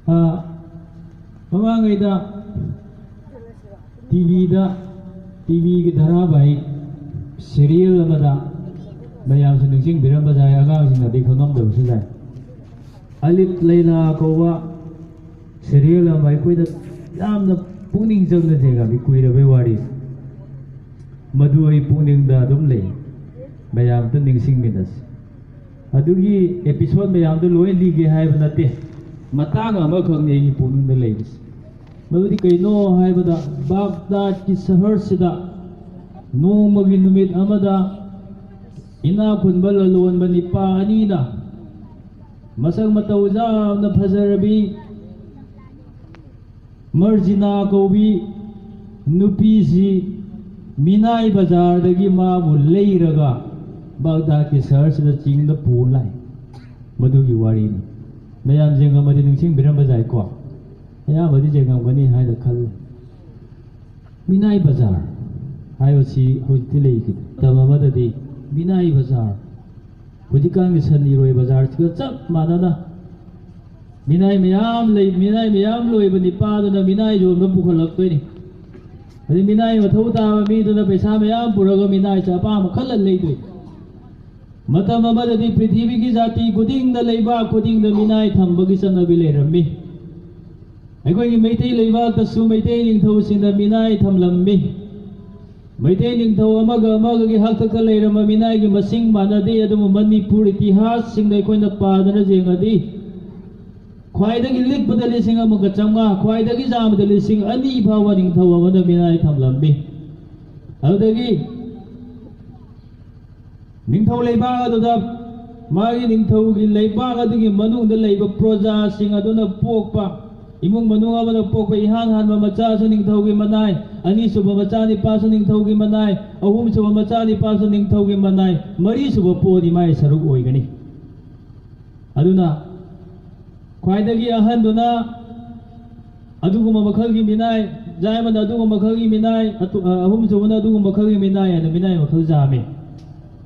ꯑ, ꯃꯃꯥꯡꯉꯩꯗ ꯇꯤꯚꯤꯗ, ꯇꯤꯚꯤꯒꯤ ꯙꯥꯔꯥꯕꯥꯍꯤꯛ ꯁꯤꯔꯤꯌꯦꯜ ꯑꯃꯗ ꯃꯌꯥꯝꯁꯨ ꯅꯤꯡꯁꯤꯡꯕꯤꯔꯝꯕ ꯌꯥꯏ, ꯑꯉꯥꯡꯁꯤꯡꯅꯗꯤ ꯈꯪꯉꯝꯗꯕꯁꯨ ꯌꯥꯏ꯫ ꯑꯂꯤꯐ ꯂꯩꯂꯥ ꯀꯧꯕ ꯁꯤꯔꯤꯌꯦꯜ ꯑꯃ ꯑꯩꯈꯣꯏꯗ ꯌꯥꯝꯅ ꯄꯨꯛꯅꯤꯡ ꯆꯪꯅ ꯌꯦꯡꯉꯝꯃꯤ, ꯀꯨꯏꯔꯕꯩ ꯋꯥꯔꯤ꯫ ꯃꯗꯨ ꯑꯩ ꯄꯨꯛꯅꯤꯡꯗ ꯑꯗꯨꯝ ꯂꯩ꯫ ꯃꯌꯥꯝ ꯑꯝꯇ ꯅꯤꯡꯁꯤꯡꯃꯤꯟꯅꯁꯤ꯫ ꯑꯗꯨꯒꯤ ꯑꯦꯄꯤꯁꯣꯗ ꯃꯌꯥꯝꯗꯣ ꯂꯣꯏ ꯂꯤꯒꯦ ꯍꯥꯏꯕ ꯅꯠꯇꯦ, ꯃꯇꯥꯡ ꯑꯃꯈꯛꯅꯤ ꯑꯩꯒꯤ ꯄꯨꯛꯅꯤꯡꯗ ꯂꯩꯔꯤꯁꯤ꯫ ꯃꯗꯨꯗꯤ ꯀꯩꯅꯣ ꯍꯥꯏꯕꯗ, ꯕꯥꯒꯗꯥꯗꯀꯤ ꯁꯍꯔꯁꯤꯗ ꯅꯣꯡꯃꯒꯤ ꯅꯨꯃꯤꯠ ꯑꯃꯗ ꯏꯅꯥꯛ ꯈꯨꯟꯕ ꯂꯂꯣꯟꯕ ꯅꯤꯄꯥ ꯑꯅꯤꯅ ꯃꯁꯛ ꯃꯇꯧ ꯌꯥꯝꯅ ꯐꯖꯔꯕꯤ ꯃꯔꯖꯤꯅꯥ ꯀꯧꯕꯤ ꯅꯨꯄꯤꯁꯤ ꯃꯤꯅꯥꯏ ꯕꯖꯥꯔꯗꯒꯤ ꯃꯥꯕꯨ ꯂꯩꯔꯒ ꯕꯥꯒꯗꯥꯗꯀꯤ ꯁꯍꯔꯁꯤꯗ ꯆꯤꯡꯗ ꯄꯨ ꯂꯥꯛꯏ꯫ ꯃꯗꯨꯒꯤ ꯋꯥꯔꯤꯅꯤ꯫ ꯃꯌꯥꯝ ꯌꯦꯡꯉꯝꯃꯗꯤ ꯅꯤꯡꯁꯤꯡꯕꯤꯔꯝꯕ ꯌꯥꯏꯀꯣ꯫ ꯑꯌꯥꯝꯕꯗꯤ ꯌꯦꯡꯉꯝꯒꯅꯤ ꯍꯥꯏꯅ ꯈꯜꯂꯤ꯫ ꯃꯤꯅꯥꯏ ꯕꯖꯥꯔ ꯍꯥꯏꯕꯁꯤ ꯍꯧꯖꯤꯛꯇꯤ ꯂꯩꯈꯤꯗ꯭ꯔꯦ꯫ ꯃꯇꯝ ꯑꯃꯗꯗꯤ ꯃꯤꯅꯥꯏ ꯕꯖꯥꯔ, ꯍꯧꯖꯤꯛꯀꯥꯟꯒꯤ ꯁꯟ ꯏꯔꯣꯏ ꯕꯖꯥꯔꯁꯤꯒ ꯆꯞ ꯃꯥꯟꯅꯅ ꯃꯤꯅꯥꯏ ꯃꯌꯥꯝ ꯂꯩ꯫ ꯃꯤꯅꯥꯏ ꯃꯌꯥꯝ ꯂꯣꯏꯕ ꯅꯤꯄꯥꯗꯨꯅ ꯃꯤꯅꯥꯏ ꯌꯣꯟꯕ ꯄꯨꯈꯠꯂꯛꯇꯣꯏꯅꯤ꯫ ꯑꯗꯩ ꯃꯤꯅꯥꯏ ꯃꯊꯧ ꯇꯥꯕ ꯃꯤꯗꯨꯅ ꯄꯩꯁꯥ ꯃꯌꯥꯝ ꯄꯨꯔꯒ ꯃꯤꯅꯥꯏꯁꯦ ꯑꯄꯥꯝꯕ ꯈꯜꯂ ꯂꯩꯗꯣꯏꯅꯤ꯫ ꯃꯇꯝ ꯑꯃꯗꯗꯤ ꯄ꯭ꯔꯤꯊꯤꯕꯤꯒꯤ ꯖꯥꯇꯤ ꯈꯨꯗꯤꯡꯗ, ꯂꯩꯕꯥꯛ ꯈꯨꯗꯤꯡꯗ ꯃꯤꯅꯥꯏ ꯊꯝꯕꯒꯤ ꯆꯠꯅꯕꯤ ꯂꯩꯔꯝꯃꯤ꯫ ꯑꯩꯈꯣꯏꯒꯤ ꯃꯩꯇꯩ ꯂꯩꯕꯥꯛꯇꯁꯨ ꯃꯩꯇꯩ ꯅꯤꯡꯊꯧꯁꯤꯡꯅ ꯃꯤꯅꯥꯏ ꯊꯝꯂꯝꯃꯤ꯫ ꯃꯩꯇꯩ ꯅꯤꯡꯊꯧ ꯑꯃꯒ ꯑꯃꯒꯒꯤ ꯍꯥꯛꯇꯛꯇ ꯂꯩꯔꯝꯕ ꯃꯤꯅꯥꯏꯒꯤ ꯃꯁꯤꯡ ꯃꯥꯟꯅꯗꯦ, ꯑꯗꯨꯕꯨ ꯃꯅꯤꯄꯨꯔ ꯏꯇꯤꯍꯥꯁꯁꯤꯡꯗ ꯑꯩꯈꯣꯏꯅ ꯄꯥꯗꯅ ꯌꯦꯡꯉꯗꯤ, ꯈ꯭ꯋꯥꯏꯗꯒꯤ ꯂꯤꯛꯄꯗ ꯂꯤꯁꯤꯡ ꯑꯃꯒ ꯆꯥꯝꯃꯉꯥ, ꯈ꯭ꯋꯥꯏꯗꯒꯤ ꯌꯥꯝꯕꯗ ꯂꯤꯁꯤꯡ ꯑꯅꯤ ꯐꯥꯎꯕ ꯅꯤꯡꯊꯧ ꯑꯃꯅ ꯃꯤꯅꯥꯏ ꯊꯝꯂꯝꯃꯤ꯫ ꯑꯗꯨꯗꯒꯤ ꯅꯤꯡꯊꯧ ꯂꯩꯕꯥꯛ ꯑꯗꯨꯗ, ꯃꯥꯒꯤ ꯅꯤꯡꯊꯧꯒꯤ ꯂꯩꯕꯥꯛ ꯑꯗꯨꯒꯤ ꯃꯅꯨꯡꯗ ꯂꯩꯕ ꯄ꯭ꯔꯖꯥꯁꯤꯡ ꯑꯗꯨꯅ ꯄꯣꯛꯄ, ꯏꯃꯨꯡ ꯃꯅꯨꯡ ꯑꯃꯗ ꯄꯣꯛꯄ ꯏꯍꯥꯟ ꯍꯥꯟꯕ ꯃꯆꯥꯁꯨ ꯅꯤꯡꯊꯧꯒꯤ ꯃꯅꯥꯏ, ꯑꯅꯤꯁꯨꯕ ꯃꯆꯥꯅꯤꯄꯥꯁꯨ ꯅꯤꯡꯊꯧꯒꯤ ꯃꯅꯥꯏ, ꯑꯍꯨꯝꯁꯨꯕ ꯃꯆꯥꯅꯤꯄꯥꯁꯨ ꯅꯤꯡꯊꯧꯒꯤ ꯃꯅꯥꯏ, ꯃꯔꯤꯁꯨꯕ ꯄꯣꯛꯑꯗꯤ ꯃꯥꯒꯤ ꯁꯔꯨꯛ ꯑꯣꯏꯒꯅꯤ꯫ ꯑꯗꯨꯅ ꯈ꯭ꯋꯥꯏꯗꯒꯤ ꯑꯍꯟꯗꯨꯅ ꯑꯗꯨꯒꯨꯝꯕ ꯃꯈꯜꯒꯤ ꯃꯤꯅꯥꯏ, ꯌꯥꯏꯃꯅ ꯑꯗꯨꯒꯨꯝꯕ ꯃꯈꯜꯒꯤ ꯃꯤꯅꯥꯏ, ꯑꯇꯣ-, ꯑ, ꯑꯍꯨꯝꯁꯨꯕꯅ ꯑꯗꯨꯒꯨꯝꯕ ꯃꯈꯜꯒꯤ ꯃꯤꯅꯥꯏ ꯍꯥꯏꯅ ꯃꯤꯅꯥꯏ ꯃꯈꯜ ꯌꯥꯝꯃꯤ꯫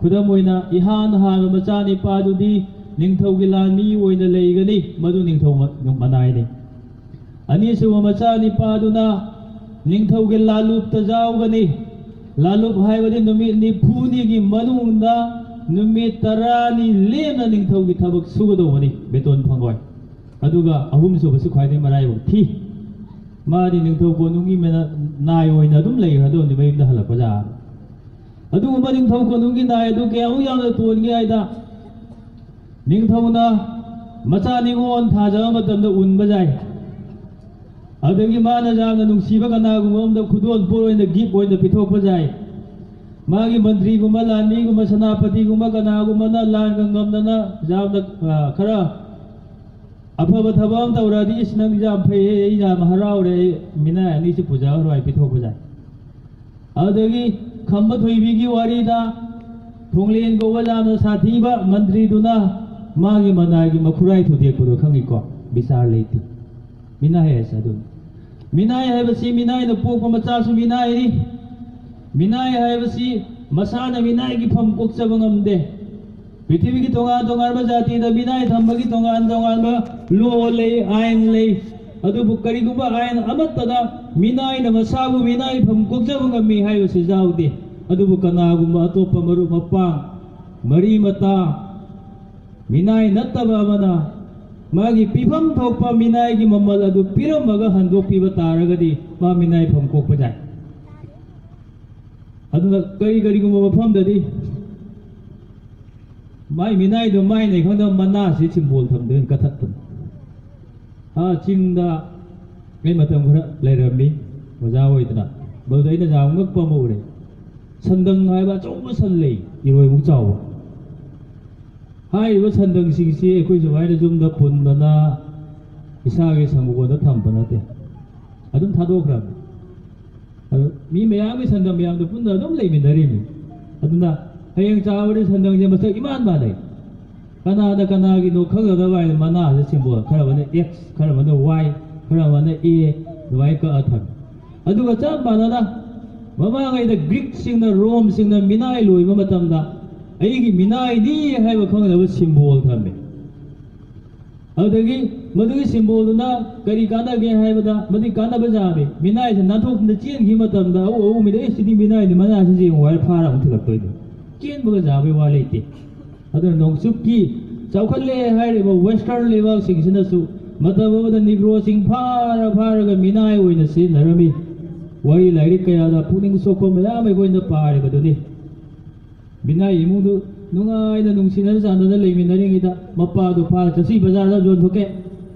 ꯈꯨꯗꯝ ꯑꯣꯏꯅ, ꯏꯍꯥꯟ ꯍꯥꯟꯕ ꯃꯆꯥꯅꯤꯄꯥꯗꯨꯗꯤ ꯅꯤꯡꯊꯧꯒꯤ ꯂꯥꯟꯃꯤ ꯑꯣꯏꯅ ꯂꯩꯒꯅꯤ, ꯃꯗꯨ ꯅꯤꯡꯊꯧ ꯃ-, ꯃꯅꯥꯏꯅꯤ꯫ ꯑꯅꯤꯁꯨꯕ ꯃꯆꯥꯅꯤꯄꯥꯗꯨꯅ ꯅꯤꯡꯊꯧꯒꯤ ꯂꯥꯂꯨꯞꯇ ꯌꯥꯎꯒꯅꯤ꯫ ꯂꯥꯂꯨꯞ ꯍꯥꯏꯕꯗꯤ ꯅꯨꯃꯤꯠ ꯅꯤꯐꯨꯅꯤꯒꯤ ꯃꯅꯨꯡꯗ ꯅꯨꯃꯤꯠ ꯇꯔꯥꯅꯤ ꯂꯦꯝꯅ ꯅꯤꯡꯊꯧꯒꯤ ꯊꯕꯛ ꯁꯨꯒꯗꯧꯕꯅꯤ, ꯕꯦꯇꯣꯟ ꯐꯪꯉꯣꯏ꯫ ꯑꯗꯨꯒ ꯑꯍꯨꯝꯁꯨꯕꯁꯤ ꯈ꯭ꯋꯥꯏꯗꯒꯤ ꯃꯔꯥꯏꯕꯛ ꯊꯤ꯫ ꯃꯥꯗꯤ ꯅꯤꯡꯊꯧ ꯀꯣꯅꯨꯡꯒꯤ ꯃꯅ-, ꯅꯥꯏ ꯑꯣꯏꯅ ꯑꯗꯨꯝ ꯂꯩꯈ꯭ꯔꯗꯧꯅꯤ, ꯃꯌꯨꯝꯗ ꯍꯜꯂꯛꯄ ꯌꯥꯔꯔꯣꯏ꯫ ꯑꯗꯨꯒꯨꯝꯕ ꯅꯤꯡꯊꯧ ꯀꯣꯅꯨꯡꯒꯤ ꯅꯥꯏ ꯑꯗꯨ ꯀꯌꯥꯃꯨꯛ ꯌꯥꯝꯅ ꯇꯣꯟꯒꯦ ꯍꯥꯏꯗ, ꯅꯤꯡꯊꯧꯅ ꯃꯆꯥ ꯅꯤꯉꯣꯜ ꯊꯥꯖꯕ ꯃꯇꯝꯗ ꯎꯟꯕ ꯌꯥꯏ꯫ ꯑꯗꯒꯤ ꯃꯥꯅ ꯌꯥꯝꯅ ꯅꯨꯡꯁꯤꯕ ꯀꯅꯥꯒꯨꯝꯕ ꯑꯃꯗ ꯈꯨꯗꯣꯜ ꯄꯣꯠ ꯑꯣꯏꯅ gift ꯑꯣꯏꯅ ꯄꯤꯊꯣꯛꯄ ꯌꯥꯏ꯫ ꯃꯥꯒꯤ ꯃꯟꯇ꯭ꯔꯤꯒꯨꯝꯕ, ꯂꯥꯟꯃꯤꯒꯨꯝꯕ, ꯁꯦꯅꯥꯄꯇꯤꯒꯨꯝꯕ ꯀꯅꯥꯒꯨꯝꯕꯅ ꯂꯥꯟꯒ ꯉꯝꯗꯅ ꯌꯥꯝꯅ, ꯑ, ꯈꯔ ꯑꯐꯕ ꯊꯕꯛ ꯑꯃ ꯇꯧꯔꯗꯤ, "ꯏꯁ, ꯅꯪ ꯌꯥꯝ ꯐꯩꯌꯦ, ꯑꯩ ꯌꯥꯝ ꯍꯔꯥꯎꯔꯦ, ꯑꯩ ꯃꯤꯅꯥꯏ ꯑꯅꯤꯁꯤ ꯄꯨꯖꯥ ꯍꯔꯣꯏ ꯄꯤꯊꯣꯛꯄ ꯌꯥꯏ"꯫ ꯑꯗꯒꯤ ꯈꯝꯕ ꯊꯣꯏꯕꯤꯒꯤ ꯋꯥꯔꯤꯗ ꯊꯣꯡꯂꯦꯟ ꯀꯧꯕ ꯌꯥꯝꯅ ꯁꯥꯊꯤꯕ ꯃꯟꯇ꯭ꯔꯤꯗꯨꯅ ꯃꯥꯒꯤ ꯃꯅꯥꯏꯒꯤ ꯃꯈꯨꯔꯥꯏ ꯊꯨꯗꯦꯛꯄꯗꯣ ꯈꯪꯉꯤꯀꯣ? ꯕꯤꯆꯥꯔ ꯂꯩꯇꯦ꯫ ꯃꯤꯅꯥꯏ ꯍꯥꯏꯁꯦ ꯑꯗꯨꯅꯤ꯫ ꯃꯤꯅꯥꯏ ꯍꯥꯏꯕꯁꯤ ꯃꯤꯅꯥꯏꯅ ꯄꯣꯛꯄ ꯃꯆꯥꯁꯨ ꯃꯤꯅꯥꯏꯅꯤ꯫ ꯃꯤꯅꯥꯏ ꯍꯥꯏꯕꯁꯤ ꯃꯁꯥꯅ ꯃꯤꯅꯥꯏꯒꯤ ꯐꯝ ꯀꯣꯛꯆꯕ ꯉꯝꯗꯦ꯫ ꯄ꯭ꯔꯤꯊꯤꯕꯤꯒꯤ ꯇꯣꯉꯥꯟ ꯇꯣꯉꯥꯟꯕ ꯖꯥꯇꯤꯗ ꯃꯤꯅꯥꯏ ꯊꯝꯕꯒꯤ ꯇꯣꯉꯥꯟ ꯇꯣꯉꯥꯟꯕ law ꯂꯩ, ꯑꯥꯏꯟ ꯂꯩ꯫ ꯑꯗꯨꯕꯨ ꯀꯔꯤꯒꯨꯝꯕ ꯑꯥꯏꯟ ꯑꯃꯠꯇꯗ ꯃꯤꯅꯥꯏꯅ ꯃꯁꯥꯕꯨ ꯃꯤꯅꯥꯏ ꯐꯝ ꯀꯣꯛꯆꯕ ꯉꯝꯃꯤ ꯍꯥꯏꯕꯁꯤ ꯌꯥꯎꯗꯦ꯫ ꯑꯗꯨꯕꯨ ꯀꯅꯥꯒꯨꯝꯕ ꯑꯇꯣꯞꯄ ꯃꯔꯨꯞ ꯃꯄꯥꯡ, ꯃꯔꯤ ꯃꯇꯥ, ꯃꯤꯅꯥꯏ ꯅꯠꯇꯕ ꯑꯃꯅ ꯃꯥꯒꯤ ꯄꯤꯐꯝ ꯊꯣꯛꯄ ꯃꯤꯅꯥꯏꯒꯤ ꯃꯃꯜ ꯑꯗꯨ ꯄꯤꯔꯝꯃꯒ ꯍꯟꯗꯣꯛꯄꯤꯕ ꯇꯥꯔꯒꯗꯤ ꯃꯥ ꯃꯤꯅꯥꯏ ꯐꯝ ꯀꯣꯛꯄ ꯌꯥꯏ꯫ ꯑꯗꯨꯅ ꯀꯔꯤ ꯀꯔꯤꯒꯨꯝꯕ ꯃꯐꯝꯗꯗꯤ ꯃꯥꯏ ꯃꯤꯅꯥꯏꯗꯣ ꯃꯥꯏꯅꯦ ꯈꯪꯗꯕ ꯃꯅꯥꯁꯤ ꯁꯤꯝꯕꯣꯜ ꯊꯝꯗꯣꯏꯅꯤ ꯀꯠꯊꯠꯇꯅ꯫ ꯑꯥ ꯆꯤꯡꯗ ꯑꯩ ꯃꯇꯝ ꯈꯔ ꯂꯩꯔꯝꯃꯤ ꯑꯣꯖꯥ ꯑꯣꯏꯗꯅ꯫ ꯃꯗꯨꯗ ꯑꯩꯅ ꯌꯥꯝ ꯉꯛꯄ ꯑꯃ ꯎꯔꯦ꯫ ꯁꯟꯗꯪ ꯍꯥꯏꯕ ꯑꯆꯧꯕ ꯁꯟ ꯂꯩ, ꯏꯔꯣꯏꯃꯨꯛ ꯆꯥꯎꯕ꯫ ꯍꯥꯏꯔꯤꯕ ꯁꯟꯗꯪꯁꯤꯡꯁꯤ ꯑꯩꯈꯣꯏ ꯁꯨꯃꯥꯏꯅ ꯌꯨꯝꯗ ꯄꯨꯟꯗꯅ ꯏꯁꯥꯒꯤ ꯁꯪꯒꯣꯟꯗ ꯊꯝꯕ ꯅꯠꯇꯦ, ꯑꯗꯨꯝ ꯊꯥꯗꯣꯛꯈ꯭ꯔꯕꯅꯤ꯫ ꯑꯗꯨ ꯃꯤ ꯃꯌꯥꯝꯒꯤ ꯁꯟꯗꯪ ꯃꯌꯥꯝꯗꯣ ꯄꯨꯟꯅ ꯑꯗꯨꯝ ꯂꯩꯃꯤꯟꯅꯔꯤꯅꯤ꯫ ꯑꯗꯨꯅ ꯍꯌꯦꯡ ꯆꯥꯎꯔꯗꯤ ꯁꯟꯗꯪꯁꯦ ꯃꯁꯛ ꯏꯃꯥꯟ ꯃꯥꯟꯅꯩ꯫ ꯀꯅꯥꯅ ꯀꯅꯥꯒꯤꯅꯣ ꯈꯪꯅꯗꯕ ꯍꯥꯏꯅ ꯃꯅꯥꯁꯦ ꯁꯤꯝꯕꯣꯜ, ꯈꯔ ꯑꯃꯅ X, ꯈꯔ ꯑꯃꯅ Y, ꯈꯔ ꯑꯃꯅ A, ꯑꯗꯨꯃꯥꯏꯅ ꯀꯛꯑ ꯊꯝꯃꯤ꯫ ꯑꯗꯨꯒ ꯆꯞ ꯃꯥꯟꯅꯅ ꯃꯃꯥꯡꯉꯩꯗ ꯒ꯭ꯔꯤꯛꯁꯤꯡꯅ, ꯔꯣꯝꯁꯤꯡꯅ ꯃꯤꯅꯥꯏ ꯂꯣꯏꯕ ꯃꯇꯝꯗ ꯑꯩꯒꯤ ꯃꯤꯅꯥꯏꯅꯤ ꯍꯥꯏꯕ ꯈꯪꯅꯕ ꯁꯤꯝꯕꯣꯜ ꯊꯝꯃꯤ꯫ ꯑꯗꯨꯗꯒꯤ ꯃꯗꯨꯒꯤ ꯁꯤꯝꯕꯣꯜꯗꯨꯅ ꯀꯔꯤ ꯀꯥꯟꯅꯒꯦ ꯍꯥꯏꯕꯗ, ꯃꯗꯨꯒꯤ ꯀꯥꯟꯅꯕ ꯌꯥꯝꯃꯤ꯫ ꯃꯤꯅꯥꯏꯁꯦ ꯅꯥꯟꯊꯣꯛꯇꯨꯅ ꯆꯦꯟꯈꯤꯕ ꯃꯇꯝꯗ ꯑꯎ ꯑꯎ ꯃꯤꯗ, "ꯑꯦ, ꯁꯤꯗꯤ ꯃꯤꯅꯥꯏꯅꯤ, ꯃꯅꯥꯁꯤ ꯌꯦꯡꯉꯨ" ꯍꯥꯏꯔ ꯐꯥꯔ ꯑꯃꯨꯛ ꯊꯤꯜꯂꯛꯇꯣꯏꯅꯤ꯫ ꯆꯦꯟꯕꯒ ꯌꯥꯕꯒꯤ ꯋꯥ ꯂꯩꯇꯦ꯫ ꯑꯗꯨꯅ ꯅꯣꯡꯆꯨꯞꯀꯤ ꯆꯥꯎꯈꯠꯂꯦ ꯍꯥꯏꯔꯤꯕ ꯋꯦꯁꯇꯔꯟ ꯂꯩꯕꯥꯛꯁꯤꯡꯁꯤꯅꯁꯨ ꯃꯇꯝ ꯑꯃꯗ ꯅꯤꯒ꯭ꯔꯣꯁꯤꯡ ꯐꯥꯔ ꯐꯥꯔꯒ ꯃꯤꯅꯥꯏ ꯑꯣꯏꯅ ꯁꯤꯖꯤꯟꯅꯔꯝꯃꯤ꯫ ꯋꯥꯔꯤ ꯂꯥꯏꯔꯤꯛ ꯀꯌꯥꯗ ꯄꯨꯛꯅꯤꯡ ꯁꯣꯛꯄ ꯃꯌꯥꯝ ꯑꯩꯈꯣꯏꯅ ꯄꯥꯔꯤꯕꯗꯨꯅꯤ꯫ ꯃꯤꯅꯥꯏ ꯏꯃꯨꯡꯗꯨ ꯅꯨꯡꯉꯥꯏꯅ ꯅꯨꯡꯁꯤꯅꯅ ꯆꯥꯟꯅꯅ ꯂꯩꯃꯤꯟꯅꯔꯤꯉꯩꯗ ꯃꯄꯥꯗꯣ ꯐꯥꯔ ꯆꯠꯁꯤ ꯕꯖꯥꯔꯗ ꯌꯣꯟꯊꯣꯛꯀꯦ꯫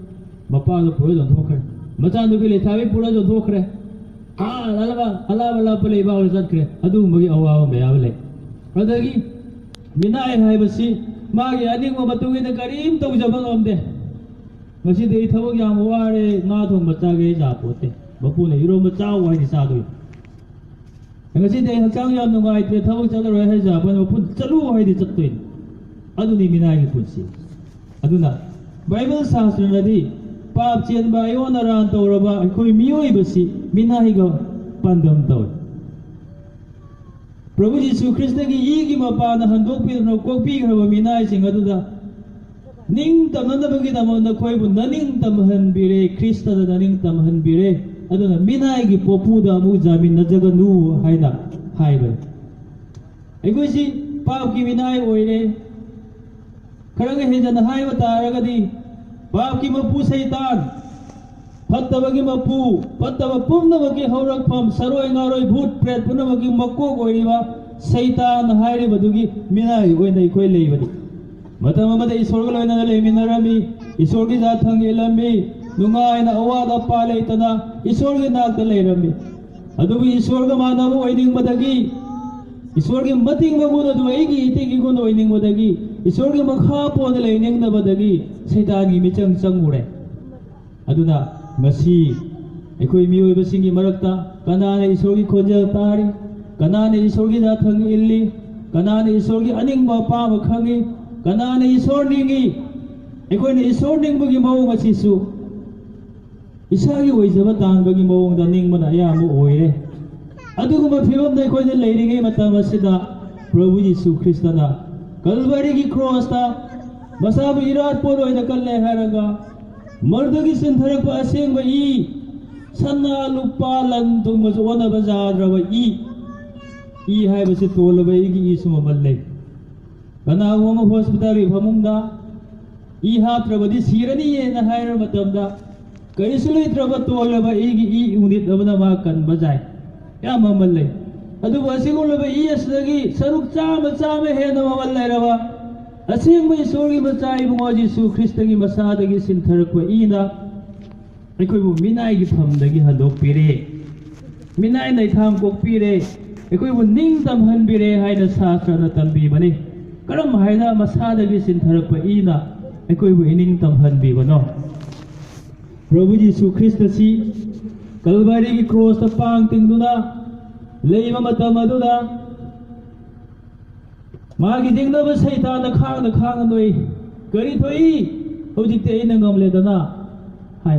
ꯃꯄꯥꯗꯣ ꯄꯨꯔ ꯌꯣꯟꯊꯣꯛꯈ꯭ꯔꯦ꯫ ꯃꯆꯥꯅꯨꯄꯤ ꯂꯩꯁꯥꯕꯤ ꯄꯨꯔ ꯌꯣꯟꯊꯣꯛꯈ꯭ꯔꯦ꯫ ꯑꯥ, ꯑꯂꯥꯞ ꯑꯂꯥꯞ ꯑꯂꯥꯞꯄ ꯂꯩꯕꯥꯛꯇ ꯆꯠꯈ꯭ꯔꯦ꯫ ꯑꯗꯨꯒꯨꯝꯕꯒꯤ ꯑꯋꯥꯕ ꯃꯌꯥꯝ ꯂꯩ꯫ ꯑꯗꯒꯤ ꯃꯤꯅꯥꯏ ꯍꯥꯏꯕꯁꯤ ꯃꯥꯒꯤ ꯑꯅꯤꯡꯕ ꯃꯇꯨꯡ ꯏꯟꯅ ꯀꯔꯤꯝ ꯇꯧꯖꯕ ꯉꯝꯗꯦ꯫ "ꯉꯁꯤꯗꯤ ꯑꯩ ꯊꯕꯛ ꯌꯥꯝ ꯋꯥꯔꯦ, ꯉꯥ ꯊꯣꯡꯕ ꯆꯥꯒꯦ" ꯍꯥꯏ ꯌꯥꯄꯣꯠꯇꯦ꯫ ꯃꯄꯨꯅ "ꯏꯔꯣꯝꯕ ꯆꯥꯎ" ꯍꯥꯏꯗꯤ ꯆꯥꯗꯣꯏ꯫ "ꯉꯁꯤꯗꯤ ꯑꯩ ꯍꯛꯆꯥꯡ ꯌꯥꯝ ꯅꯨꯡꯉꯥꯏꯇ꯭ꯔꯦ, ꯊꯕꯛ ꯆꯠꯂꯔꯣꯏ" ꯍꯥꯏ ꯌꯥꯄꯣꯠꯇꯦ꯫ ꯃꯄꯨꯅ "ꯆꯠꯂꯨ" ꯍꯥꯏꯗꯤ ꯆꯠꯇꯣꯏꯅꯤ꯫ ꯑꯗꯨꯅꯤ ꯃꯤꯅꯥꯏꯒꯤ ꯄꯨꯟꯁꯤ꯫ ꯑꯗꯨꯅ ꯕꯥꯏꯕꯜ ꯁꯥꯁꯇ꯭ꯔꯅꯗꯤ ꯄꯥꯞ ꯆꯦꯟꯕ, ꯑꯌꯣꯟ ꯑꯔꯥꯟ ꯇꯧꯔꯕ ꯑꯩꯈꯣꯏ ꯃꯤꯑꯣꯏꯕꯁꯤ ꯃꯤꯅꯥꯏꯒ ꯄꯥꯟꯗꯝ ꯇꯧꯏ꯫ ꯄ꯭ꯔꯚꯨ ꯖꯤꯁꯨ ꯈ꯭ꯔꯤꯁꯇꯒꯤ ꯏꯒꯤ ꯃꯄꯥꯅ ꯍꯟꯗꯣꯛꯄꯤꯗꯨꯅ ꯀꯣꯛꯄꯤꯈ꯭ꯔꯕ ꯃꯤꯅꯥꯏꯁꯤꯡ ꯑꯗꯨꯗ ꯅꯤꯡꯇꯝꯅꯅꯕꯒꯤꯗꯃꯛ ꯅꯈꯣꯏꯕꯨ ꯅꯅꯤꯡ ꯇꯝꯍꯟꯕꯤꯔꯦ, ꯈ꯭ꯔꯤꯁꯇꯗ ꯅꯅꯤꯡ ꯇꯝꯍꯟꯕꯤꯔꯦ꯫ ꯑꯗꯨꯅ ꯃꯤꯅꯥꯏꯒꯤ ꯄꯣꯄꯨꯗ ꯑꯃꯨꯛ ꯌꯥꯃꯤꯟꯅꯖꯒꯅꯨ ꯍꯥꯏꯅ ꯍꯥꯏꯕꯅꯤ꯫ ꯑꯩꯈꯣꯏꯁꯤ ꯄꯥꯞꯀꯤ ꯃꯤꯅꯥꯏ ꯑꯣꯏꯔꯦ꯫ ꯈꯔꯒ ꯍꯦꯟꯖꯟꯅ ꯍꯥꯏꯕ ꯇꯥꯔꯒꯗꯤ, ꯄꯥꯞꯀꯤ ꯃꯄꯨ ꯁꯩꯇꯥꯟ, ꯐꯠꯇꯕꯒꯤ ꯃꯄꯨ, ꯐꯠꯇꯕ ꯄꯨꯝꯅꯃꯛꯀꯤ ꯍꯧꯔꯛꯐꯝ, ꯁꯔꯣꯏ ꯉꯥꯔꯣꯏ, ꯚꯨꯠ ꯄ꯭ꯔꯦꯠ ꯄꯨꯝꯅꯃꯛꯀꯤ ꯃꯀꯣꯛ ꯑꯣꯏꯔꯤꯕ ꯁꯩꯇꯥꯟ ꯍꯥꯏꯔꯤꯕꯗꯨꯒꯤ ꯃꯤꯅꯥꯏ ꯑꯣꯏꯅ ꯑꯩꯈꯣꯏ ꯂꯩꯕꯅꯤ꯫ ꯃꯇꯝ ꯑꯃꯗ ꯏꯁꯣꯔꯒ ꯂꯣꯏꯅꯅ ꯂꯩꯃꯤꯟꯅꯔꯝꯃꯤ, ꯏꯁꯣꯔꯒꯤ ꯖꯥꯊꯪ ꯏꯜꯂꯝꯃꯤ, ꯅꯨꯡꯉꯥꯏꯅ ꯑꯋꯥꯠ ꯑꯄꯥ ꯂꯩꯇꯅ ꯏꯁꯣꯔꯒꯤ ꯅꯥꯛꯇ ꯂꯩꯔꯝꯃꯤ꯫ ꯑꯗꯨꯕꯨ ꯏꯁꯣꯔꯒ ꯃꯥꯟꯅꯕ ꯑꯣꯏꯅꯤꯡꯕꯗꯒꯤ, ꯏꯁꯣꯔꯒꯤ ꯃꯇꯤꯛ ꯃꯒꯨꯟ ꯑꯗꯨ ꯑꯩꯒꯤ ꯏꯇꯤꯛ ꯏꯒꯨꯟ ꯑꯣꯏꯅꯤꯡꯕꯗꯒꯤ, ꯏꯁꯣꯔꯒꯤ ꯃꯈꯥ ꯄꯣꯟꯅ ꯂꯩꯅꯤꯡꯗꯕꯗꯒꯤ ꯁꯩꯇꯥꯟꯒꯤ ꯃꯤꯆꯪ ꯆꯪꯉꯨꯔꯦ꯫ ꯑꯗꯨꯅ ꯉꯁꯤ ꯑꯩꯈꯣꯏ ꯃꯤꯑꯣꯏꯕꯁꯤꯡꯒꯤ ꯃꯔꯛꯇ ꯀꯅꯥꯅ ꯏꯁꯣꯔꯒꯤ ꯈꯣꯟꯖꯦꯜ ꯇꯥꯔꯤ? ꯀꯅꯥꯅ ꯏꯁꯣꯔꯒꯤ ꯖꯥꯊꯪ ꯏꯜꯂꯤ? ꯀꯅꯥꯅ ꯏꯁꯣꯔꯒꯤ ꯑꯅꯤꯡꯕ ꯑꯄꯥꯝꯕ ꯈꯪꯉꯤ? ꯀꯅꯥꯅ ꯏꯁꯣꯔ ꯅꯤꯡꯉꯤ? ꯑꯩꯈꯣꯏꯅ ꯏꯁꯣꯔ ꯅꯤꯡꯕꯒꯤ ꯃꯑꯣꯡ ꯑꯁꯤꯁꯨ ꯏꯁꯥꯒꯤ ꯑꯣꯏꯖꯕ ꯇꯥꯟꯕꯒꯤ ꯃꯑꯣꯡꯗ ꯅꯤꯡꯕꯅ ꯑꯌꯥꯝꯕ ꯑꯣꯏꯔꯦ꯫ ꯑꯗꯨꯒꯨꯝꯕ ꯐꯤꯕꯝꯗ ꯑꯩꯈꯣꯏꯅ ꯂꯩꯔꯤꯉꯩ ꯃꯇꯝ ꯑꯁꯤꯗ ꯄ꯭ꯔꯚꯨ ꯖꯤꯁꯨ ꯈ꯭ꯔꯤꯁꯇꯅ ꯀꯜꯚꯔꯤꯒꯤ ꯀ꯭ꯔꯣꯁꯇ ꯃꯁꯥꯕꯨ ꯏꯔꯥꯠꯄꯣꯠ ꯑꯣꯏꯅ ꯀꯜꯂꯦ ꯍꯥꯏꯔꯒ, ꯃꯗꯨꯗꯒꯤ ꯆꯤꯟꯊꯔꯛꯄ ꯑꯁꯦꯡꯕ ꯏ, ꯁꯅꯥ, ꯂꯨꯄꯥ, ꯂꯟ ꯊꯨꯝꯒꯁꯨ ꯑꯣꯟꯅꯕ ꯌꯥꯗ꯭ꯔꯕ ꯏ, ꯏ ꯍꯥꯏꯕꯁꯤ ꯇꯣꯜꯂꯕ ꯏꯒꯤ ꯏꯁꯨ ꯃꯃꯜ ꯂꯩ꯫ ꯀꯅꯥꯒꯨꯝꯕ ꯑꯃ ꯍꯣꯁꯄꯤꯇꯥꯜꯒꯤ ꯐꯃꯨꯡꯗ ꯏ ꯍꯥꯞꯇ꯭ꯔꯕꯗꯤ ꯁꯤꯔꯅꯤꯅ ꯍꯥꯏꯔꯕ ꯃꯇꯝꯗ, ꯀꯔꯤꯁꯨ ꯂꯩꯇ꯭ꯔꯕ ꯇꯣꯜꯂꯕ ꯏꯒꯤ ꯏ ꯎꯅꯤꯠ ꯑꯃꯅ ꯃꯥ ꯀꯟꯕ ꯌꯥꯏ, ꯌꯥꯝ ꯃꯃꯜ ꯂꯩ꯫ ꯑꯗꯨꯕꯨ ꯑꯁꯤꯒꯨꯝꯂꯕ ꯏ ꯑꯁꯤꯗꯒꯤ ꯁꯔꯨꯛ ꯆꯥꯝꯃ, ꯆꯥꯝꯃ ꯍꯦꯟꯅ ꯃꯃꯜ ꯂꯩꯔꯕ ꯑꯁꯦꯡꯕ ꯏꯁꯣꯔꯒꯤ ꯃꯆꯥ ꯏꯕꯨꯡꯉꯣ ꯖꯤꯁꯨ ꯈ꯭ꯔꯤꯁꯇꯒꯤ ꯃꯁꯥꯗꯒꯤ ꯆꯤꯟꯊꯔꯛꯄ ꯏꯅ ꯑꯩꯈꯣꯏꯕꯨ ꯃꯤꯅꯥꯏꯒꯤ ꯐꯝꯗꯒꯤ ꯍꯟꯗꯣꯛꯄꯤꯔꯦ, ꯃꯤꯅꯥꯏ ꯂꯩꯊꯥꯝ ꯀꯣꯛꯄꯤꯔꯦ, ꯑꯩꯈꯣꯏꯕꯨ ꯅꯤꯡ ꯇꯝꯍꯟꯕꯤꯔꯦ ꯍꯥꯏꯅ ꯁꯥꯁ꯭ꯇꯔꯅ ꯇꯝꯕꯤꯕꯅꯤ꯫ ꯀꯔꯝ ꯍꯥꯏꯅ ꯃꯁꯥꯗꯒꯤ ꯆꯤꯟꯊꯔꯛꯄ ꯏꯅ ꯑꯩꯈꯣꯏꯕꯨ ꯏꯅꯤꯡ ꯇꯝꯍꯟꯕꯤꯕꯅꯣ? ꯄ꯭ꯔꯚꯨ ꯖꯤꯁꯨ ꯈ꯭ꯔꯤꯁꯇꯁꯤ ꯀꯜꯚꯔꯤꯒꯤ ꯀ꯭ꯔꯣꯁꯇ ꯄꯥꯡ ꯇꯤꯡꯗꯨꯅ ꯂꯩꯕ ꯃꯇꯝ ꯑꯗꯨꯗ ꯃꯥꯒꯤ ꯌꯦꯡꯅꯕ ꯁꯩꯇꯥꯟꯅ ꯈꯥꯡꯅ ꯈꯥꯡꯅ ꯅꯣꯏ, "ꯀꯔꯤ ꯊꯣꯛꯏ? ꯍꯧꯖꯤꯛꯇꯤ ꯑꯩꯅ ꯉꯝꯂꯦꯗꯅ" ꯍꯥꯏ꯫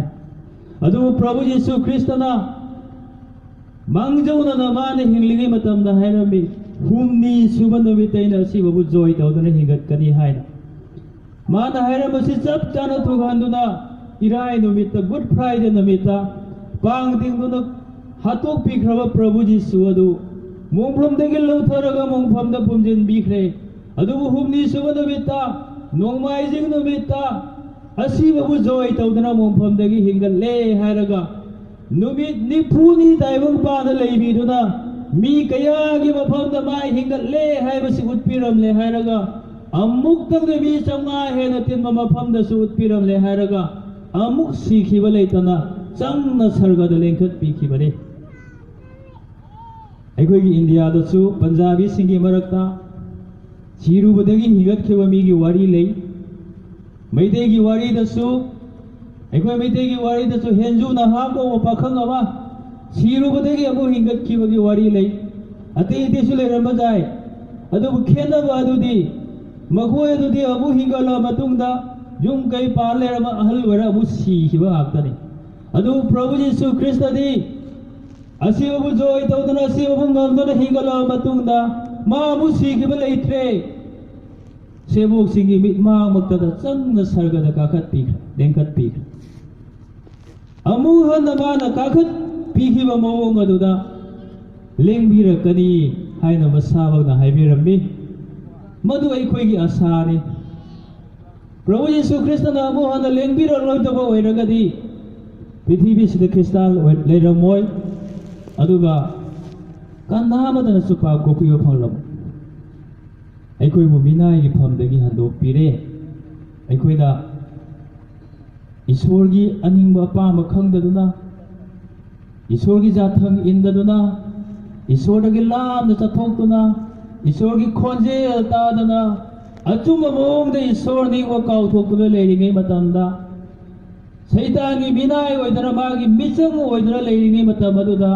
ꯑꯗꯨꯕꯨ ꯄ꯭ꯔꯚꯨ ꯖꯤꯁꯨ ꯈ꯭ꯔꯤꯁꯇꯅ ꯃꯥꯡꯖꯧꯅꯅ ꯃꯥꯅ ꯍꯤꯡꯂꯤꯉꯩ ꯃꯇꯝꯗ ꯍꯥꯏꯔꯝꯃꯤ, "ꯍꯨꯝꯅꯤ ꯁꯨꯕ ꯅꯨꯃꯤꯠꯇ ꯑꯩꯅ ꯑꯁꯤꯕꯕꯨ ꯖꯣꯏ ꯇꯧꯗꯨꯅ ꯍꯤꯡꯒꯠꯀꯅꯤ" ꯍꯥꯏꯅ꯫ ꯃꯥꯅ ꯍꯥꯏꯔꯝꯕꯁꯤ ꯆꯞ ꯆꯥꯅ ꯊꯣꯛꯍꯟꯗꯨꯅ, ꯏꯔꯥꯏ ꯅꯨꯃꯤꯠꯇ, ꯒꯨꯗ ꯐ꯭ꯔꯥꯏꯗꯦ ꯅꯨꯃꯤꯠꯇ ꯄꯥꯡ ꯇꯤꯡꯗꯨꯅ ꯍꯥꯠꯇꯣꯛꯄꯤꯈ꯭ꯔꯕ ꯄ꯭ꯔꯚꯨ ꯖꯤꯁꯨ ꯑꯗꯨ ꯃꯣꯡꯐꯝꯗꯒꯤ ꯂꯧꯊꯔꯒ ꯃꯣꯡꯐꯝꯗ ꯐꯨꯝꯖꯤꯟꯕꯤꯈ꯭ꯔꯦ꯫ ꯑꯗꯨꯕꯨ ꯍꯨꯝꯅꯤ ꯁꯨꯕ ꯅꯨꯃꯤꯠꯇ, ꯅꯣꯡꯃꯥꯏꯖꯤꯡ ꯅꯨꯃꯤꯠꯇ, ꯑꯁꯤꯕꯕꯨ ꯖꯣꯏ ꯇꯧꯗꯨꯅ ꯃꯣꯡꯐꯝꯗꯒꯤ ꯍꯤꯡꯒꯠꯂꯦ ꯍꯥꯏꯔꯒ, ꯅꯨꯃꯤꯠ ꯅꯤꯐꯨꯅꯤ ꯇꯥꯏꯕꯪ ꯄꯥꯟꯗ ꯂꯩꯕꯤꯗꯨꯅ ꯃꯤ ꯀꯌꯥꯒꯤ ꯃꯐꯝꯗ ꯃꯥ ꯍꯤꯡꯒꯠꯂꯦ ꯍꯥꯏꯕꯁꯤ ꯎꯠꯄꯤꯔꯝꯂꯦ ꯍꯥꯏꯔꯒ, ꯑꯃꯨꯛꯇꯪꯗ ꯃꯤ ꯆꯥꯝꯃꯉꯥ ꯍꯦꯟꯅ ꯇꯤꯟꯕ ꯃꯐꯝꯗꯁꯨ ꯎꯠꯄꯤꯔꯝꯂꯦ ꯍꯥꯏꯔꯒ, ꯑꯃꯨꯛ ꯁꯤꯈꯤꯕ ꯂꯩꯇꯅ ꯆꯪꯅ ꯁꯔꯒꯗ ꯂꯦꯡꯈꯠꯄꯤꯈꯤꯕꯅꯤ꯫ ꯑꯩꯈꯣꯏꯒꯤ ꯏꯟꯗꯤꯌꯥꯗꯁꯨ ꯄꯟꯖꯥꯕꯤꯁꯤꯡꯒꯤ ꯃꯔꯛꯇ ꯁꯤꯔꯨꯕꯗꯒꯤ ꯍꯤꯡꯒꯠꯈꯤꯕ ꯃꯤꯒꯤ ꯋꯥꯔꯤ ꯂꯩ꯫ ꯃꯩꯇꯩꯒꯤ ꯋꯥꯔꯤꯗꯁꯨ, ꯑꯩꯈꯣꯏ ꯃꯩꯇꯩꯒꯤ ꯋꯥꯔꯤꯗꯁꯨ ꯍꯦꯟꯖꯨ ꯅꯍꯥ ꯀꯧꯕ ꯄꯥꯈꯪ ꯑꯃ ꯁꯤꯔꯨꯕꯗꯒꯤ ꯑꯃꯨꯛ ꯍꯤꯡꯒꯠꯈꯤꯕꯒꯤ ꯋꯥꯔꯤ ꯂꯩ꯫ ꯑꯇꯩ ꯑꯇꯩꯁꯨ ꯂꯩꯔꯝꯕ ꯌꯥꯏ꯫ ꯑꯗꯨꯕꯨ ꯈꯦꯠꯅꯕ ꯑꯗꯨꯗꯤ, ꯃꯈꯣꯏ ꯑꯗꯨꯗꯤ ꯑꯃꯨꯛ ꯍꯤꯡꯒꯠꯂꯕ ꯃꯇꯨꯡꯗ ꯌꯨꯝ ꯀꯩ ꯄꯥꯜ ꯂꯩꯔꯕ ꯑꯍꯜ ꯑꯣꯏꯔ ꯑꯃꯨꯛ ꯁꯤꯈꯤꯕ ꯉꯥꯛꯇꯅꯤ꯫ ꯑꯗꯨꯕꯨ ꯄ꯭ꯔꯚꯨ ꯖꯤꯁꯨ ꯈ꯭ꯔꯤꯁꯇꯗꯤ ꯑꯁꯤꯕꯕꯨ ꯖꯣꯏ ꯇꯧꯗꯨꯅ, ꯑꯁꯤꯕꯕꯨ ꯉꯝꯗꯨꯅ ꯍꯤꯡꯒꯠꯂꯕ ꯃꯇꯨꯡꯗ, ꯃꯥ ꯑꯃꯨꯛ ꯁꯤꯈꯤꯕ ꯂꯩꯇ꯭ꯔꯦ꯫ ꯁꯦꯕꯣꯛꯁꯤꯡꯒꯤ ꯃꯤꯠꯃꯥꯡꯃꯛꯇꯗ ꯆꯪꯅ ꯁꯔꯒꯗ ꯀꯥꯈꯠꯄꯤꯈ꯭ꯔꯦ, ꯂꯦꯡꯈꯠꯄꯤꯈ꯭ꯔꯦ꯫ ꯑꯃꯨꯛ ꯍꯟꯅ ꯃꯥꯅ ꯀꯥꯈꯠꯄꯤꯈꯤꯕ ꯃꯑꯣꯡ ꯑꯗꯨꯗ ꯂꯦꯡꯕꯤꯔꯛꯀꯅꯤ ꯍꯥꯏꯅ ꯃꯁꯥꯃꯛꯅ ꯍꯥꯏꯕꯤꯔꯝꯃꯤ꯫ ꯃꯗꯨ ꯑꯩꯈꯣꯏꯒꯤ ꯑꯁꯥꯅꯤ꯫ ꯄ꯭ꯔꯚꯨ ꯌꯤꯁꯨ ꯈ꯭ꯔꯤꯁꯇꯅ ꯑꯃꯨꯛ ꯍꯟꯅ ꯂꯦꯡꯕꯤꯔꯛꯂꯣꯏꯗꯕ ꯑꯣꯏꯔꯒꯗꯤ ꯄ꯭ꯔꯤꯊꯤꯕꯤꯁꯤꯗ ꯈ꯭ꯔꯤꯁꯇꯥꯟ ꯑꯣꯏ-, ꯂꯩꯔꯝꯃꯣꯏ꯫ ꯑꯗꯨꯒ ꯀꯅꯥ ꯑꯃꯠꯇꯅꯁꯨ ꯄꯥꯞ ꯀꯣꯛꯄꯤꯕ ꯐꯪꯂꯝꯃꯣꯏ꯫ ꯑꯩꯈꯣꯏꯕꯨ ꯃꯤꯅꯥꯏꯒꯤ ꯐꯝꯗꯒꯤ ꯍꯟꯗꯣꯛꯄꯤꯔꯦ꯫ ꯑꯩꯈꯣꯏꯅ ꯏꯁꯣꯔꯒꯤ ꯑꯅꯤꯡꯕ ꯑꯄꯥꯝꯕ ꯈꯪꯗꯗꯨꯅ, ꯏꯁꯣꯔꯒꯤ ꯌꯥꯊꯪ ꯏꯟꯗꯗꯨꯅ, ꯏꯁꯣꯔꯗꯒꯤ ꯂꯥꯞꯅ ꯆꯠꯊꯣꯛꯇꯨꯅ, ꯏꯁꯣꯔꯒꯤ ꯈꯣꯟꯖꯦꯜ ꯇꯥꯗꯅ, ꯑꯆꯨꯝꯕ ꯃꯑꯣꯡꯗ ꯏꯁꯣꯔ ꯅꯤꯡꯕ ꯀꯥꯎꯊꯣꯛꯇꯨꯅ ꯂꯩꯔꯤꯉꯩ ꯃꯇꯝꯗ, ꯁꯩꯇꯥꯟꯒꯤ ꯃꯤꯅꯥꯏ ꯑꯣꯏꯗꯅ, ꯃꯥꯒꯤ ꯃꯤꯆꯪ ꯑꯣꯏꯗꯨꯅ ꯂꯩꯔꯤꯉꯩ ꯃꯇꯝ ꯑꯗꯨꯗ,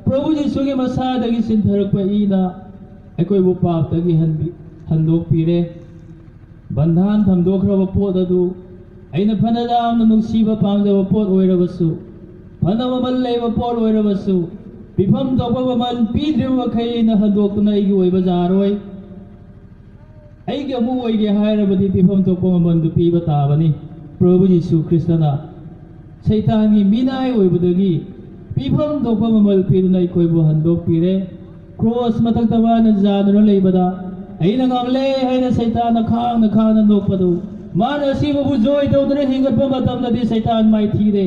ꯄ꯭ꯔꯚꯨ ꯖꯤꯁꯨꯒꯤ ꯃꯁꯥꯗꯒꯤ ꯆꯤꯟꯊꯔꯛꯄ ꯏꯅ ꯑꯩꯈꯣꯏꯕꯨ ꯄꯥꯞꯇꯒꯤ ꯍꯟꯕꯤ-, ꯍꯟꯗꯣꯛꯄꯤꯔꯦ꯫ ꯕꯟꯙꯥꯟ ꯊꯝꯗꯣꯛꯈ꯭ꯔꯕ ꯄꯣꯠ ꯑꯗꯨ, ꯑꯩꯅ ꯐꯅ ꯌꯥꯝꯅ ꯅꯨꯡꯁꯤꯕ ꯄꯥꯝꯖꯕ ꯄꯣꯠ ꯑꯣꯏꯔꯕꯁꯨ, ꯐꯅ ꯃꯃꯜ ꯂꯩꯕ ꯄꯣꯠ ꯑꯣꯏꯔꯕꯁꯨ, ꯄꯤꯐꯝ ꯊꯣꯛꯄ ꯃꯃꯜ ꯄꯤꯗ꯭ꯔꯤꯕ ꯃꯈꯩ ꯑꯩꯅ ꯍꯟꯗꯣꯛꯇꯨꯅ ꯑꯩꯒꯤ ꯑꯣꯏꯕ ꯌꯥꯔꯣꯏ꯫ ꯑꯩꯒꯤ ꯑꯃꯨꯛ ꯑꯣꯏꯒꯦ ꯍꯥꯏꯔꯕꯗꯤ ꯄꯤꯐꯝ ꯊꯣꯛꯄ ꯃꯃꯜꯗꯨ ꯄꯤꯕ ꯇꯥꯕꯅꯤ꯫ ꯄ꯭ꯔꯚꯨ ꯖꯤꯁꯨ ꯈ꯭ꯔꯤꯁꯇꯅ ꯁꯩꯇꯥꯟꯒꯤ ꯃꯤꯅꯥꯏ ꯑꯣꯏꯕꯗꯒꯤ ꯄꯤꯐꯝ ꯊꯣꯛꯄ ꯃꯃꯜ ꯄꯤꯗꯨꯅ ꯑꯩꯈꯣꯏꯕꯨ ꯍꯟꯗꯣꯛꯄꯤꯔꯦ꯫ ꯀ꯭ꯔꯣꯁ ꯃꯊꯛꯇ ꯃꯥꯅ ꯌꯥꯗꯨꯅ ꯂꯩꯕꯗ, "ꯑꯩꯅ ꯉꯝꯂꯦ" ꯍꯥꯏꯅ ꯁꯩꯇꯥꯟꯅ ꯈꯥꯡꯅ ꯈꯥꯡꯅ ꯅꯣꯛꯄꯗꯨ, ꯃꯥꯅ ꯑꯁꯤꯕꯕꯨ ꯖꯣꯏ ꯇꯧꯗꯨꯅ ꯍꯤꯡꯒꯠꯄ ꯃꯇꯝꯗꯗꯤ ꯁꯩꯇꯥꯟ ꯃꯥꯏꯊꯤꯔꯦ꯫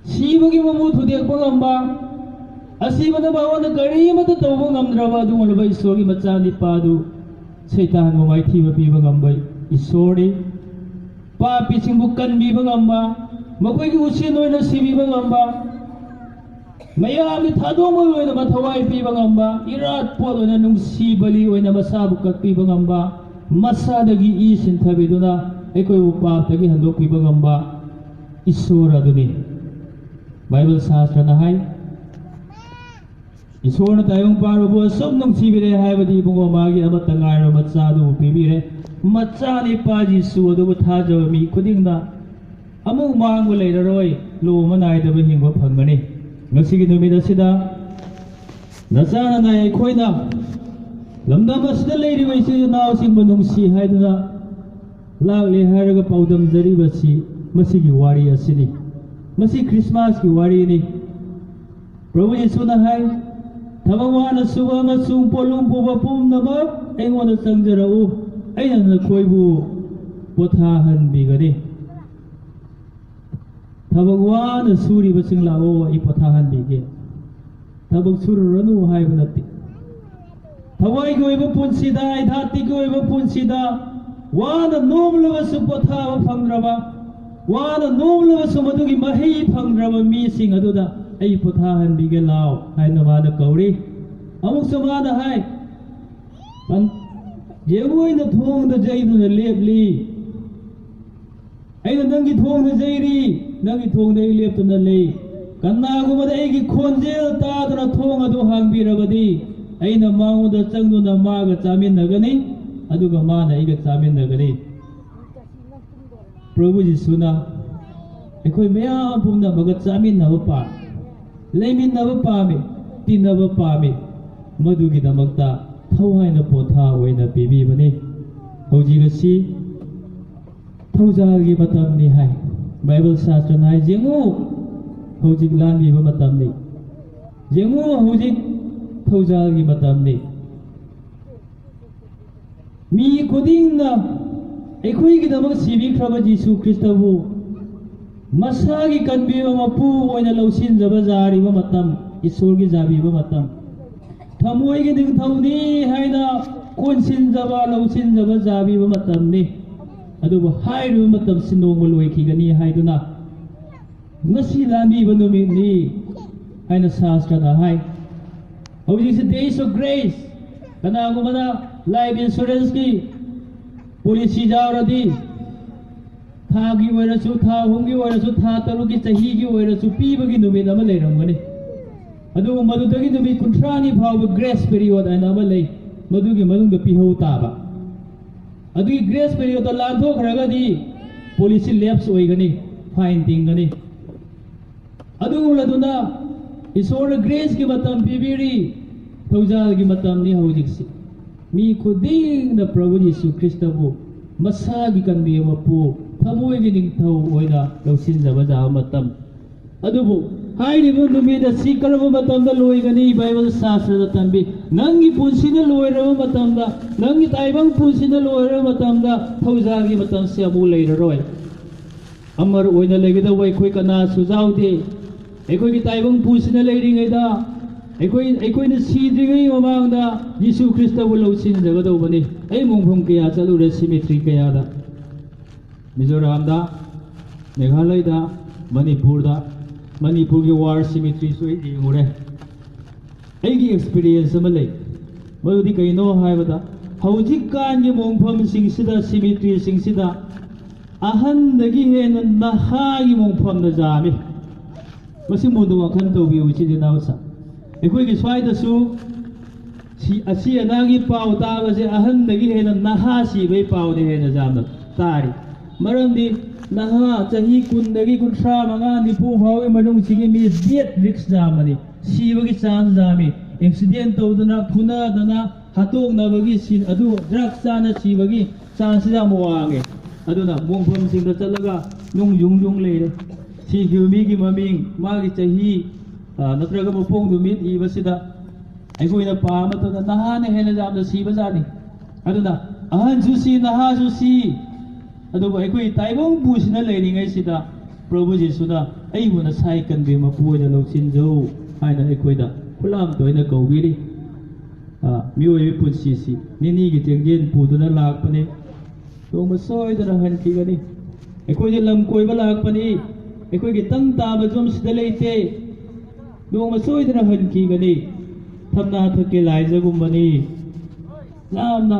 ꯁꯤꯕꯒꯤ ꯃꯃꯨ ꯊꯨꯗꯦꯛꯄ ꯉꯝꯕ, ꯑꯁꯤꯕꯅ ꯃꯉꯣꯟꯗ ꯀꯔꯤꯃꯠꯇ ꯇꯧꯕ ꯉꯝꯗ꯭ꯔꯕ ꯑꯗꯨꯒꯨꯝꯂꯕ ꯏꯁꯣꯔꯒꯤ ꯃꯆꯥꯅꯤꯄꯥꯗꯨ ꯁꯩꯇꯥꯟꯕꯨ ꯃꯥꯏꯊꯤꯕ ꯄꯤꯕ ꯉꯝꯕ ꯏꯁꯣꯔꯅꯤ꯫ ꯄꯥꯄꯤꯁꯤꯡꯕꯨ ꯀꯟꯕꯤꯕ ꯉꯝꯕ, ꯃꯈꯣꯏꯒꯤ ꯎꯆꯦꯟ ꯑꯣꯏꯅ ꯁꯤꯕꯤꯕ ꯉꯝꯕ, ꯃꯌꯥꯝꯒꯤ ꯊꯥꯗꯣꯛ ꯃꯔꯨ ꯑꯣꯏꯅ ꯃꯊꯧꯋꯥꯏ ꯄꯤꯕ ꯉꯝꯕ, ꯏꯔꯥꯠ ꯄꯣꯠ ꯑꯣꯏꯅ ꯅꯨꯡꯁꯤ ꯕꯂꯤ ꯑꯣꯏꯅ ꯃꯁꯥꯕꯨ ꯀꯠꯄꯤꯕ ꯉꯝꯕ, ꯃꯁꯥꯗꯒꯤ ꯏ ꯁꯤꯟꯊꯕꯤꯗꯨꯅ ꯑꯩꯈꯣꯏꯕꯨ ꯄꯥꯞꯇꯒꯤ ꯍꯟꯗꯣꯛꯄꯤꯕ ꯉꯝꯕ ꯏꯁꯣꯔ ꯑꯗꯨꯅꯤ꯫ ꯕꯥꯏꯕꯜ ꯁꯥꯁꯇ꯭ꯔꯅ ꯍꯥꯏ, "ꯏꯁꯣꯔꯅ ꯇꯥꯏꯕꯪ ꯄꯥꯟꯕꯕꯨ ꯑꯁꯨꯛ ꯅꯨꯡꯁꯤꯕꯤꯔꯦ ꯍꯥꯏꯕꯗꯤ ꯏꯕꯨꯡꯉꯣ ꯃꯥꯒꯤ ꯑꯃꯠꯇ ꯉꯥꯏꯔꯕ ꯃꯆꯥꯗꯨꯕꯨ ꯄꯤꯕꯤꯔꯦ꯫ ꯃꯆꯥꯅꯤꯄꯥ ꯖꯤꯁꯨ ꯑꯗꯨꯕꯨ ꯊꯥꯖꯕ ꯃꯤ ꯈꯨꯗꯤꯡꯅ ꯑꯃꯨꯛ ꯃꯥꯡꯕ ꯂꯩꯔꯔꯣꯏ, ꯂꯣꯝꯕ ꯅꯥꯏꯗꯕ ꯍꯤꯡꯕ ꯐꯪꯒꯅꯤ"꯫ ꯉꯁꯤꯒꯤ ꯅꯨꯃꯤꯠ ꯑꯁꯤꯗ ꯅꯆꯥꯅ ꯅꯥꯏ ꯑꯩꯈꯣꯏꯅ ꯂꯝꯗꯝ ꯑꯁꯤꯗ ꯂꯩꯔꯤꯕ ꯏꯆꯤꯜ ꯏꯅꯥꯎꯁꯤꯡꯕꯨ ꯅꯨꯡꯁꯤ ꯍꯥꯏꯗꯨꯅ ꯂꯥꯛꯂꯦ ꯍꯥꯏꯔꯒ ꯄꯥꯎꯗꯝꯖꯔꯤꯕꯁꯤ ꯃꯁꯤꯒꯤ ꯋꯥꯔꯤ ꯑꯁꯤꯅꯤ꯫ ꯃꯁꯤ ꯈ꯭ꯔꯤꯁꯃꯥꯁꯀꯤ ꯋꯥꯔꯤꯅꯤ꯫ ꯄ꯭ꯔꯚꯨ ꯌꯤꯁꯨꯅ ꯍꯥꯏ, "ꯊꯕꯛ ꯋꯥꯅ ꯁꯨꯕ ꯑꯃꯁꯨꯡ ꯄꯣꯠꯂꯨꯝ ꯄꯨꯕ ꯄꯨꯝꯅꯃꯛ ꯑꯩꯉꯣꯟꯗ ꯆꯪꯖꯔꯛꯎ, ꯑꯩꯅ ꯅꯈꯣꯏꯕꯨ ꯄꯣꯊꯥꯍꯟꯕꯤꯒꯅꯤ"꯫ ꯊꯕꯛ ꯋꯥꯅ ꯁꯨꯔꯤꯕꯁꯤꯡ ꯂꯥꯛꯑꯣ, ꯑꯩ ꯄꯣꯊꯥꯍꯟꯕꯤꯒꯦ꯫ ꯊꯕꯛ ꯁꯨꯔꯨꯔꯅꯨ ꯍꯥꯏꯕ ꯅꯠꯇꯦ꯫ ꯊꯋꯥꯏꯒꯤ ꯑꯣꯏꯕ ꯄꯨꯟꯁꯤꯗ, ꯑꯩꯊꯥꯇꯤꯛꯀꯤ ꯑꯣꯏꯕ ꯄꯨꯟꯁꯤꯗ ꯋꯥꯅ ꯅꯣꯝꯂꯕꯁꯨ ꯄꯣꯊꯥꯕ ꯐꯪꯗ꯭ꯔꯕ, ꯋꯥꯅ ꯅꯣꯝꯂꯕꯁꯨ ꯃꯗꯨꯒꯤ ꯃꯍꯩ ꯐꯪꯗ꯭ꯔꯕ ꯃꯤꯁꯤꯡ ꯑꯗꯨꯗ ꯑꯩ ꯄꯣꯊꯥꯍꯟꯕꯤꯒꯦ ꯂꯥꯎ ꯍꯥꯏꯅ ꯃꯥꯅ ꯀꯧꯔꯤ꯫ ꯑꯃꯨꯛꯁꯨ ꯃꯥꯅ ꯍꯥꯏ, ꯄꯟ-, "ꯌꯦꯡꯉꯨ, ꯑꯩꯅ ꯊꯣꯡꯗ ꯌꯩꯗꯨꯅ ꯂꯦꯞꯂꯤ꯫ ꯑꯩꯅ ꯅꯪꯒꯤ ꯊꯣꯡꯗ ꯌꯩꯔꯤ, ꯅꯪꯒꯤ ꯊꯣꯡꯗ ꯑꯩ ꯂꯦꯞꯇꯨꯅ ꯂꯩ꯫ ꯀꯅꯥꯒꯨꯝꯕꯗ ꯑꯩꯒꯤ ꯈꯣꯟꯖꯦꯜ ꯇꯥꯗꯨꯅ ꯊꯣꯡ ꯑꯗꯨ ꯍꯥꯡꯕꯤꯔꯕꯗꯤ, ꯑꯩꯅ ꯃꯉꯣꯟꯗ ꯆꯪꯗꯨꯅ ꯃꯥꯒ ꯆꯥꯃꯤꯟꯅꯒꯅꯤ, ꯑꯗꯨꯒ ꯃꯥꯅ ꯑꯩꯒ ꯆꯥꯃꯤꯟꯅꯒꯅꯤ"꯫ ꯄ꯭ꯔꯚꯨ ꯖꯤꯁꯨꯅ ꯑꯩꯈꯣꯏ ꯃꯌꯥꯝ ꯄꯨꯝꯅꯃꯛꯀ ꯆꯥꯃꯤꯟꯅꯕ ꯄꯥꯝꯃꯤ, ꯂꯩꯃꯤꯟꯅꯕ ꯄꯥꯝꯃꯤ, ꯇꯤꯟꯅꯕ ꯄꯥꯝꯃꯤ꯫ ꯃꯗꯨꯒꯤꯗꯃꯛꯇ ꯊꯋꯥꯏꯅ ꯄꯣꯊꯥ ꯑꯣꯏꯅ ꯄꯤꯕꯤꯕꯅꯤ꯫ ꯍꯧꯖꯤꯛ ꯑꯁꯤ ꯊꯧꯖꯥꯜꯒꯤ ꯃꯇꯝꯅꯤ ꯍꯥꯏ꯫ ꯕꯥꯏꯕꯜ ꯁꯥꯁꯇ꯭ꯔꯅ ꯍꯥꯏ, "ꯌꯦꯡꯉꯨ, ꯍꯧꯖꯤꯛ ꯂꯥꯟꯕꯤꯕ ꯃꯇꯝꯅꯤ꯫ ꯌꯦꯡꯉꯨ, ꯍꯧꯖꯤꯛ ꯊꯧꯖꯥꯜꯒꯤ ꯃꯇꯝꯅꯤ"꯫ ꯃꯤ ꯈꯨꯗꯤꯡꯅ ꯑꯩꯈꯣꯏꯒꯤꯗꯃꯛ ꯁꯤꯕꯤꯈ꯭ꯔꯕ ꯖꯤꯁꯨ ꯈ꯭ꯔꯤꯁꯇꯕꯨ ꯃꯁꯥꯒꯤ ꯀꯟꯕꯤꯕ ꯃꯄꯨ ꯑꯣꯏꯅ ꯂꯧꯁꯤꯟꯖꯕ ꯌꯥꯔꯤꯕ ꯃꯇꯝ, ꯏꯁꯣꯔꯒꯤ ꯌꯥꯕꯤꯕ ꯃꯇꯝ, ꯊꯃꯣꯏꯒꯤ ꯅꯤꯡꯊꯧꯅꯤ ꯍꯥꯏꯅ ꯀꯣꯟꯁꯤꯟꯖꯕ, ꯂꯧꯁꯤꯟꯖꯕ ꯌꯥꯕꯤꯕ ꯃꯇꯝꯅꯤ꯫ ꯑꯗꯨꯕꯨ ꯍꯥꯏꯔꯤꯕ ꯃꯇꯝꯁꯤ ꯅꯣꯡꯃ ꯂꯣꯏꯈꯤꯒꯅꯤ ꯍꯥꯏꯗꯨꯅ ꯉꯁꯤ ꯂꯥꯟꯕꯤꯕ ꯅꯨꯃꯤꯠꯅꯤ ꯍꯥꯏꯅ ꯁꯥꯁꯇ꯭ꯔꯅ ꯍꯥꯏ꯫ ꯍꯧꯖꯤꯛꯁꯤ days of grace꯫ ꯀꯅꯥꯒꯨꯝꯕꯅ life insurance ꯀꯤ policy ꯌꯥꯎꯔꯗꯤ ꯊꯥꯒꯤ ꯑꯣꯏꯔꯁꯨ, ꯊꯥ ꯑꯍꯨꯝꯒꯤ ꯑꯣꯏꯔꯁꯨ, ꯊꯥ ꯇꯔꯨꯛꯀꯤ, ꯆꯍꯤꯒꯤ ꯑꯣꯏꯔꯁꯨ ꯄꯤꯕꯒꯤ ꯅꯨꯃꯤꯠ ꯑꯃ ꯂꯩꯔꯝꯒꯅꯤ꯫ ꯑꯗꯨꯕꯨ ꯃꯗꯨꯗꯒꯤ ꯅꯨꯃꯤꯠ ꯀꯨꯟꯊ꯭ꯔꯥꯅꯤ ꯐꯥꯎꯕ grace period ꯍꯥꯏꯅ ꯑꯃ ꯂꯩ꯫ ꯃꯗꯨꯒꯤ ꯃꯅꯨꯡꯗ ꯄꯤꯍꯧ ꯇꯥꯕ꯫ ꯑꯗꯨꯒꯤ grace period ꯇꯣ ꯂꯥꯟꯊꯣꯛꯈ꯭ꯔꯒꯗꯤ policy lapse ꯑꯣꯏꯒꯅꯤ, fine ꯇꯤꯡꯒꯅꯤ꯫ ꯑꯗꯨ ꯎꯔꯗꯨꯅ ꯏꯁꯣꯔꯅ grace ꯀꯤ ꯃꯇꯝ ꯄꯤꯕꯤꯔꯤ, ꯊꯧꯖꯥꯜꯒꯤ ꯃꯇꯝꯅꯤ ꯍꯧꯖꯤꯛꯁꯤ꯫ ꯃꯤ ꯈꯨꯗꯤꯡꯅ ꯄ꯭ꯔꯚꯨ ꯌꯤꯁꯨ ꯈ꯭ꯔꯤꯁꯇꯕꯨ ꯃꯁꯥꯒꯤ ꯀꯟꯕꯤꯕ ꯃꯄꯨ, ꯊꯃꯣꯏꯒꯤ ꯅꯤꯡꯊꯧ ꯑꯣꯏꯅ ꯂꯧꯁꯤꯟꯖꯕ ꯌꯥꯕ ꯃꯇꯝ꯫ ꯑꯗꯨꯕꯨ ꯍꯥꯏꯔꯤꯕ ꯅꯨꯃꯤꯠ ꯑꯁꯤ ꯀꯔꯝꯕ ꯃꯇꯝꯗ ꯂꯣꯏꯒꯅꯤ? ꯕꯥꯏꯕꯜ ꯁꯥꯁꯇ꯭ꯔꯗ ꯇꯝꯕꯤ, ꯅꯪꯒꯤ ꯄꯨꯟꯁꯤꯅ ꯂꯣꯏꯔꯕ ꯃꯇꯝꯗ, ꯅꯪꯒꯤ ꯇꯥꯏꯕꯪ ꯄꯨꯟꯁꯤꯅ ꯂꯣꯏꯔꯕ ꯃꯇꯝꯗ ꯊꯧꯖꯥꯜꯒꯤ ꯃꯇꯝꯁꯤ ꯑꯃꯨꯛ ꯂꯩꯔꯔꯣꯏ꯫ ꯑꯃꯔ ꯑꯣꯏꯅ ꯂꯩꯒꯗꯧꯕ ꯑꯩꯈꯣꯏ ꯀꯅꯥꯁꯨ ꯌꯥꯎꯗꯦ꯫ ꯑꯩꯈꯣꯏꯒꯤ ꯇꯥꯏꯕꯪ ꯄꯨꯟꯁꯤꯅ ꯂꯩꯔꯤꯉꯩꯗ, ꯑꯩꯈꯣꯏ, ꯑꯩꯈꯣꯏꯅ ꯁꯤꯗ꯭ꯔꯤꯉꯩ ꯃꯃꯥꯡꯗ ꯌꯤꯁꯨ ꯈ꯭ꯔꯤꯁꯇꯕꯨ ꯂꯧꯁꯤꯟꯖꯒꯗꯧꯕꯅꯤ꯫ ꯑꯩ ꯃꯣꯡꯐꯝ ꯀꯌꯥ ꯆꯠꯂꯨꯔꯦ, ꯁꯤꯃꯤꯇ꯭ꯔꯤ ꯀꯌꯥꯗ, ꯃꯤꯖꯣꯔꯥꯝꯗ, ꯃꯦꯘꯥꯂꯌꯗ, ꯃꯅꯤꯄꯨꯔꯗ꯫ ꯃꯅꯤꯄꯨꯔꯒꯤ ꯋꯥꯔ ꯁꯤꯃꯤꯇ꯭ꯔꯤꯁꯨ ꯑꯩ ꯌꯦꯡꯉꯨꯔꯦ꯫ ꯑꯩꯒꯤ ꯑꯦꯛꯁꯄꯤꯔꯤꯌꯦꯟꯁ ꯑꯃ ꯂꯩ꯫ ꯃꯗꯨꯗꯤ ꯀꯩꯅꯣ ꯍꯥꯏꯕꯗ, ꯍꯧꯖꯤꯛꯀꯥꯟꯒꯤ ꯃꯣꯡꯐꯝꯁꯤꯡꯁꯤꯗ, ꯁꯤꯃꯤꯇ꯭ꯔꯤꯁꯤꯡꯁꯤꯗ ꯑꯍꯟꯗꯒꯤ ꯍꯦꯟꯅ ꯅꯍꯥꯒꯤ ꯃꯣꯡꯐꯝꯅ ꯌꯥꯝꯃꯤ꯫ ꯃꯁꯤ ꯃꯨꯟꯅ ꯋꯥꯈꯜ ꯇꯧꯕꯤꯌꯨ, ꯏꯆꯤꯜ ꯏꯅꯥꯎꯁꯤꯡ꯫ ꯑꯩꯈꯣꯏꯒꯤ ꯁ꯭ꯋꯥꯏꯗꯁꯨ ꯁꯤ-, ꯑꯁꯤ ꯑꯅꯥꯒꯤ ꯄꯥꯎ ꯇꯥꯕꯁꯦ ꯑꯍꯟꯗꯒꯤ ꯍꯦꯟꯅ ꯅꯍꯥ ꯁꯤꯕꯒꯤ ꯄꯥꯎꯅ ꯍꯦꯟꯅ ꯌꯥꯝꯅ ꯇꯥꯔꯤ꯫ ꯃꯔꯝꯗꯤ ꯅꯍꯥ ꯆꯍꯤ ꯀꯨꯟꯗꯒꯤ ꯀꯨꯟꯊ꯭ꯔꯥ ꯃꯉꯥ, ꯅꯤꯐꯨ ꯐꯥꯎꯒꯤ ꯃꯅꯨꯡꯁꯤꯒꯤ ꯃꯤ ꯗꯦꯠ ꯔꯤꯛꯁ ꯌꯥꯝꯕꯅꯤ, ꯁꯤꯕꯒꯤ ꯆꯥꯟꯁ ꯌꯥꯝꯃꯤ꯫ ꯑꯦꯛꯁꯤꯗꯦꯟ ꯇꯧꯗꯅ, ꯐꯨꯅꯗꯅ, ꯍꯥꯠꯇꯣꯛꯅꯕꯒꯤ ꯁꯤ-, ꯑꯗꯨ ꯗ꯭ꯔꯒ ꯆꯥꯅ ꯁꯤꯕꯒꯤ ꯆꯥꯟꯁꯁꯤ ꯌꯥꯝ ꯋꯥꯡꯉꯦ꯫ ꯑꯗꯨꯅ ꯃꯣꯡꯐꯝꯁꯤꯡꯗ ꯆꯠꯂꯒ ꯅꯨꯡ ꯌꯨꯡ ꯌꯨꯡ ꯂꯩꯔꯦ꯫ ꯁꯤꯈꯤꯕ ꯃꯤꯒꯤ ꯃꯃꯤꯡ, ꯃꯥꯒꯤ ꯆꯍꯤ, ꯑ, ꯅꯠꯇ꯭ꯔꯒ ꯃꯄꯣꯛ ꯅꯨꯃꯤꯠ ꯏꯕꯁꯤꯗ ꯑꯩꯈꯣꯏꯅ ꯄꯥꯕ ꯃꯇꯝꯗ ꯅꯍꯥꯅ ꯍꯦꯟꯅ ꯌꯥꯝꯅ ꯁꯤꯕꯖꯥꯠꯅꯤ꯫ ꯑꯗꯨꯅ ꯑꯍꯟꯁꯨ ꯁꯤ, ꯅꯍꯥꯁꯨ ꯁꯤ, ꯑꯗꯨꯕꯨ ꯑꯩꯈꯣꯏ ꯇꯥꯏꯕꯪ ꯄꯨꯁꯤꯅ ꯂꯩꯔꯤꯉꯩꯁꯤꯗ ꯄ꯭ꯔꯚꯨ ꯖꯤꯁꯨꯅ "ꯑꯩꯕꯨ ꯅꯁꯥꯒꯤ ꯀꯟꯕꯤꯕ ꯃꯄꯨ ꯑꯣꯏꯅ ꯂꯧꯁꯤꯟꯖꯧ" ꯍꯥꯏꯅ ꯑꯩꯈꯣꯏꯗ ꯈꯨꯂꯥꯝ ꯇꯣꯏꯅ ꯀꯧꯕꯤꯔꯤ꯫ ꯑ, ꯃꯤꯑꯣꯏꯕꯒꯤ ꯄꯨꯟꯁꯤꯁꯤ ꯅꯤꯅꯤꯒꯤ ꯆꯦꯡꯖꯦꯜ ꯄꯨꯗꯨꯅ ꯂꯥꯛꯄꯅꯤ꯫ ꯅꯣꯡꯃ ꯁꯣꯏꯗꯅ ꯍꯟꯈꯤꯒꯅꯤ꯫ ꯑꯩꯈꯣꯏꯗꯤ ꯂꯝ ꯀꯣꯏꯕ ꯂꯥꯛꯄꯅꯤ꯫ ꯑꯩꯈꯣꯏꯒꯤ ꯇꯪ ꯇꯥꯕ ꯌꯨꯝꯁꯤꯗ ꯂꯩꯇꯦ꯫ ꯅꯣꯡꯃ ꯁꯣꯏꯗꯅ ꯍꯟꯈꯤꯒꯅꯤ꯫ ꯊꯝꯅꯥ ꯊꯛꯀꯤ ꯂꯥꯏꯖꯒꯨꯝꯕꯅꯤ꯫ ꯌꯥꯝꯅ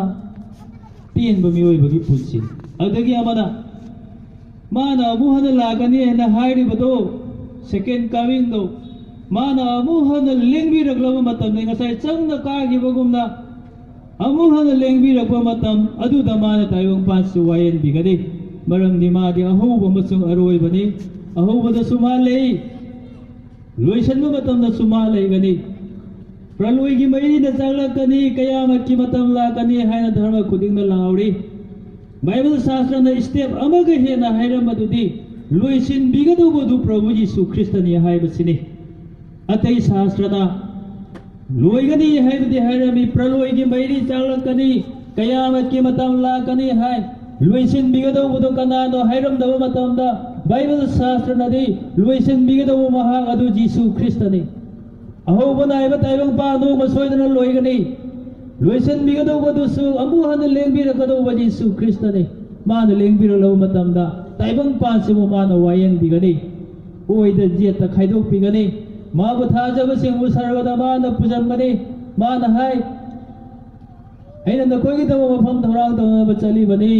ꯇꯦꯟꯕ ꯃꯤꯑꯣꯏꯕꯒꯤ ꯄꯨꯟꯁꯤ꯫ ꯑꯗꯨꯗꯒꯤ ꯑꯃꯅ, ꯃꯥꯅ ꯑꯃꯨꯛ ꯍꯟꯅ ꯂꯥꯛꯀꯅꯤ ꯍꯥꯏꯅ ꯍꯥꯏꯔꯤꯕꯗꯣ, ꯁꯦꯀꯦꯟ ꯀꯃꯤꯡꯗꯣ, ꯃꯥꯅ ꯑꯃꯨꯛ ꯍꯟꯅ ꯂꯦꯡꯕꯤꯔꯛꯂꯕ ꯃꯇꯝꯗ, ꯉꯁꯥꯏ ꯆꯪꯅ ꯀꯥꯈꯤꯕꯒꯨꯝꯅ ꯑꯃꯨꯛ ꯍꯟꯅ ꯂꯦꯡꯕꯤꯔꯛꯄ ꯃꯇꯝ ꯑꯗꯨꯗ ꯃꯥꯅ ꯇꯥꯏꯕꯪꯄꯥꯟꯁꯤ ꯋꯥꯌꯦꯟꯕꯤꯒꯅꯤ꯫ ꯃꯔꯝꯗꯤ ꯃꯥꯗꯤ ꯑꯍꯧꯕ ꯑꯃꯁꯨꯡ ꯑꯔꯣꯏꯕꯅꯤ꯫ ꯑꯍꯧꯕꯗꯁꯨ ꯃꯥ ꯂꯩ, ꯂꯣꯏꯁꯤꯟꯕ ꯃꯇꯝꯗꯁꯨ ꯃꯥ ꯂꯩꯒꯅꯤ꯫ ꯄ꯭ꯔꯂꯣꯏꯒꯤ ꯃꯩꯔꯤꯅ ꯆꯥꯛꯂꯛꯀꯅꯤ, ꯀꯌꯥꯃꯠꯀꯤ ꯃꯇꯝ ꯂꯥꯛꯀꯅꯤ ꯍꯥꯏꯅ ꯙꯔꯃ ꯈꯨꯗꯤꯡꯅ ꯂꯥꯎꯔꯤ꯫ ꯕꯥꯏꯕꯜ ꯁꯥꯁꯇ꯭ꯔꯅ ꯁ꯭ꯇꯦꯞ ꯑꯃꯒ ꯍꯦꯟꯅ ꯍꯥꯏꯔꯝꯕꯗꯨꯗꯤ ꯂꯣꯏꯁꯤꯟꯕꯤꯒꯗꯧꯕꯗꯨ ꯄ꯭ꯔꯚꯨ ꯖꯤꯁꯨ ꯈ꯭ꯔꯤꯁꯇꯅꯤ ꯍꯥꯏꯕꯁꯤꯅꯤ꯫ ꯑꯇꯩ ꯁꯥꯁꯇ꯭ꯔꯅ ꯂꯣꯏꯒꯅꯤ ꯍꯥꯏꯕꯗꯤ ꯍꯥꯏꯔꯝꯃꯤ, ꯄ꯭ꯔꯂꯣꯏꯒꯤ ꯃꯩꯔꯤ ꯆꯥꯛꯂꯛꯀꯅꯤ, ꯀꯌꯥꯃꯠꯀꯤ ꯃꯇꯝ ꯂꯥꯛꯀꯅꯤ ꯍꯥꯏ꯫ ꯂꯣꯏꯁꯤꯟꯕꯤꯒꯗꯧꯕꯗꯨ ꯀꯅꯥꯅꯣ ꯍꯥꯏꯔꯝꯗꯕ ꯃꯇꯝꯗ ꯕꯥꯏꯕꯜ ꯁꯥꯁꯇ꯭ꯔꯅꯗꯤ ꯂꯣꯏꯁꯤꯟꯕꯤꯒꯗꯧꯕ ꯃꯍꯥꯛ ꯑꯗꯨ ꯖꯤꯁꯨ ꯈ꯭ꯔꯤꯁꯇꯅꯤ꯫ ꯑꯍꯧꯕ ꯅꯥꯏꯕ ꯇꯥꯏꯕꯪꯄꯥꯟ ꯅꯣꯡꯃ ꯁꯣꯏꯗꯅ ꯂꯣꯏꯒꯅꯤ꯫ ꯂꯣꯏꯁꯤꯟꯕꯤꯒꯗꯧꯕꯗꯨꯁꯨ ꯑꯃꯨꯛ ꯍꯟꯅ ꯂꯦꯡꯕꯤꯔꯛꯀꯗꯧꯕ ꯖꯤꯁꯨ ꯈ꯭ꯔꯤꯁꯇꯅꯤ꯫ ꯃꯥꯅ ꯂꯦꯡꯕꯤꯔꯛꯂꯕ ꯃꯇꯝꯗ ꯇꯥꯏꯕꯪꯄꯥꯟꯁꯤꯕꯨ ꯃꯥꯅ ꯋꯥꯌꯦꯟꯕꯤꯒꯅꯤ꯫ ꯑꯣꯏꯗ ꯖꯦꯠꯇ ꯈꯥꯏꯗꯣꯛꯄꯤꯒꯅꯤ꯫ ꯃꯥꯕꯨ ꯊꯥꯖꯕꯁꯤꯡꯕꯨ ꯁꯔꯒꯗ ꯃꯥꯅ ꯄꯨꯁꯤꯟꯒꯅꯤ꯫ ꯃꯥꯅ ꯍꯥꯏ, "ꯑꯩꯅ ꯅꯈꯣꯏꯒꯤꯗꯃꯛ ꯃꯐꯝ ꯊꯧꯔꯥꯡ ꯇꯧꯅꯕ ꯆꯠꯂꯤꯕꯅꯤ꯫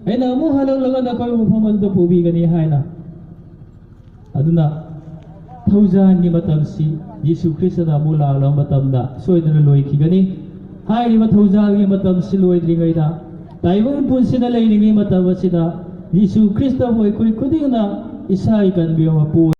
ꯑꯩꯅ ꯑꯃꯨꯛ ꯍꯜꯂꯛꯂꯒ ꯅꯈꯣꯏꯕꯨ ꯃꯐꯝ ꯑꯗꯨꯗ ꯄꯨꯕꯤꯒꯅꯤ" ꯍꯥꯏꯅ꯫ ꯑꯗꯨꯅ ꯊꯧꯖꯥꯟꯒꯤ ꯃꯇꯝꯁꯤ ꯌꯦꯁꯨ ꯈ꯭ꯔꯤꯁꯇꯅ ꯑꯃꯨꯛ ꯂꯥꯛꯂꯕ ꯃꯇꯝꯗ ꯁꯣꯏꯗꯅ ꯂꯣꯏꯈꯤꯒꯅꯤ꯫ ꯍꯥꯏꯔꯤꯕ ꯊꯧꯖꯥꯜꯒꯤ ꯃꯇꯝꯁꯤ ꯂꯣꯏꯗ꯭ꯔꯤꯉꯩꯗ ꯇꯥꯏꯕꯪ ꯄꯨꯟꯁꯤꯗ ꯂꯩꯔꯤꯉꯩ ꯃꯇꯝ ꯑꯁꯤꯗ ꯌꯦꯁꯨ ꯈ꯭ꯔꯤꯁꯇꯕꯨ ꯑꯩꯈꯣꯏ ꯈꯨꯗꯤꯡꯅ ꯏꯁꯥꯒꯤ ꯀꯟꯕꯤꯕ ꯃꯄꯨ